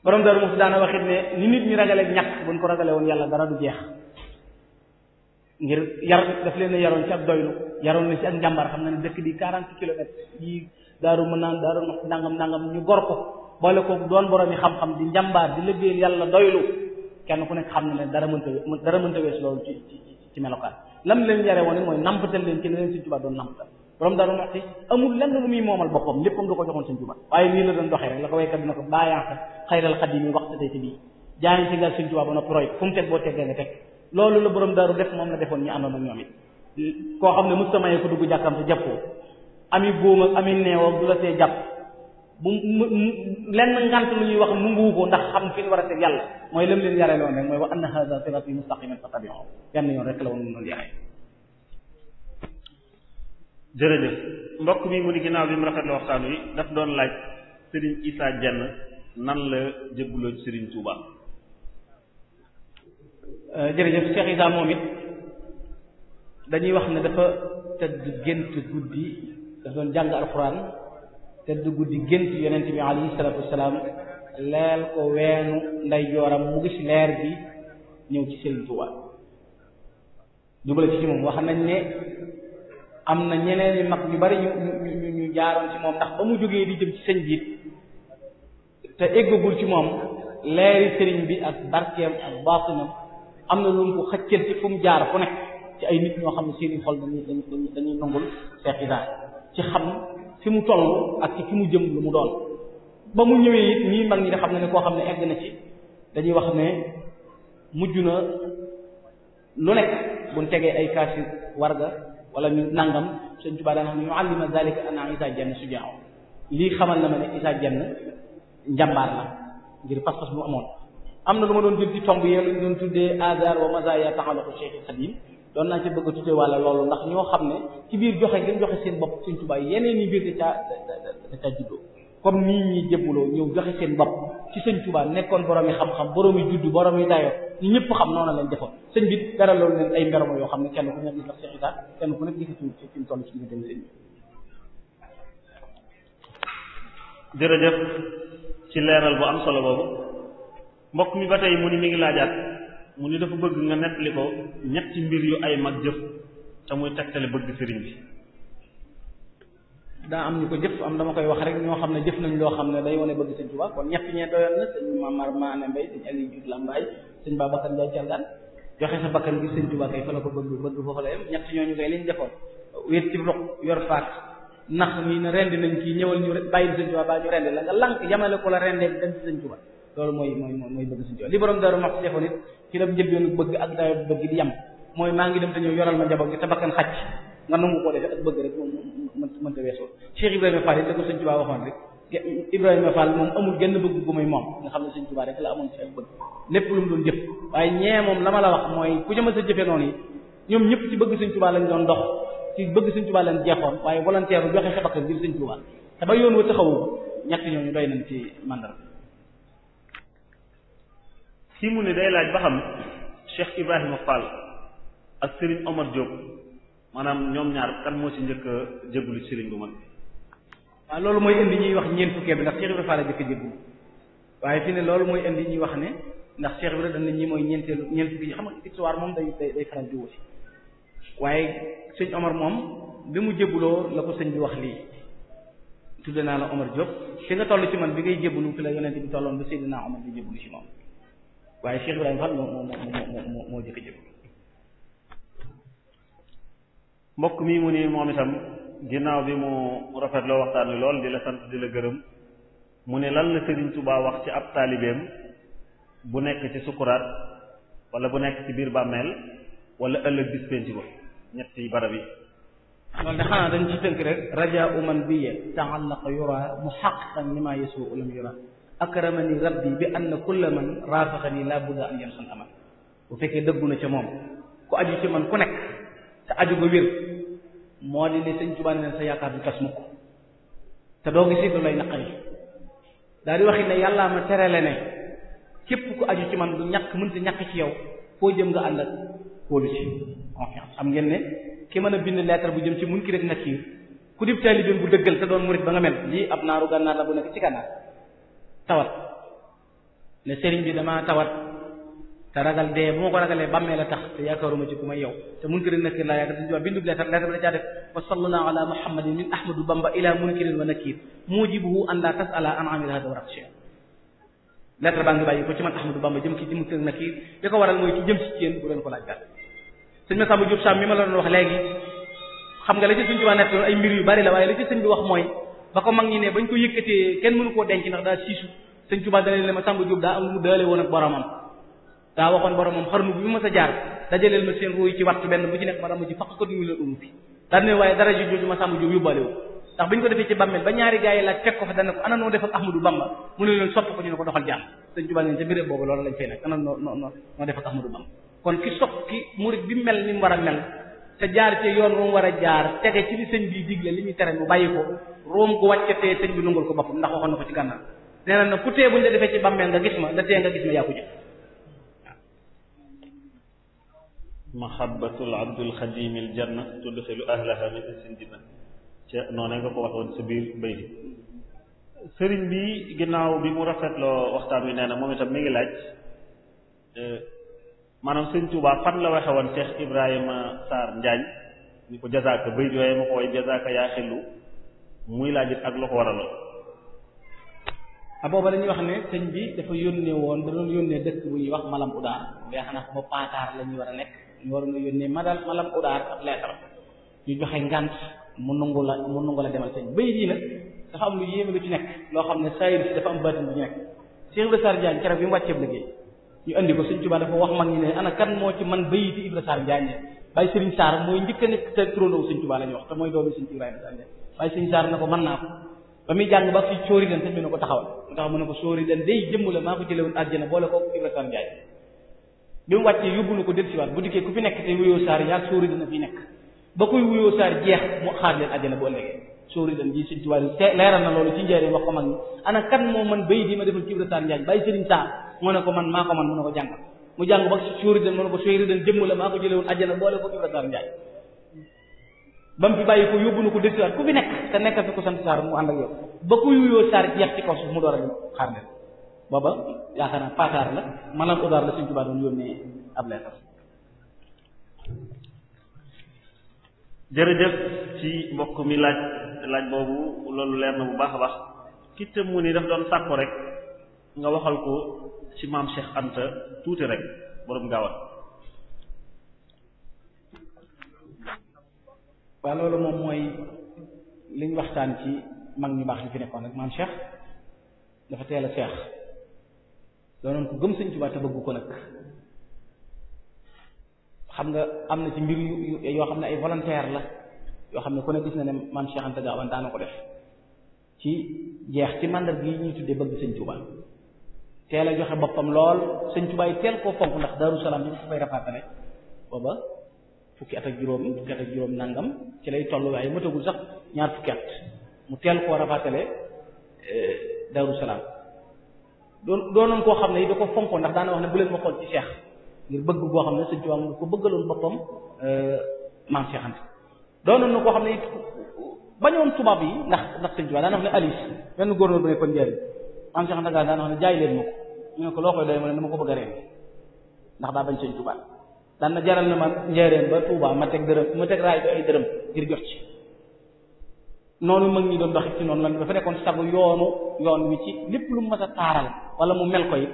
B: borom Daaru Muxti daana waxit ne ni nit ñi ragale ñàkk buñ ko ragale woon yàlla dara du jeex ngir yar daf leen a yaroon ci ak doylu yaroon na ci ak njàmbaar xam na ne dëkk di 40 kilomètres yi daaru mën naan daaru nangam ñu gor ko boole ko doon borom yi xam-xam di njàmbaar di liggéeyal yàlla doylu kenn ku nekk xam na ne dara mënta wees loolu ci melokaan lam leen yare woon mooy nampatal leen ci ne leen Sëñ Tuubaa doon nampatal borom Daaru Muxti amul lenn lu muy moomal boppam léppam du ko joxoon Sëñ Tuubaa waaye nii la doon doxee rek la ko waykat dina ko bàyyanka xayral xadim yi waxta tey ci bii jaay ci nga Sëñ Tuubaa ba noppi roy fu mu teg boo teggee nga teg loolu la borom daaru def moom la defoon ñi àndoon ak ñoom it koo xam ne mustamayee ko dugg jàkkam te jàppoo ami góom ak ami neew ak du la see jàpp bu lenn ngant lu ñuy wax mu nguwu ko ndax xam fi ñu war a teg yàlla mooy lam leen yare loon rek mooy wa anna hadha sirati mustaqiman fattabi'uhu benn yoon rek la woon noonu yare.
D: jërëjëf mbokk mi mu ni ginnaaw bi mu rafet la waxtaan wi daf doon laaj Serigne Issa Diène nan la jëbbuloo ci Serigne Touba.
B: jërëjëf Cheikh Issa moom it dañuy wax ne dafa tëdd gént guddi dafa doon jàng alxuraan tëdd guddi gént yonent bi alayhi salaatu wasalaam leel ko weenu nday jooram mu gis leer bi ñëw ci Serigne Touba jubale ci moom wax nañ ne am na ñeneen ñi mag ñu bari ñu jaaroon ci moom ndax ba mu jógee di jëm ci sëñ bi te eggagul ci moom leeri sëriñ bi ak barkeem ak baatinam am na lu mu ko xëccal ci fu mu jaar fu nekk ci ay nit ñoo xam ne seeni xol dañuy nangul Cheikh Issa ci xam fi mu toll ak ci fi mu jëm lu mu doon ba mu ñëwee it ñii mag ñi nga xam ne koo xam ne egg na ci dañuy wax ne mujj na lu nekk buñ tegee ay kaasi warga wala ñu nangam Sëñ Tuubaa daan xam ne ñu allima zalika anna Issa Diène sujaa lii xamal na ma ne Issa Diène njàmbaar la ngir pas-pas bu amoon am na lu ma doon jël ci tomb yee lu ñu doon tuddee azar wa mazaya taxalaqu Cheikh Xadim doon naa ci bëgg a tuddee walla loolu ndax ñoo xam ne ci biir joxe ngeen joxe seen bopp Sëriñ Tuubaa yeneen i biir da caa juddoo comme nii ñi jébbuloo ñëw joxe seen bopp ci Sëriñ Tuubaa nekkoon borom yi xam-xam borom yi juddu borom yi dayoo ñu ñëpp xam noonu lañ defoon sëñ bi dara loolu leen ay mberoma yoo xam ne kenn ku nekk gis na Cheikh Issa kenn ku nekk gis ci mu toll ci ñu dem sëñ bi.
D: jërëjëf ci leeral bu am solo boobu mbokk mi ba tey mu ni mi ngi laajaat mu ni dafa bëgg nga nettali ko ñetti mbir yu ay mag jëf te muy tegtale bëgg sëriñ bi.
B: daa am ñu ko jëf am dama koy wax rek ñoo xam ne jëf nañ loo xam ne day wane bëgg sëñ Tuubaa kon ñett ñee doyoon na sëñ Mamar Maane Mbay sëñ Aliou Diouf Lambaay sëñ Babacar Ndiaye Thialgane joxe sa bakkan ngir sëñ Tuubaa kay fa la ko bëgg foofu la yem ñett ñooñu koy liñ defoon wéet ci roq yor faat nax ñi ne rendi nañ kii ñëwal ñu bàyyil sëñ Tuubaa baa ñu rendi la nga lànk yamale ko la rendee dem ci sëñ Tuubaa loolu mooy bëgg sëñ Tuubaa li borom Daaru Muxti defoon it ci la njëlbeenu bëgg ak dayo bëgg di yem mooy maa ngi dem te ñëw yoral ma njaboot gi te bakkan xacc nga nangu koo defee ak bëgg rek mënta weesoo Cheikh Ibrahima Fall da ko sëñ Tuubaa waxoon rek Ibrahima Fall moom amul genn bëgg gu muy moom nga xam ne sëñ Tuubaa rek la amoon ci ak bëgg lépp lu mu doon jëf waaye ñee moom la ma la wax mooy ku jëma sa jëfe noonu yi ñoom ñëpp ci bëgg sëñ Tuubaa lañ doon dox ci bëgg sëñ Tuubaa lañ jeexoon waaye volontaire bu joxe sa bakkan ngir sëñ Tuubaa te ba yoon wa taxawu ñett ñooñu doy nañ ci mandar
D: fii mu ne day laaj ba xam Cheikh Ibrahima Fall ak Serigne Omar Diop maanaam ñoom ñaar kan moo ci njëkk a jébbalu Serigne bu mag.
B: waaw loolu mooy indi ñuy wax ñeent fukkee bi ndax Cheikh Ibrahima Fall a jëkk jébbalu waaye fi ne loolu mooy indi ñuy wax ne ndax Cheikh Ibrahima dañ ne ñi mooy ñeent fukki yi xam nga histoire moom day faral di wuti waaye sëñ Omar moom bi mu jébbaloo la ko sëñ bi wax lii tudde naa la Omar Diop fi nga toll ci man bi ngay jébbalu fi la yonent bi tolloon ba Seydina Omar bi jébbalu ci moom waaye Cheikh Ibrahima Fall moo jëkk jébbalu.
D: mbokk mi mu ni moom itam ginnaaw bi mu rafetloo waxtaan wi lool di la sant di la gërëm mu ne lan la Serigne Touba wax ci ab taalibeem bu nekk ci sukuraat wala bu nekk ci biir bàmmeel wala ëllëg bis penc ba ñetti barab yi.
B: loolu de xanaa dañ ci tënk rek rajaa man biye ta'allaqa yura muhaqqiqan lima yasuu lam yura akramani rabbi bi anna kulla man raafaqani la budda an yamsan aman bu fekkee dëggu na ca moom ku aju ci man ku nekk te aju ga wér moo di ne sëñ Tuubaa ne sa yaakaar du tas mukk te doo gis lu lay naqari daal di waxit ne yàllaa ma terele ne képp ku aju ci man du ñàkk mënta ñàkk ci yow foo jëm nga ànd ak kóolu ci confiance xam ngeen ne ki mën a bind lettre bu jëm ci Munkar ak Nakiir ku dib taalibeem bu dëggal te doon murit ba nga mel lii ab naaru gànnaar la bu nekk ci gànnaar tawat ne sëriñ bi damaa tawat te ragal dee bu ma ko ragalee bàmmee la tax te yaakaaruma ci ku may yow te Munkar ak Nakiir laa yaakaar te bindub lettre bi da caa def wa sallallahu ala muhammadin min ahmadu bamba ila munkirin wa nakir mujibuhu an la tasala an amil hada waraq cheikh lettre baa ngi bàyyi ko ci man ahmadu bamba jëm ci Munkar ak Nakiir li ko waral mooy ci jëm ci yéen bu leen ko laaj gàtt sëñ Massamba Diop Sam mi ma la doon wax léegi xam nga la ci sëñ Tuubaa nekk ay mbir yu bari la waaye la ci sëñ bi wax mooy ba ko mag ñi ne bañ ko yëkkatee kenn mënu koo denc ndax daa siisu sëñ Tuubaa dana leen Massamba Diop daa am lu mu daale woon ak boromam daa waxoon boromam xarnu bi ma sa jaar dajaleel ma seen ruuy ci waxtu benn bu ci nekk ma dama ci faq ko ñu leen ulu fi daal ne waaye dara ji jooju Massamba Diop yóbbaale wu ndax bañ ko defee ci bàmmeel ba ñaari gaa yi laaj fekk ko fa dana ko ana noo def ak Ahmadou Bamba mu ne leen sopp ko ñu ne ko doxal jàmm sëñ Tuubaa ne ca béréb boobu loolu lañ fay nekk ana noo def ak Ahmadou Bamba kon ki sopp ki murid bi mel ni mu war a mel te jaar ci yoon wu mu war a jaar tege ci li sëñ bi digle li muy tere mu bàyyi ko room gu wàccatee sëñ bi nungul ko boppam ndax waxoon na ko ci gànnaar nee na ku tee buñ la defee ci bàmmeel nga gis ma da tee nga gis ma yaa ko jëf
D: mahabbatul abdul xadimil janna tudxilu ahlaha min sin jinna ca noonu nga ko waxoon sa biir bay bi sëriñ bi ginnaaw bi mu rafetloo waxtaan wi nee na moom itam mi ngi laaj maanaam sëñ Tuubaa fan la waxe woon Cheikh Ibrahima Sarr Njaañ ni ko jazaaka bay yooye ma ko way jazaaka yaa xillu muy laaj it ak lu ko waraloon
B: booba dañuy wax ne sëñ bi dafa yónnee woon da doon yónnee dëkk bu ñuy wax malam udaar yaakaar naa ko ba paataar la ñuy war a nekk ñu waroon a yónnee malam udaar ak leetar ñu joxe ngant mu nangu la demal sëñ bay yi nag dafa am lu yéeme lu ci nekk loo xam ne saayir si dafa am baatin bu ci nekk Cheikh Ibrahima Sarr Njaañ keroog bi mu wàcceeb liggéey ñu andi ko sëñ Tuubaa dafa wax mag ñi ne ana kan moo ci man bayiti Ibrahima Sarr Njaañ Baye Serigne Sarr mooy njëkk a nekk te turandoo sëñ Tuubaa la ñuy wax te mooy doomi sëñ Ibrahima Sarr Njaañ Baye Serigne Sarr na ko mën naa ko ba muy jàng ba fi sóori leen sëñ bi na ko taxawal mu taxaw mu ne ko sóori leen day jëmm la maa ko jëlee woon àjjana boole ko Ibrahima Sarr Njaañ bi mu wàccee yóbbu na ko dellusiwaat bu dikkee ku fi nekk te wuyoo saar yaa sóori dana fi nekk ba kuy wuyoo saar jeex mu xaar leen àjjana bu ëllëgee sóori dan ji Sëriñ Tuubaa leeral na loolu ci njëriñ wax ko mag ñi ana kan moo man bay di ma defal ci Ibra Sarr Njaañ bàyyi Sëriñ Sarr mu ne ko man maa ko man mu ne ko jàngal mu jàng ba sóori dan mu ne ko sóori dan jëmm la maa ko jëlee woon àjjana boole ko Ibra Sarr Njaañ ba mu fi bàyyi ko yóbbu na ko dellusiwaat ku fi nekk te nekk fi ko sant Sarr mu ànd ak yow ba kuy wuyoo saar jeex ci kaw suuf mu door a dem xaar leen booba yaakaar naa paataar la maanaam udaar la Sëriñ Tuubaa doon yónnee ab leetar.
D: jërëjëf ci mbokk mi laaj boobu loolu leer na bu baax a baax ki tam mu ni daf doon sàkko rek nga waxal ko ci maam Cheikh Anta tuuti rek borom gaawal.
B: waaw loolu moom mooy liñ waxtaan ci mag ñu baax li fi nekkoon rek maam Cheikh dafa teel a seex doonoon ko gëm Sëriñ Tuubaa te bëgg ko nag xam nga am na ci mbir yoo xam ne ay volontaire la yoo xam ne ku ne gis na ne maam Cheikh Anta Gaawaan daana ko def ci jeex ci mandar gi ñuy tuddee bëgg Sëriñ Tuubaa teel a joxe boppam lool Sëriñ Tuubaa yi teel koo fonk ndax Daaru Salaam bi fu fay rafaatale booba fukki at ak juróom nangam ci lay toll waaye matagul sax ñaar fukki at mu teel koo rafaatale Daaru Salaam doonoon koo xam ne yi da ko fonkoon ndax daana wax ne bu leen ma xool ci Cheikh ngir bëgg boo xam ne Sëriñ Tuubaa mu ko bëggaloon boppam maam Cheikh Anta doonoon na koo xam ne it bañoon tubaab yi ndax Sëriñ Tuubaa daana wax ne Alice benn góornóor bu nekkoon njëriñ maam Cheikh Anta daana wax ne jaay leen ma ko ñu ne ko loo koy doy ma ne dama ko bëgg a reen ndax daa bañ Sëriñ Tuubaa daan na jaral na ma njëriñ ba Tuubaa ma teg raay bi ay dërëm ngir jot ci noonu mag ñi doon doxit ci noonu lan dafa nekkoon sagu yoon wi ci lépp lu mu mës a taaral wala mu mel ko it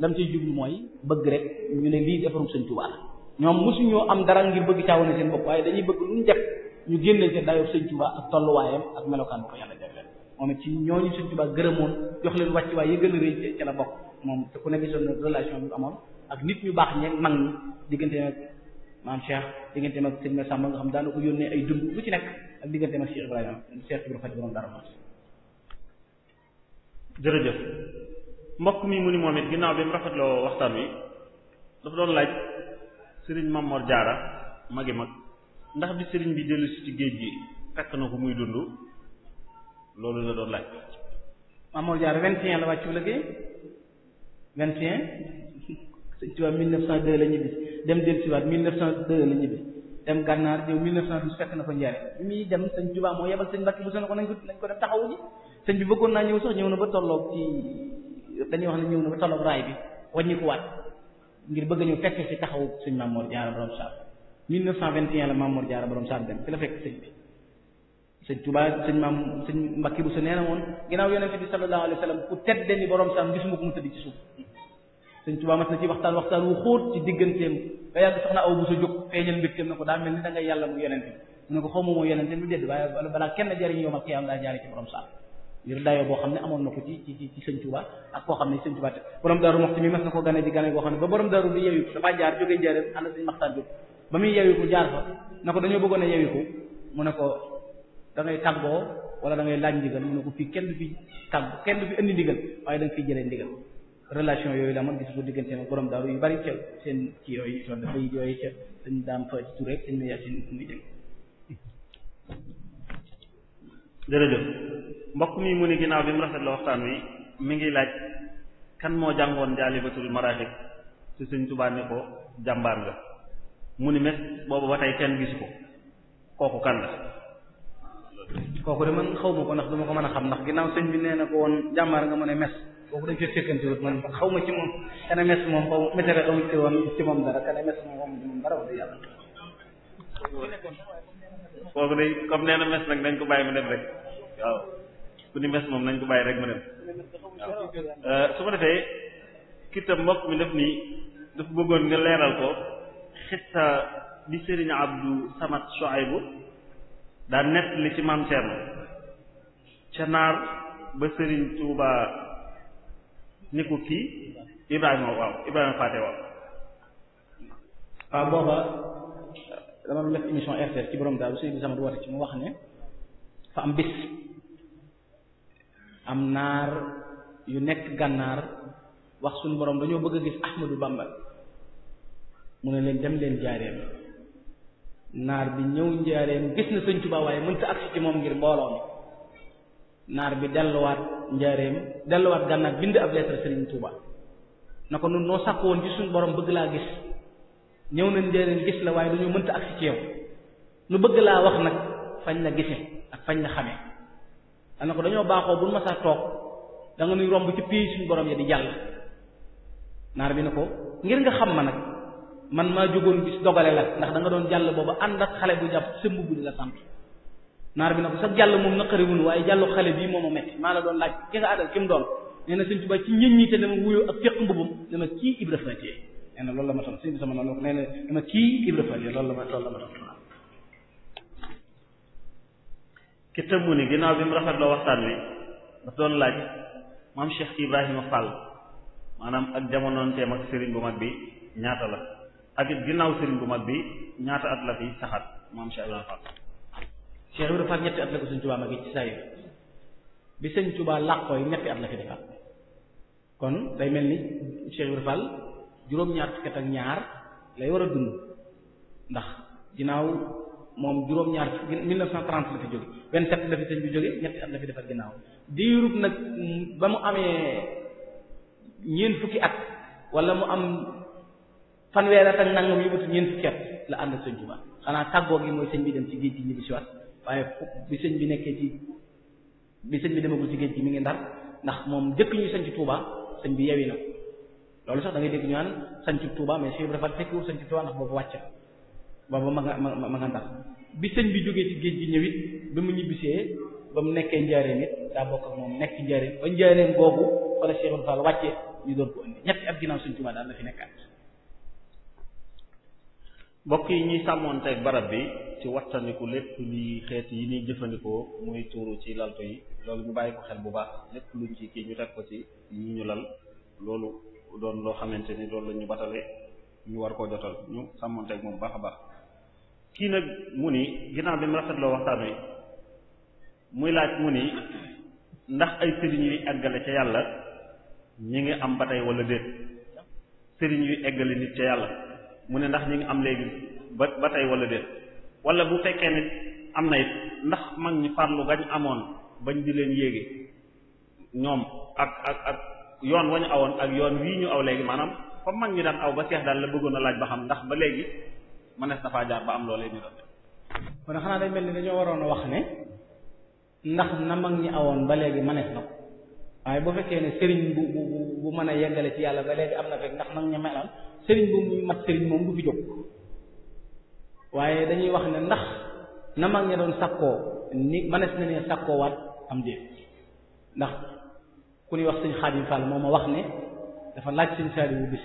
B: lam ciy jublu mooy bëgg rek ñu ne lii defarum Sëriñ Tuubaa la ñoom mosuñoo am dara ngir bëgg caawane seen bopp waaye dañuy bëgg lu ñu def ñu génne seen dayoo Sëriñ Tuubaa ak tolluwaayam ak melokaan bu ko yàlla jagleel moom it ci ñooñu Sëriñ Tuubaa gërëmoon jox leen wàccuwaay yi gën a rëy ca la bokk moom te ku ne gisoon na relation bi amoon ak nit ñu baax ñeeg mag ñi diggante ak maam Cheikh diggante ak sëñ Massamba nga xam daana ko yónnee ay dund lu ci nekk ak diggante ak Cheikh Ibrahima Fati borom dara moom.
D: jërëjëf mbokk mi mu ni moom it ginnaaw bi mu rafetloo waxtaan wi dafa doon laaj sëriñ Mamor Jaara magi mag ndax bi sëriñ bi dellu si ci géej gi fekk na ko muy dund loolu la doon laaj.
B: Mamor Jaara 21 la wàccu liggéey 21 Sëriñ Tuubaa 1902 la ñibbi dem dellusiwaat 1902 la ñibbi dem gànnaar ñëw 1912 fekk na ko njaare bi muy dem Sëriñ Tuubaa moo yebal sëñ Mbàkke bu ne ko nañ ko dem taxawu ji sëñ bi bëggoon naa ñëw sax ñëw na ba tolloog ci dañuy wax ne ñëw na ba tolloog raay bi wàññikuwaat ngir bëgg a ñëw fekk ci taxawu sëñ Mamoor Jaara borom Saam 1921 la Mamoor Jaara borom Saam dem fi la fekk sëñ bi sëñ Tuubaa sëñ Mbàkke bu nee na woon ginnaaw yonent bi sallallahu alayhi wa sallam ku tedde ni borom Saam gisuma ko mu tëdd ci suuf sëñ Tuubaa mas na ci waxtaan wu xóot ci digganteem ba yàgg soxna aw bu sa jóg feeñal mbégteem na ko daa mel ni da ngay yàlla mu yonent bi mu ne ko xaw ma moo yonent lu dédd waaye balaa kenn jariñ yow ma kii am daa jaari ci borom Saam ngir dayoo boo xam ne amoon na ko ci sëñ Tuubaa ak koo xam ne sëñ Tuubaa te borom Daaru Muxti mi mas na ko gane ji gane goo xam ne ba borom Daaru bi yewi ko dafaa jaar jógee njaareem ànd sëñ Maxtaar jóg ba muy yewi ko jaar fa na ko dañoo bëggoon a yewi ko mu ne ko da ngay tàggoo wala da ngay laaj ndigal mu ne ko fii kenn du fi tàgg kenn du fi indi ndigal waaye da nga fiy jëlee ndigal relation yooyu la man gis ko diggante ak borom Daaru yu bari ca seen ci yooyu son dafay yooyu ca sëñ daam fa ci tur rek sëñ Yaasin muy dégg
D: jërëjëf mbokk mi mu ni ginnaaw bi mu rafet la waxtaan wi mi ngi laaj kan moo jàngoon Jaalibatul Maraaxib ci Sëriñ Tuubaa ne ko jàmbaar nga mu ni mes boobu ba tey kenn gisu ko kooku kan la.
B: kooku de man xaw ma ko ndax duma ko mën a xam ndax ginnaaw sëñ bi nee na ko woon jàmbaar nga mu ne mes kooku dañ koy fekkante wut man xaw ma ci moom kana mes moom xaw ma météo xaw ma ci woon ci moom dara kana mes moom xaw ma ci moom dara wax dëgg yàlla.
D: kooku de comme nee na mes nag dañ ko bàyyi mu dem rek waaw ku ni mes moom nañ ko bàyyi rek mu dem waaw su ko defee kitam mbokk mi def nii dafa bëggoon nga leeral ko xissa bi Serigne Abdou Samad Chouaïbou daa nett li ci maam Thierno ca naar ba Serigne Touba ni ko kii Ibrahima Faté
B: waaw booba dama doon def émission RTS ci borom Daaru Serigne Samad woote ci mu wax ne fa am bis am naar yu nekk gànnaar wax suñu borom dañoo bëgg a gis Ahmadou Bamba mu ne leen dem leen njaareem. naar bi ñëw njaareem gis na sëñ Tuubaa waaye mënta agsi ci moom ngir mbooloo mi. naar bi delluwaat njaareem delluwaat gànnaar bind ab lettre Sëriñ Tuubaa na ko nun noo sàkk woon ci suñu borom bëgg laa gis ñëw nañ njaareem gis la waaye dañoo mënta agsi ci yow nu bëgg laa wax nag fañ la gise ak fañ la xamee dana ko dañoo baaxoo bu ma saa toog da nga nuy romb ci pays suñu borom ya di jàll. naar bi ne ko ngir nga xam ma nag man maa jógoon bis dogale la ndax da nga doon jàll booba ànd ak xale bu jàpp sa mbubb di la sant. naar bi ne ko sax jàll moom naqariwul waaye jàllu xale bii moom a metti maa la doon laaj ki nga àddal ki mu doon nee na Sëñ Tuubaa ci ñën ñi te dama wuyoo ak féq mbubum dama kii Ibra Faty nee na loolu la ma toon sëñ bi sama noonu nee na dama kii Ibra Faty loolu la ma toon
D: ki tëmmu ni ginnaaw bi mu rafetloo waxtaan wi daf doon laaj maam Cheikh Ibrahima Fall maanaam ak jamonoonteem ak sëriñ bu mag bi ñaata la ak it ginnaaw sëriñ bu mag bi ñaata at la fi saxaat maam Cheikh Ibrahima Fall.
B: Cheikh Ibrahima Fall ñetti at la ko Sëñ Tuubaa mag ci saa yi bi Sëñ Tuubaa làqoo yi ñetti at la fi defaat kon day mel ni Cheikh Ibrahima Fall juróom-ñaar fukki at ak ñaar lay war a dund ndax ginnaaw moom juróom-ñaar 1930 la fi jóge 27 la fi sëñ bi jóge ñetti at la fi defar ginnaaw diirub nag ba mu amee ñeent fukki at wala mu am fanweer at ak nangam yu bëtu ñeent fukki at la ànd ak Sëñ Tuubaa xanaa tàggoo gi mooy sëñ bi dem ci géej gi ñibbi si waat waaye bi sëñ bi nekkee ci bi sëñ bi demagul ci géej gi mi ngi Ndar ndax moom jëkk ñuy sañc Tuubaa sëñ bi yewi na ko loolu sax da ngay dégg ñu naan sañcu Tuubaa mais Cheikh Ibrahima Fall fekkiwul sañcu Tuubaa ndax boobu wàcc boobu ma nga Ndar bi sëñ bi jógee ci géej gi ñëw it ba mu ñibbisee ba mu nekkee njaareem it daa bokk ak moom nekk njaareem ba njaareem googu fa la Cheikh Ibrahima Fall wàccee ñu doon ko indi ñetti at ginnaaw Sëñ Tuubaa daal la fi nekkaat.
D: mbokk yi ñuy sàmmoonteeg barab bi ci wattandiku lépp li xeet yi ñuy jëfandikoo muy tuuru ci laltu yi loolu ñu bàyyi ko xel bu baax lépp luñ ci kii ñu teg ko ci yi ñu lal loolu doon loo xamante ni loolu la ñu batale ñu war koo jotal ñu sàmmoonteeg moom baax a baax. kii nag mu ni ginnaaw bi mu rafetloo waxtaan wi muy laaj mu ni ndax ay sëriñ yuy eggale ca yàlla ñi ngi am ba tey wala déet sëriñ yuy eggale nit ca yàlla mu ne ndax ñi ngi am léegi ba tey wala déet wala bu fekkee nit am na it ndax mag ñi farlu gañ amoon bañ di leen yéege ñoom ak yoon wañu awoon ak yoon wii ñu aw léegi maanaam comme mag ñi daan aw ba seex daal la bëggoon a laaj ba xam ndax ba léegi mënees na faa jaar ba am loolee ñu doon
B: kon xanaa day mel ni dañoo waroon a wax ne ndax na mag ñi awoon ba léegi mënees na ko waaye bu fekkee ne sëriñ bu mën a yeggale ci yàlla ba léegi am na fekk ndax nag ñu meloon sëriñ bu mat sëriñ moom du fi jóg waaye dañuy wax ne ndax na mag ña doon sakkoo ni mënees na ne sakkoo waat am déet ndax ku ñuy wax sëñ Xaadim Fall moo ma wax ne dafa laaj sëñ Saaliwu bis